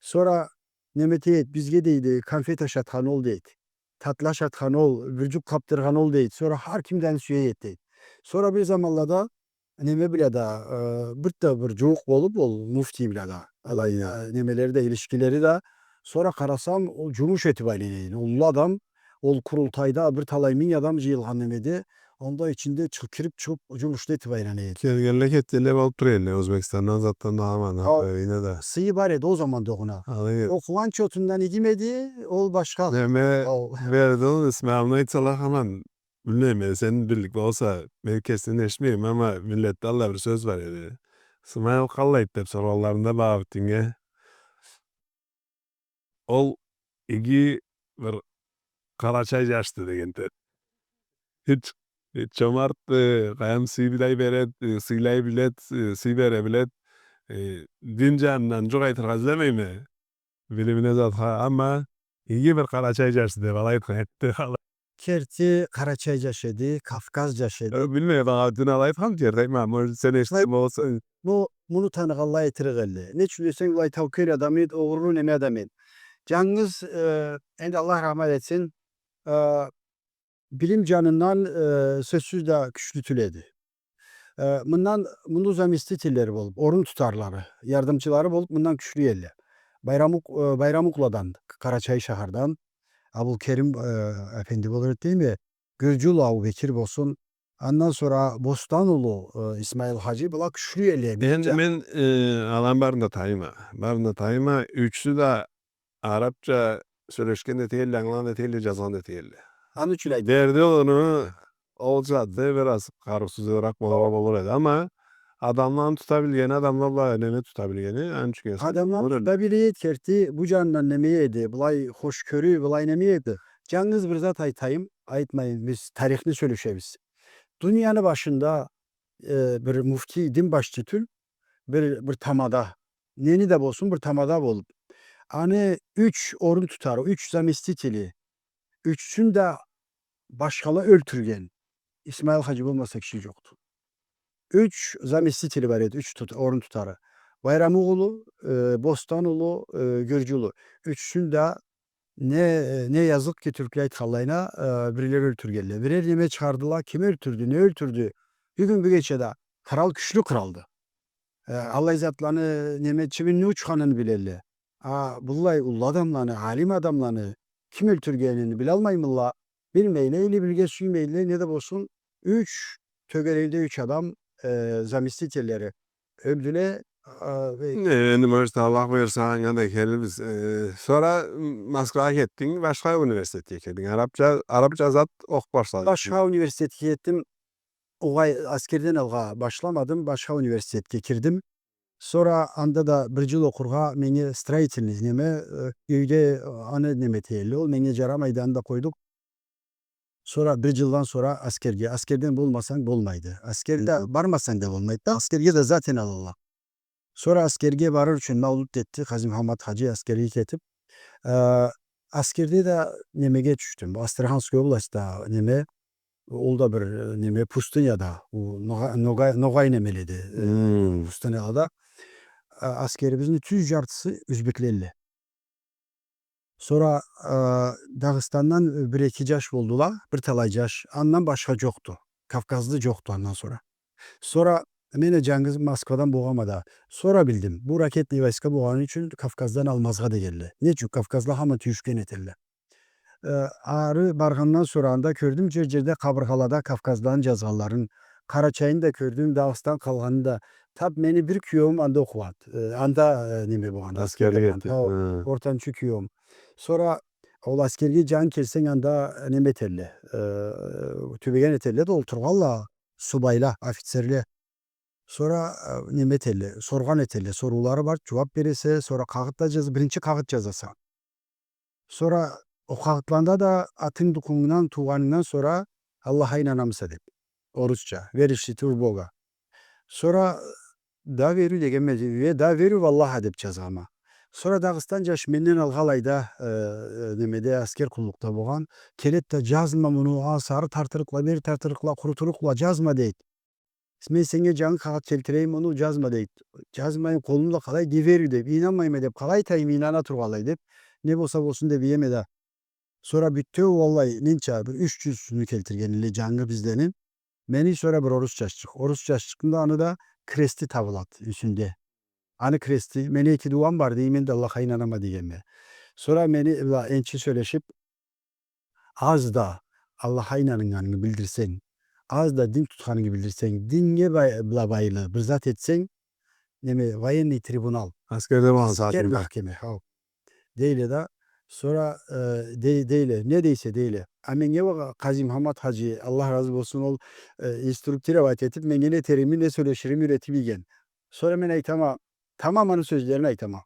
Сора неме этейди, бизге дейди, конфет ашатхан ол дейди. Татлы ашатхан ол, бюрджюк къабдыргъан ол дейди. Сора хар ким да аны сюе эди дейди. Сора бир заманлада неме бла да, э, бир да бир джууукъ болуб, ол муфтий бла да. Алай, э, немелери да, илишкилери да. Сора къарасам, ол джумуш этиб айлана эди. Уллу адам, ол къурултайда бир талай минг адам джыйылгъан немеде, онда ичинде чыгъ-, кириб чыгъыб, джумушну этиб айлана эди. Келгенле, кетгенле болуб тура эди, Озбекстандан, затдан да, аман, а, хапарына да. Сыйы бар эди ол заманда огъуна. Алай эди. Окъугъан чотундан иги эди, ол башха. Неме, ол Бердиевну Исмаилни айтсала хаман, билмейме, сен биллик болса, мен кесинден эшитмейме, амма миллетде аллай бир сёз бар эди. Исмаил къаллайды деб соргъанларында Багьавутдиннге, ол иги бир къарачай джашды дегенди. Хич, хич чомартды, э, къайдам, сый билей беред, э, сыйлай билед, э, сый бере билед. Э, дин джанындан джукъ айтыргъа излемейме. Билимине, затха, амма иги бир къарачай джашды деб алай айтхан этди. Керти къарачай джаш эди, Кавказ джаш эди. Э, билмейме, Багьавутдин алай айтхан, керти айтма, может, сен эшитген болсанг. Бу, муну таныгъанла айтырыкъ эди. Не ючюн десенг, былай таукел адам эди, огъурлу неме адам эди. Джангыз, э, энди Аллах рахмат этсин, э, билим джанындан, э, сёзсюз да кючлю тюл эди. Э, мындан, муну заместительлери болуб, орун тутарлары, ярдымчылары болуб, мындан кючлю эдиле. Байрамукъ-, э, Байрамукъладан, Къарачай шахардан, Абулкерим, э, эфенди болур эди, дейме, Гюрджюлу Абубекир болсун, андан сора Бостан улу, э, Исмаил хаджи, была кючлю эдиле. Мен, мен, э, аланы барын да таныйма. Барын да таныйма. Ючюсю да арабча сёлешген да тюлле, ангылагъан да тюлле, джазгъан да тюлле. Аны ючюн айтдым. Бердиевну ол джаты бир аз къарыусузуракъ болургъа болур эди, амма адамланы тута билгени, адамла бла неме тута билгени, аны ючюн эсим. Адамланы тута биле эди, керти, бу джанындан неме эди, былай хош кёрюу, былай неме эди. Джангыз бир зат айтайым, айтмайым, биз тарихни сёлешебиз. Дунияны башында, э, бир муфтий, дин башчы тюл, бир, бир тамада, нени да болсун, бир тамада болуб, аны юч орун тутары, юч заместители, ючюсюн да башхала ёлтюрген, Исмаил хаджи болмаса киши джокъду. Юч заместители бар эди, юч тут-, орун тутары. Байрамукъ улу, э, Бостан улу, э, Гюрджюлю. Ючюсюн да не, не языкъ ки, тюркле айтханлайына, э, бирлери ёлтюргенле. Бирер неме чыгъардыла, ким ёлтюрдю, не ёлтюрдю? Бюгюн, бу кече да кърал кючлю къралды. Э, аллай затланы, неме, чыбынны учханын билелле. А быллай уллу адамланы, алим адамланы ким ёлтюргенин билалмаймылла, билмейле, или билирге сюймейле, не да болсун, юч, тёгерегинде юч адам, э, заместительлери ёлдюле, а, э, не, энди, может, Аллах буюрса, анга да келирбиз. Э, сора Москвагъа кетдинг, башха университетге кирдинг. Арабча, арабча зат окъуб башладынг. Башха университетге кетдим. Огъай, аскерден алгъа башламадым, башха университетге кирдим. Сора анда да бир джыл окъургъа меннге строительный неме, э, юйде, э, аны неме этелле, ол меннге джарамайды, аны да къойдукъ. Сора бир джылдан сора аскерге, аскерден болмасанг болмайды. Аскерге да бармасанг да болмайды да, аскерге да затен алалла. Сора аскерге барыр ючюн Маулут этди, Къази Мухаммад хаджи аскерге кетиб, э, аскерде да немеге тюшдюм. Астраханская областьда неме, ол да бир, э, неме, пустыняда, ол ногъа-, ногъай, ногъай немеледи, э, пустынялада. Э, аскерибизни тюз джартысы ёзбеклелле. Сора, э, Дагъыстандан бир-эки джаш болдула, бир талай джаш. Андан башха джокъду. Кавказлы джокъду андан сора. Сора мен а джангыз Москвадан болгъанма да. Сора билдим. Бу ракетный войска болгъаны ючюн Кавказдан алмазгъа дегенле. Не ючюн? Кавказла хаман тюйюшген этелле. Э, ары баргъандан сора анда кёрдюм, джер-джерде къабыргъалада кавказланы джазгъанларын, Къарачайны да кёрдюм, Дагъыстан къалгъанын да. Тап мени бир кюеуюм анда окъугъанды. Э, анда, э, неме болгъанды, аскерлик этди. Хо, ортанчы кюеуюм. Сора Ол аскерге джангы келсенг, анда неме этелле, э, тюбеген этелле да, олтургъалла субайла, офицерле. Сора, э, неме этелле, соргъан этелле, соруулары бар, джууаб бересе, сора къагъыт да джаз-, биринчи къагъыт джазаса. Сора ол къагъытлада да атынг, тукъумунгдан, туугъанынгдан сора Аллахха ийнанамыса деб. Орусча. Веришь ли ты в Бога? Сора да верю дегенме, ве-, да верю в Аллаха деб джазгъанма. Сора Дагъыстан джаш менден алгъа алайда, э, э, немеде, аскер къуллукъда болгъан. Келед да, джазма муну, а, сары тартырыкъла, бери тартырыкъла, къурутурукъла, джазма, дейд. Мен сеннге джангы къагъыт келтирейим, муну джазма, дейд. Джазмайым, къолуму да къалай, не верю деб, ийнанмайма деб къалай айтайым, ийнана тургъанлай деб. Не болса болсун деб иеме да. Сора бютеу, уаллахи, ненча, бир юч джюзюн келтирген элле джангы бизденин. Мени сора бир орус джашчыкъ. Орус джашчыкъны да, аны да крести табылад юсюнде. Аны крести, мени эки дууам бар, дейме, мен да Аллахха ийнанама дегенме. Сора мени, бла, энчи сёлешиб, аз да Аллахха ийнанынганынгы билдирсенг, аз да дин тутханынгы билдирсенг, диннге бай-, бла байлы бир зат этсенг, неме, военный трибунал. Аскерде болгъан сагъатда. Аскер махкеме, хау. Дейле да, сора, э, дей-, дейле, не дейсе, дейле. А меннге уа Къази Мухаммад хаджи, Аллах разы болсун, ол, э, инструктировать этиб, меннге не этерими, не сёлеширими юретиб ийген. Сора мен айтама, тамам аны сёзлерин айтама.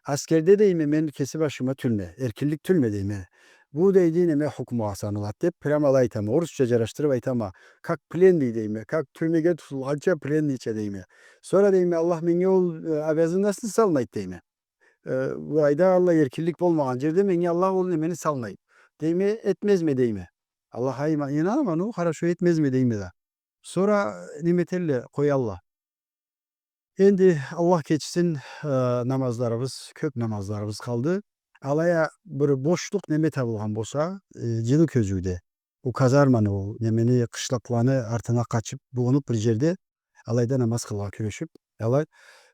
Аскерде, дейме, мен кеси башыма тюлме, эркинлик тюлме, дейме. Бу, дейди, неме, хукмугъа саналад деб, прямо алай айтама. Орусча джарашдырыб айтама. Как пленный, дейме, как тюрьмеге тутулгъанча, пленныйча, дейме. Сора, дейме, Аллах меннге ол, э, обязанностьну салмайд, дейме. Э, былайда Аллах, эркинлик болмагъан джерде меннге Аллах ол немени салмайд. Дейме, этмезме, дейме. Аллахха има-, ийнанама, ну, хорошо, этмезме, дейме да. Сора неме этелле, къоялла. Энди Аллах кечсин, э, намазларыбыз, кёб намазларыбыз къалды. Алай а бир бошлукъ неме табылгъан болса, э, джылы кёзюуде, ол казарманы, ол немени, къышлакъланы артына къачыб, бугъунуб бир джерде, алайда намаз къылыргъа кюрешиб, алай.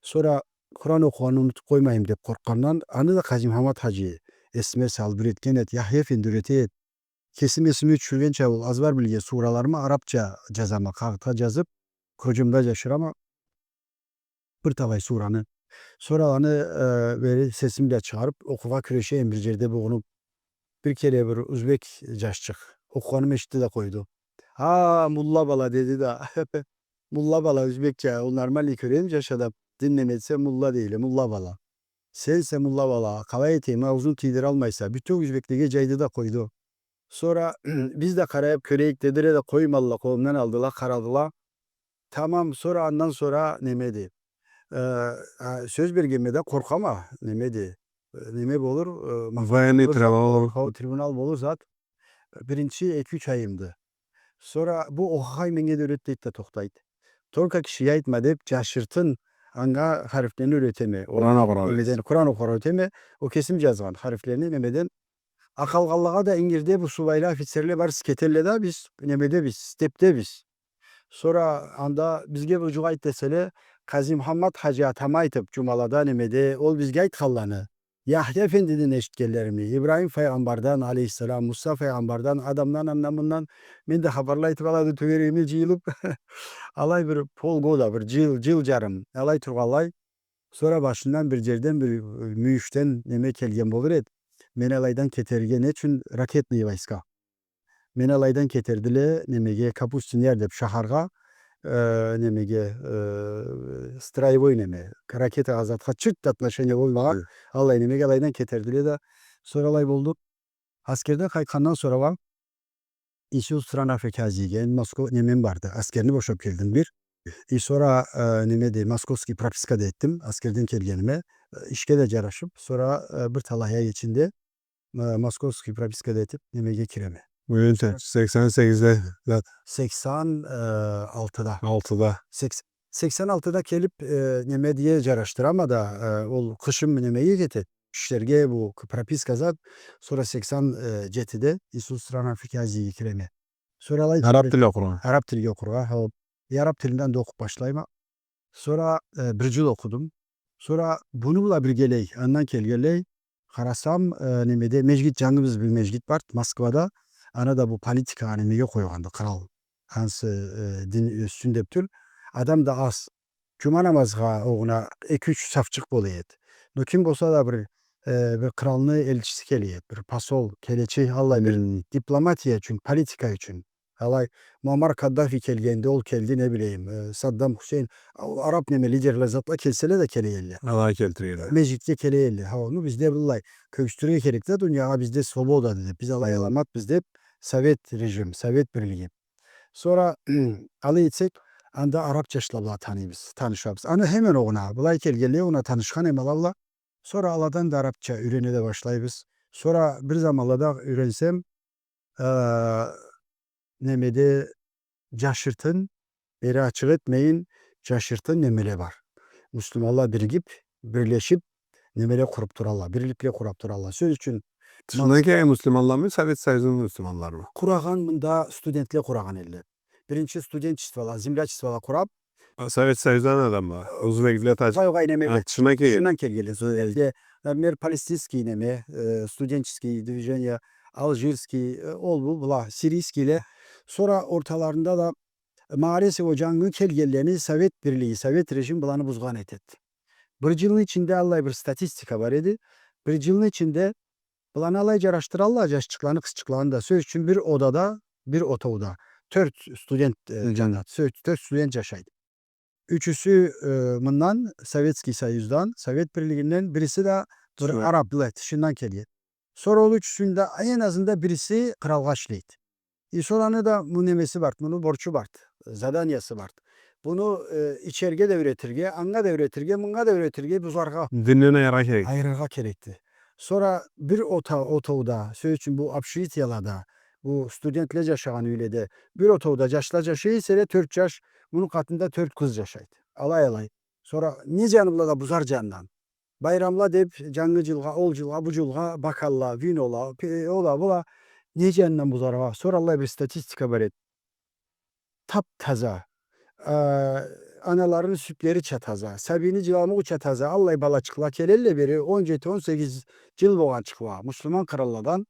Сора Къуран окъугъанны унутуб къоймайым деб къоркъгъандан, аны да Къази Мухаммад хаджи эсиме салыб юретген эд, Яхья эфенди юрете эд. Кесим эсиме тюшюргенча, ол азбар билген сураларымы арабча джазама, къагъытха джазыб, кёджюмде джашырама бир талай сураны. Сора аланы, э, бери сесим бла чыгъарыб, окъургъа кюрешейим бир джерде бугъунуб. Бир кере бир узбек джашчыкъ окъугъанымы эшитди да къойду. «А, мулла бала», — деди да. Мулла бала, узбекча, ол нормальный кёреди джаш адам. Дин неме этсе, мулла дейле, мулла бала. Сенсе мулла бала, къалай этейим, ауузун тийдиралмайса, бютеу узбеклеге джайды да къойду. Сора биз да къарайыб кёрейик дедиле да, къоймадыла, къолумдан алдыла, къарадыла. Тамам, сора андан сора немеди? Э, а, сёз бергенме да къоркъама, немеди? Э, неме болур, э, военный трибунал болур. Хау, трибунал болур зат. Биринчи эки-юч айымды. Сора бу охахай меннге да юрет дейд да тохтайд. Только кишиге айтма деб, джашыртын анга харифлени юретеме. Ол Къуран окъургъа немеден, Къуран окъургъа юретеме. Ол кесим джазгъан харифлени немеден. А къалгъанлагъа да ингирде бу субайла, офицерле барысы кетелле да, биз немедебиз, степдебиз. Сора анда бизге бир джукъ айт деселе, Къази Мухаммад хаджи атама айтыб, джумалада немеде, ол бизге айтханланы. Яхья эфендиден эшитгенлерими, Ибрахим файгъамбардан, алейхиссалам, Муса файгъамбардан, адамдан, андан-мындан, мен да хапарла айтыб, аланы тёгерегине джыйылыб, алай бир полгода, бир джыл, джыл джарым, алай тургъанлай, сора башындан бир джерден, бир, э, мюйюшден неме келген болур эд. Мени алайдан кетерирге не ючюн? Ракетные войска. Мени алайдан кетердиле, немеге, Капустин Яр деб шахаргъа, э, немеге, э, строевой неме, ракетагъа, затха чырт да отношения болмагъан, аллай немеге алайдан кетердиле да, сора алай болду. Аскерден къайтхандан сора уа Институт стран Африки Азии деген Москва немем барды, аскерни бошаб келдим бир. И сора, э, немеди, московский прописка да этдим, аскерден келгениме, э, ишге да джарашыб, сора, э, бир талай ай ичинде э, московский прописка да этиб, немеге киреме. Бу ёнтен сексен сегизде, да. Сексен алтыда. Алтыда. Секс-, сексен алтыда келиб, э, неме дие джарашдырама да, э, ол къышым немеге кетеди. Ишлерге бу к-, прописка зат, сора сексен джетиде Институт стран Африки Азииге киреме. Сора алай араб тилни окъургъа. Араб тилни окъургъа, хо. Араб тилинден да окъуб башлайма. Сора, э, бир джыл окъудум. Сора муну бла биргелей, андан келгенлей, къарасам, э, немеде, межгит, джангы биз бир межгит бар, Москвада. Аны да бу политикагъа немеге къойгъанды, кърал. Ансы, э, дин ёссюн деб тюл. Адам да аз. Джума намазгъа огъуна эки-юч сафчыкъ бола эди. Но ким болса да бир э, бир къралны элчиси келе эди, бир посол келечи, аллай бир дипломатия ючюн, политика ючюн. Алай, Муаммар Каддафи келгенде, ол келди, не билейим, э, Саддам Хусейн, а, ол араб неме лидерле, затла келселе да келе элле. Алай келтире элле. Межгитге келе элле. Хо, ну, бизде быллай кёргюзтюрге керек да дуниягъа, бизде свобода деп, биз алай аламатбыз деп, совет режим, совет бирлиги. Сора алай этсек, анда араб джашла бла таныйбыз, танышабыз. Аны хемен огъуна, былай келгенлей огъуна танышхан эм ала бла. Сора аладан да арабча юйрене да башлайбыз. Сора бир заманлада юйренсем, э, немеде джашыртын, бери ачыкъ этмейин, джашыртын немеле бар. Муслиманла биригип, бирлешип, немеле къуруп туралла, бирликле къурап туралла. Сёз ючюн, тышындан келген муслиманламы, Совет Союзуну муслиманларымы? Къурагъан мында студентле къурагъан элле. Биринчи студенчествола, землячествола къурап, А, Совет Союздан адамла, узбекле, тадж-, Тайгъа неме, а, тышындан келген. Тышындан келгенле, зо-, элде. Например, палестинский неме, э, студенческий движение, алжирский, э, ол бу, была, сирийскийле. Сора орталарында да, э, маариси о джангы келгенлени совет бирлиги, совет режим быланы бузгъан этеди. Бир джылны ичинде, аллай бир статистика бар эди, бир джылны ичинде быланы алай джарашдыралла, джашчыкъланы, къызчыкъланы да, сёз ючюн, бир одада, бир отоуда тёрт студент, э, джанады, сё-, тёрт студент джашайды. Ючюсю, э, мындан, Советский Союздан, Совет Бирлигинден, бириси да бир араб, былай, тышындан келген. Сора ол ючюсюн да, эм азында бириси къралгъа ишлейди. И сора аны да, муну немеси барды, муну борчу барды, заданиясы барды. Буну, э, ичерге да юйретирге, анга да юйретирге, мынга да юйретирге, бузаргъа. Динден айырыргъа керек. Айырыргъа керекди. Сора бир ота-, отоуда, сёз ючюн, бу общежитиялада, бу студентле джашагъан юйледе, бир отоуда джашла джашай эселе, тёрт джаш, муну къатында тёрт къыз джашайды. Алай-алай. Сора не джаны бла да бузар джанындан. Байрамла деп, джангы джылгъа, ол джылгъа, бу джылгъа, бокалла, винола, пе-, ола, была, не джанындан бузаргъа. Сора аллай бир статистика бар эди. Тап-таза, а, аналарыны сюдлерича таза, сабийни джыламукъуча таза, аллай балачыкъла келелле бери, он джети, он сегиз джыл болгъанчыкъла, муслиман къралладан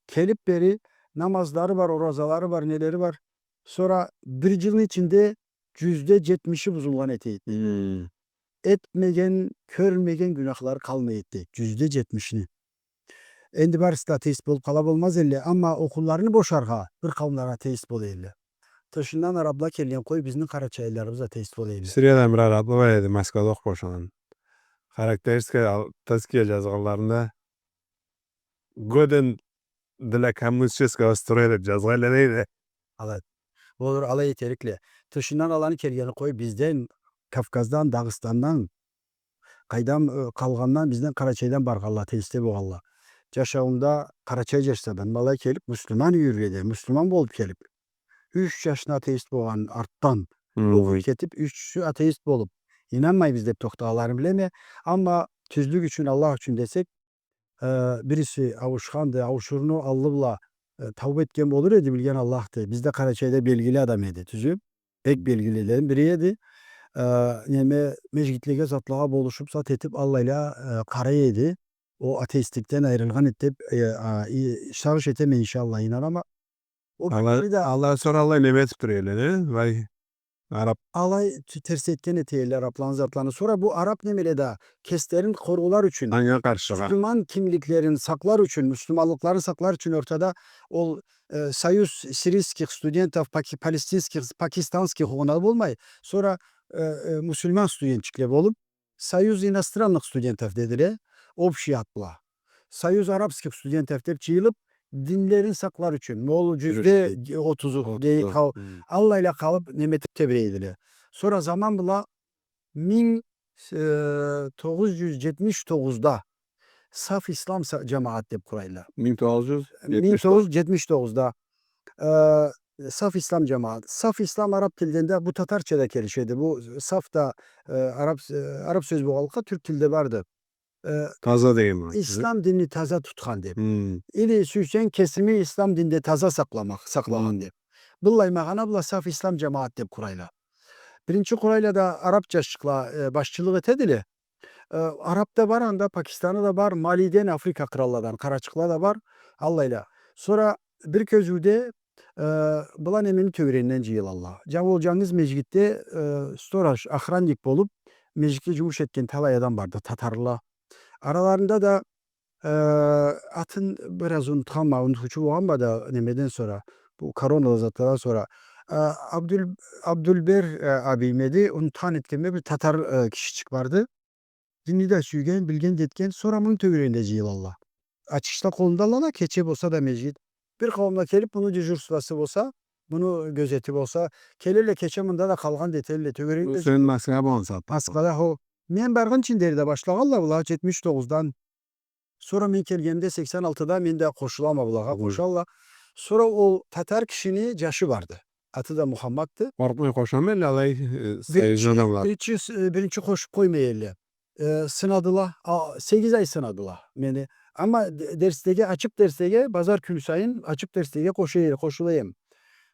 келип бери, намазлары бар, оразалары бар, нелери бар. Сора бир джылны ичинде джюзде джетмиши бузулгъан этейди. Хм. Этмеген, кёрмеген гюнахлары къалмай эди, джюзде джетмишни. Энди барысы да атеист болуп къала болмаз элле, амма окъулларыны бошаргъа бир къауумла атеист бола элле. Тышындан арабла келген къой, бизни къарачайлыларыбыз атеист бола элле. Сириядан бир арабла бар эди, Москвада окъуп бошагъан. Характеристика, ал-, тезкия джазгъанларында, «Годен для коммунистического строя» деп джазгъан элле дейди. Алай. Болур, алай этерикле. Тышындан аланы келгени къой, бизден, Кавказдан, Дагъыстандан, къайдан, э, къалгъандан, бизден, Къарачайдан баргъанла, атеистле болгъанла. Джашауумда къарачай джашладан, былай келип, муслиман юйюрге да, муслиман болуп келип, юч джашны атеист болгъан артдан, хм, окъуп кетип, ючюсю атеист болуп, ийнанмайбыз деп тохтагъанларын билеме. Амма тюзлюк ючюн, Аллах ючюн десек, э, бириси ауушханды, ауушурну аллы бла, э, тауба этген болур эди, билген Аллахды. Бизде Къарачайда белгили адам эди, тюзю. Бек белгилиледен бири эди. Э, неме, межгитлеге, затлагъа болушуп, зат этип, аллайла, э, къарай эди. Ол атеистликден айырылгъан эди деп, э, а, и-, сагъыш этеме, иншаллах, ийнанама. Ол алай, бири да алай сора алай неме этип тура элле, не? Вай, араб. Алай т-, терс этген эте элле арабланы затланы. Сора бу араб немеле да кеслерин къоруулар ючюн, анга къаршыгъа, муслиман кимликлерин сакълар ючюн, муслиманлыкъларын сакълар ючюн ортада ол, э, Союз сирийских студентов, паки-, палестинских, пакистанских огъуна болмай, сора, э, э, муслиман студентчикле болуп, Союз иностранных студентов дедиле, общий ат бла. Союз арабских студентов деп джыйылып, динлерин сакълар ючюн, ма ол джюзде отузу дейик, хау, аллайла къалып, неме этип тебрейдиле. Сора заман бла минг, э, тогъуз джюз джетмиш тогъузда Саф Ислам са-, джамагъат деп къурайла. Минг тогъуз джюз джетмиш тогъуз. Минг тогъуз джюз джетмиш тогъузда. Э, Саф Ислам джамагъат. Саф Ислам араб тилден да, бу татарча да келишеди. Бу саф да, э, араб, э, араб сёз болгъанлыкъгъа, тюрк тилде барды. Э, таза деген ма? Ислам динни таза тутхан деп. Хм. Или сюйсенг, кесими ислам динде таза сакъламакъ, сакълагъан деп. Быллай магъана бла Саф Ислам джамагъат деп къурайла. Биринчи къурайла да араб джашчыкъла, э, башчылыкъ этедиле. Э, араб да бар, анда Пакистанлы да бар, Малиден, Африка къралладан къарачыкъла да бар, аллайла. Сора бир кёзюуде, э, была немени тёгеринден джыйылалла. Джа-, ол джангыз межгитде, э, сторож, охранник болуп, межгитде джумуш этген талай адам барды, татарлыла. Араларында да Э, атын бир аз унутханма, унутуучу болгъанма да немеден сора, бу короналы затладан сора. Э, Абдул-, Абдулбер, э, абийим эди, унутхан этгенме, бир татар, э, кишичик барды. Динни да сюйген, билген да этген, сора муну тёгерегинде джыйылалла. Ачхычла къолундалла да, кече болса да межгит. Бир къауумла келип, муну дежурствосу болса, муну гёзети болса, келелле кече мында да къалгъан да этелле, тёгерегинде. Бу сен Москва болгъан сагъатда. Москвада, хо. Мен баргъынчын дери да башлагъалла была, джетмиш тогъуздан. Сора мен келгенимде, сексен алтыда, мен да къошулама былагъа, хо, къошалла. Сора ол татар кишини джашы барды. Аты да Мухаммадды. Къоркъмай къошама элле алай, э, союз адамла. Биринчи, э, биринчи къошуп къоймай элле. Э, сынадыла, а, сегиз ай сынадыла мени. Амма де-, дерслеге, ачыкъ дерслеге, базар кюн сайын ачыкъ дерслеге къошу-, къошула эдим.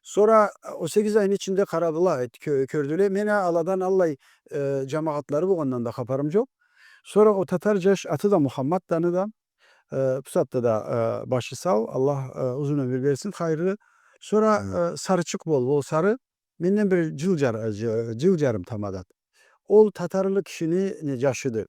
Сора, э, ол сегиз айны ичинде къарадыла, э, кё-, кёрдюле. Мени аладан аллай, э, джамагъатлары болгъандан да хапарым джокъ. Сора ол татар джаш, аты да Мухаммадды аны да, э, бусагъатда да, э, башы сау, Аллах, э, узун ёмюр берсин, хайырлы. Сора, э, сарычыкъ болду, ол сары, менден бир джыл джар-, э, дж-, джыл джарым тамадады. Ол татарлы кишини, не, джашыды.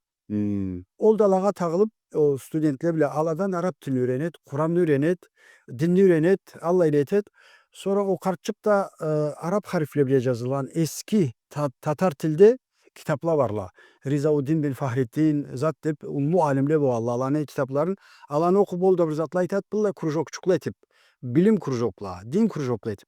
Ол да алагъа тагъылып, ол студентле бла аладан араб тилни юренед, Къуранны юренед, динни юренед, аллайла этед. Сора ол къартчыкъ да, э, араб харифле бла джазылгъан эски та-, татар тилде китапла барла. Ризауддин бин Фахриддин, зат деп, уллу алимле болгъанла, аланы китапларын, аланы окъуп, ол да бир затла айтад, быллай кружокчукъла этип, билим кружокла, дин кружокла этип.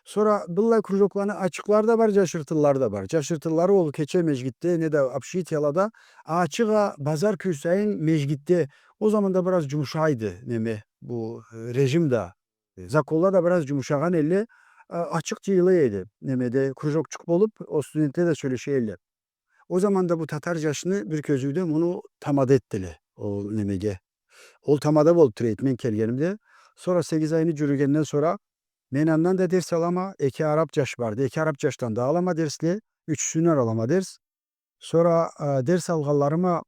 Сора быллай кружокланы ачыкълары да бар, джашыртынлары да бар. Джашыртынлары ол кече межгитде, неда общежитиялада, ачыкъ а базар кюн сайын межгитде. Ол заманда бир аз джумушайды, неме, бу, э, режим да. Э, законла да бир аз джумушагъан элле, а, ачыкъ джыйыла эди. Немеде, кружокчукъ болуп, ол студентле да сёлеше элле. Ол заманда бу татар джашны бир кёзюуде муну тамада этдиле, ол немеге. Ол тамада болуп тура эди мен келгенимде. Сора сегиз айны джюрюгенден сора мен андан да дерс алама, эки араб джаш барды. Эки араб джашдан да алама дерсле, ючюсюнден алама дерс. Сора, а, дерс алгъанларыма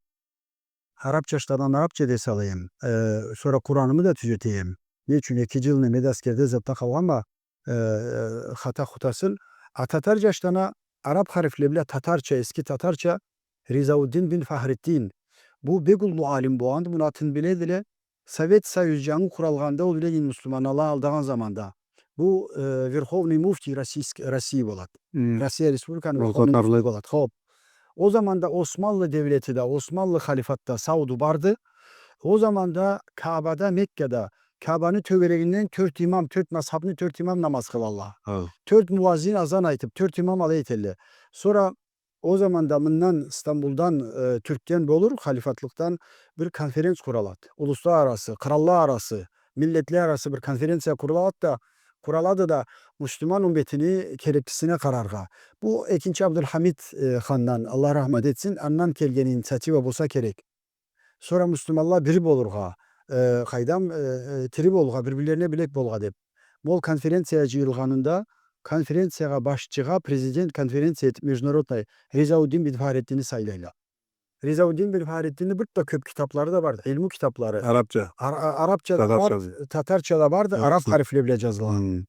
араб джашладан арабча дерс ала эдим. Э, сора Къуранымы да тюзете эдим. Не ючюн, эки джыл немеде, аскерде, затда къалгъанма, э, хата-хутасын. А татар джашдан а араб харифле бла татарча, эски татарча, Ризауддин бин Фахриддин. Бу бек уллу алим болгъанды, муну атын биледиле. Совет Союз джангы къуралгъанда, ол биле, муслиманла алдагъан заманда. Бу, э, верховный муфтий российск-, России болады. Россия республиканы верховный муфтий болады. Хоп. Ол заманда Османлы девлети да, Османлы халифат да сауду барды. Ол заманда Каабада, Меккада, Каабаны тёгерегинден тёрт имам, тёрт мазхабны тёрт имам намаз къылалла. Тёрт муаззин азан айтып, тёрт имам алай этелле. Сора ол заманда мындан, Стамбулдан, э, Тюркден болур, халифатлыкъдан бир конференц къуралады. Улусла арасы, къыралла арасы, миллетле арасы бир конференция къуралады да, къуралады да, муслиман умметини кереклисине къараргъа. Бу экинчи Абдулхамид, э, хандан, Аллах рахмат этсин, андан келген инициатива болса керек. Сора муслиманла бири болургъа, э, къайдам, э, э, тири болургъа, бир-бирлерине билек болургъа деп. Ол конференция джыйылгъанында, конференциягъа башчыгъа президент конференция этип, международный, Ризауддин бин Фахриддинни сайлайла. Ризауддин бин Фахриддинни бир да кёп китаплары да барды, илму китаплары. Арабча. Ар-, а-, арабча да барды, татарча да барды, араб харифле бла джазылгъан.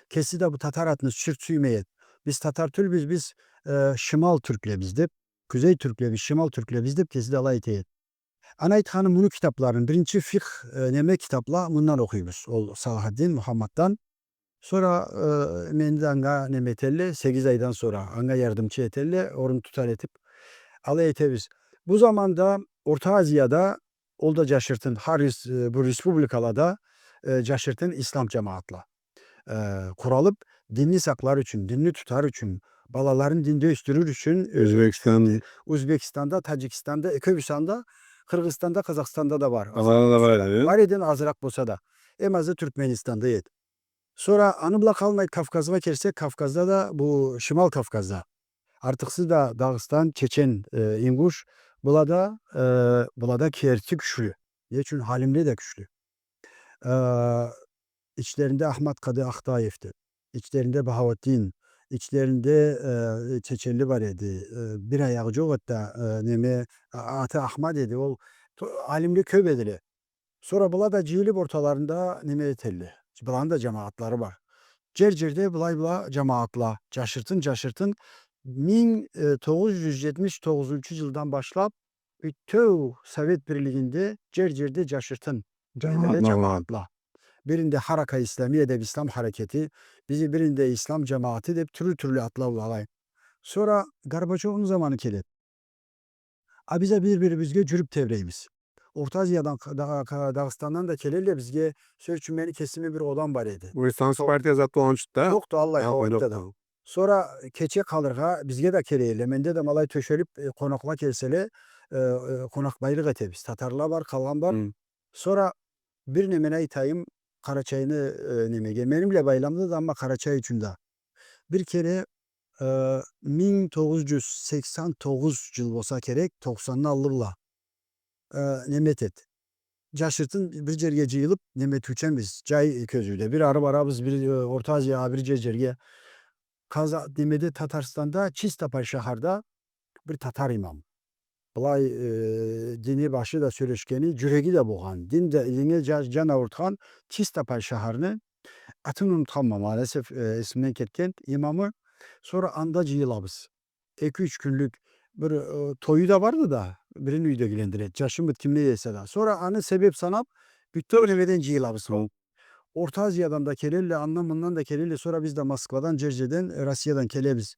Кеси да бу татар атын чырт сюймей эди. Биз татар тюлбюз, биз, э, шимал тюрклебиз деп, кюзей тюрклебиз, шимал тюрклебиз деп кеси да алай эте эди. Аны айтханым, муну китапларын, биринчи фикъх, э, неме китапла мындан окъуйбуз. Ол Салахаддин Мухаммаддан. Сора, э, мени да анга неме этелле, сегиз айдан сора анга ярдымчы этелле, орун тутар этип, алай этебиз. Бу заманда Орта Азияда, ол да джашыртын, хар рес-, э, бу республикалада, э, джашыртын ислам джамагъатла, э, къуралып, динни сакълар ючюн, динни тутар ючюн, балаларын динде ёсдюрюр ючюн, э, Узбекистанда, Таджикистанда, э, кёбюсю анда, Къыргъызстанда, Къазахстанда да бар. Аларда да бар эди. Бар эди, азыракъ болса да. Эм азы Тюркменистанда эди. Сора аны бла къалмай, Кавказгъа келсек, Кавказда да, бу Шимал Кавказда, артыкъсыз да Дагъыстан, Чечен, э, Ингуш, была да, э, была да керти кючлю. Не ючюн? Алимле да кючлю. Э, ичлеринде Ахмад Къады Ахтаевди, ичлеринде Бахауатдин, ичлеринде, э, чеченли бар эди. Э, бир аягъы джокъ эди да, э, неме, а-, аты Ахмад эди. Ол то-, алимле кёп эдиле. Сора была да джыйылып, орталарында неме этелле. Быланы да джамагъатлары бар. Джер-джерде былай-была джамагъатла, джашыртын-джашыртын, минг, э, тогъуз джюз джетмиш тогъузунчу джылдан башлап, бютеу Совет Бирлигинде джер-джерде джашыртын джамагъатла. Биринде Харака Исламия деб ислам харакети, бизи биринде ислам джамагъаты деб тюрлю-тюрлю атла бла алай. Сора Горбачёвну заманы келеди. А биз а бир-бирибизге джюрюб тебрейбиз. Орта Азиядан, Ка-, Дагъ-, Ка-, Дагъыстандан да келелле бизге, сёз ючюн, мени кесими бир одам бар эди. Бу исламский партия зат болгъан ючюн да? Джокъду, аллай хапарда да. Сора кече къалыргъа бизге да келелле. Менде да ма алай тёшелиб, э, къонакъла келселе, э, э, къонакъбайлыкъ этебиз. Татарла бар, къалгъан бар. Сора бир немени айтайым, Къарачайны, э, немеге. Мени бла байламлыды, амма Къарачай ючюн да. Бир кере, э, минг тогъуз джюз сексен тогъуз джыл болса керек, токъсанны аллы бла, э, неме этеди. Джашыртын бир джерге джыйылыб, неме этиученбиз, джай кёзюуде. Бир ары барабыз, бир, э, Орта Азиягъа, бир джер-джерге. Къаза-, немеде, Татарстанда, Чистопай шахарда бир татар имам. Былай, э, дини башы да сёлешгени, джюреги да болгъан, дин да, динге джа-, джан аурутхан, Чистопай шахарны, атын унутханма, маалесеф, э, эсимден кетген, имамы. Сора анда джыйылабыз. Эки-юч кюнлюк бир, э, тою да барды да, бирин юйдегилендиреди, джашмыды, кимди эсе да. Сора аны себеб санаб, бютеу немеден джыйылабыз. Орта Азиядан да келелле, андан-мындан да келелле, сора биз да Москвадан, джер-джерден, Россиядан келебиз.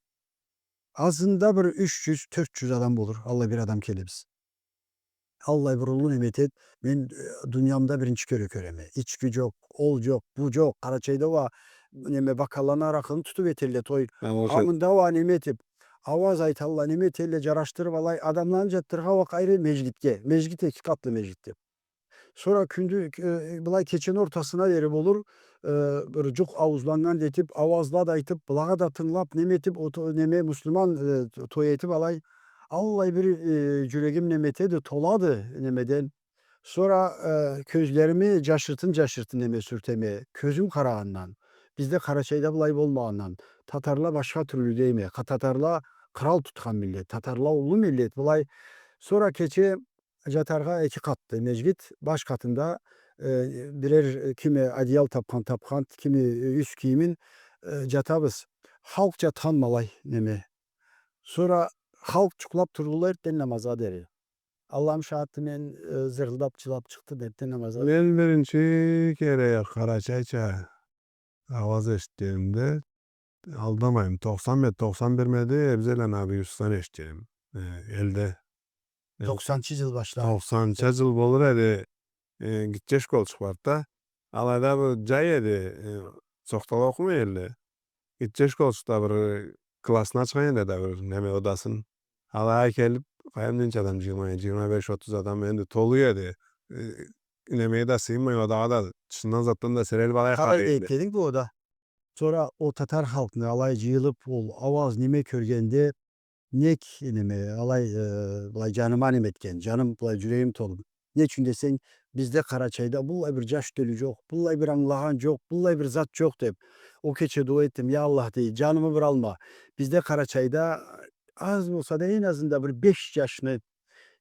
Азында бир юч джюз, тёрт джюз адам болур, аллай бир адам келебиз. Аллай бир уллу неме этеди. Мен, э, дуниямда биринчи кере кёреме. Ички джокъ, ол джокъ, бу джокъ. Къарачайда уа, неме, бокалланы аракъыны тутуб этелле той. Амында уа неме этиб, ауаз айталла, неме этелле, джарашдырыб алай, адамланы джатдырыргъа уа къайры, межгитге. Межгит эки къатлы межгитди. Сора кюндю-, э, былай кечени ортасына дери болур, э, бир джукъ ауузланнган да этиб, ауазла да айтыб, былагъа да тынгылаб, неме этиб, ото-, неме, муслиман, э, той этиб алай, аллай бир, э, джюрегим неме этеди, толады немеден. Сора, э, кёзлерими джашыртын-джашыртын неме сюртеме, кёзюм къарагъандан, бизде Къарачайда былай болмагъандан, татарла башха тюрлю дейме, къа-, татарла кърал тутхан миллет, татарла уллу миллет, былай. Сора кече джатаргъа эки къатды межгит, баш къатында, э, бирер, э, кими одеял тапхан, тапхан, кими, э, юс кийимин, э, джатабыз. Халкъ джатхан ма алай, неме. Сора халкъ джукълаб турдула эртден намазгъа дери. Аллахым шагъатды, мен, э, зырылдаб, джылаб чыкъдым эртден намазгъа. Мен биринчи кере къарачайча ауаз эшитгенимде, алдамайым, токъсан бир, токъсан бирмеди, Эбзеланы Абий Юсуфдан эшитгеним. Э, элде. Э, токъсанынчы джыл башлары. Токъсанынчы джыл болур эди, э, гитче школчукъ барды да. Алайда бир джай эди, э, сохтала окъумай элле. Гитче школчукъда бир, э, классына чыкъгъан эди да бир, неме, одасын. Алайгъа келиб, къайдам, ненча адам, джыйырма, джыйырма беш, отуз адам, энди толу эди. Э, немеге да сыйынмай, одагъа да, тышындан затдан да сирелиб алай къалгъан эди. Къалай дейди дединг бу ода? Сора ол татар халкъны алай джыйылыб, ол ауаз неме кёргенде, нек, неме, алай, э, былай джаныма неме этген, джаным былай, джюрегим толду. Не ючюн десенг, бизде Къарачайда быллай бир джаш тёлю джокъ, быллай бир ангылагъан джокъ, быллай бир зат джокъ деб, ол кече дуа этдим, я Аллах, дей, джанымы бир алма. Бизде Къарачайда аз болса да, эм азында бир беш джашны,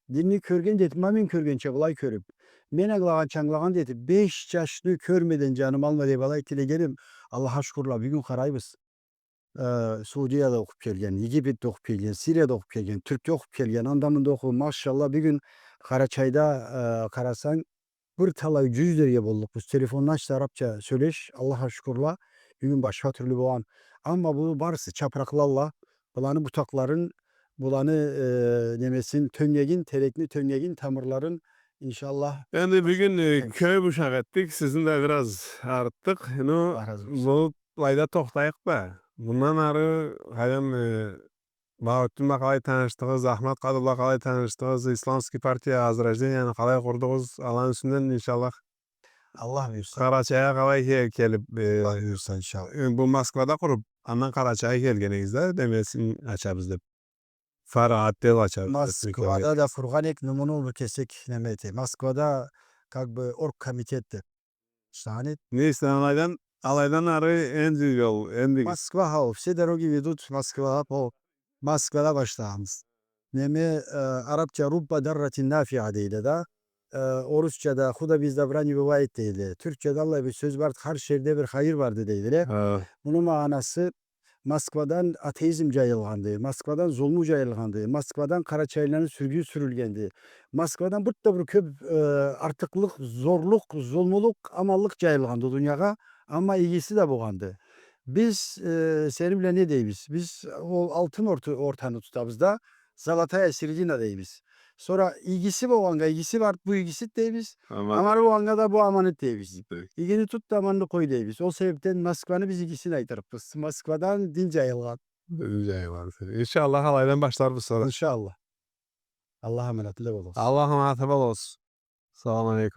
динни кёрген да этиб, ма мен кёргенча былай кёрюб, мен ангылагъанча ангылагъан да этиб, беш джашны кёрмеден джанымы алма деб алай тилегеним. Аллахха шукурла, бюгюн къарайбыз. Э, Саудияда окъуб келген, Египетде окъуб келген, Сирияда окъуб келген, Тюркде окъуб келген, анда-мында окъуб, машаллах, бюгюн Къарачайда, э, къарасанг, бир талай джюзлерге боллукъбуз. Телефонну ач да арабча сёлеш, Аллахха шукурла, бюгюн башха тюрлю болгъан. Амма бу барысы чапракълалла, буланы бутакъларын, буланы, э, немесин, тёнгегин, терекни тёнгегин, тамырларын, иншаллах. Энди бюгюн, э, кёб ушакъ этдик, сизни да бир аз арытдыкъ. Ну, Аллах разы болсун. Бу былайда тохтайыкъ да. Мындан ары, къайдам, э, Багъаутдин бла къалай танышдыгъыз, Ахмат Къады бла къалай танышдыгъыз, Исламский партия Возрожденияны къалай къурдугъуз, аланы юсюнден, иншаллах, Аллах буюрса. Къарачайгъа къалай ке-, келиб, э, Аллах буюрса, иншаллах. Э, бу Москвада къуруб, андан Къарачайгъа келген эдигиз да, демесин, ачабыз деб. Фаръ, отдел ачабыз деб. Москвада да къургъан эдик, но муну бир кесек неме эте. Москвада, как бы, оргкомитет деб. Шани. Нейсе, алайдан, алайдан ары энди джол, энди. Москва, хау, все дороги ведут в Москва, хау, Москвада башлагъанбыз. Неме, э, арабча «رب ضارة نافعة» дейле да, э, орусчада «худо без добра не бывает» дейле. Тюркчада аллай бир сёз барды, «хар шерде бир хайыр барды» дейле. Хы. Муну магъанасы, Москвадан атеизм джайылгъанды, Москвадан зулму джайылгъанды, Москвадан къарачайлыланы сюргюн сюрюлгенди. Москвадан бир да бир кёб, э, артыкълыкъ, зорлукъ, зулмулукъ, аманлыкъ джайылгъанды дуниягъа. Амма игиси да болгъанды. Биз, э, сени бла не дейбиз? Биз ол алтын орта-, ортаны тутабыз да, золотая середина дейбиз. Сора игиси болгъаннга игиси бар, бу игисид дейбиз. Аман. Аманы болгъаннга да бу аманыд дейбиз. Дейбиз. Игини тут да аманны къой дейбиз. Ол себебден Москваны биз игисин айтырыкъбыз. Москвадан дин джайылгъан. Дин джайылгъан. Иншаллах, алайдан башларбыз сора. Иншаллах. Аллах аманаты болугъуз. Аллах аманаты болугъуз. Салам алейкум.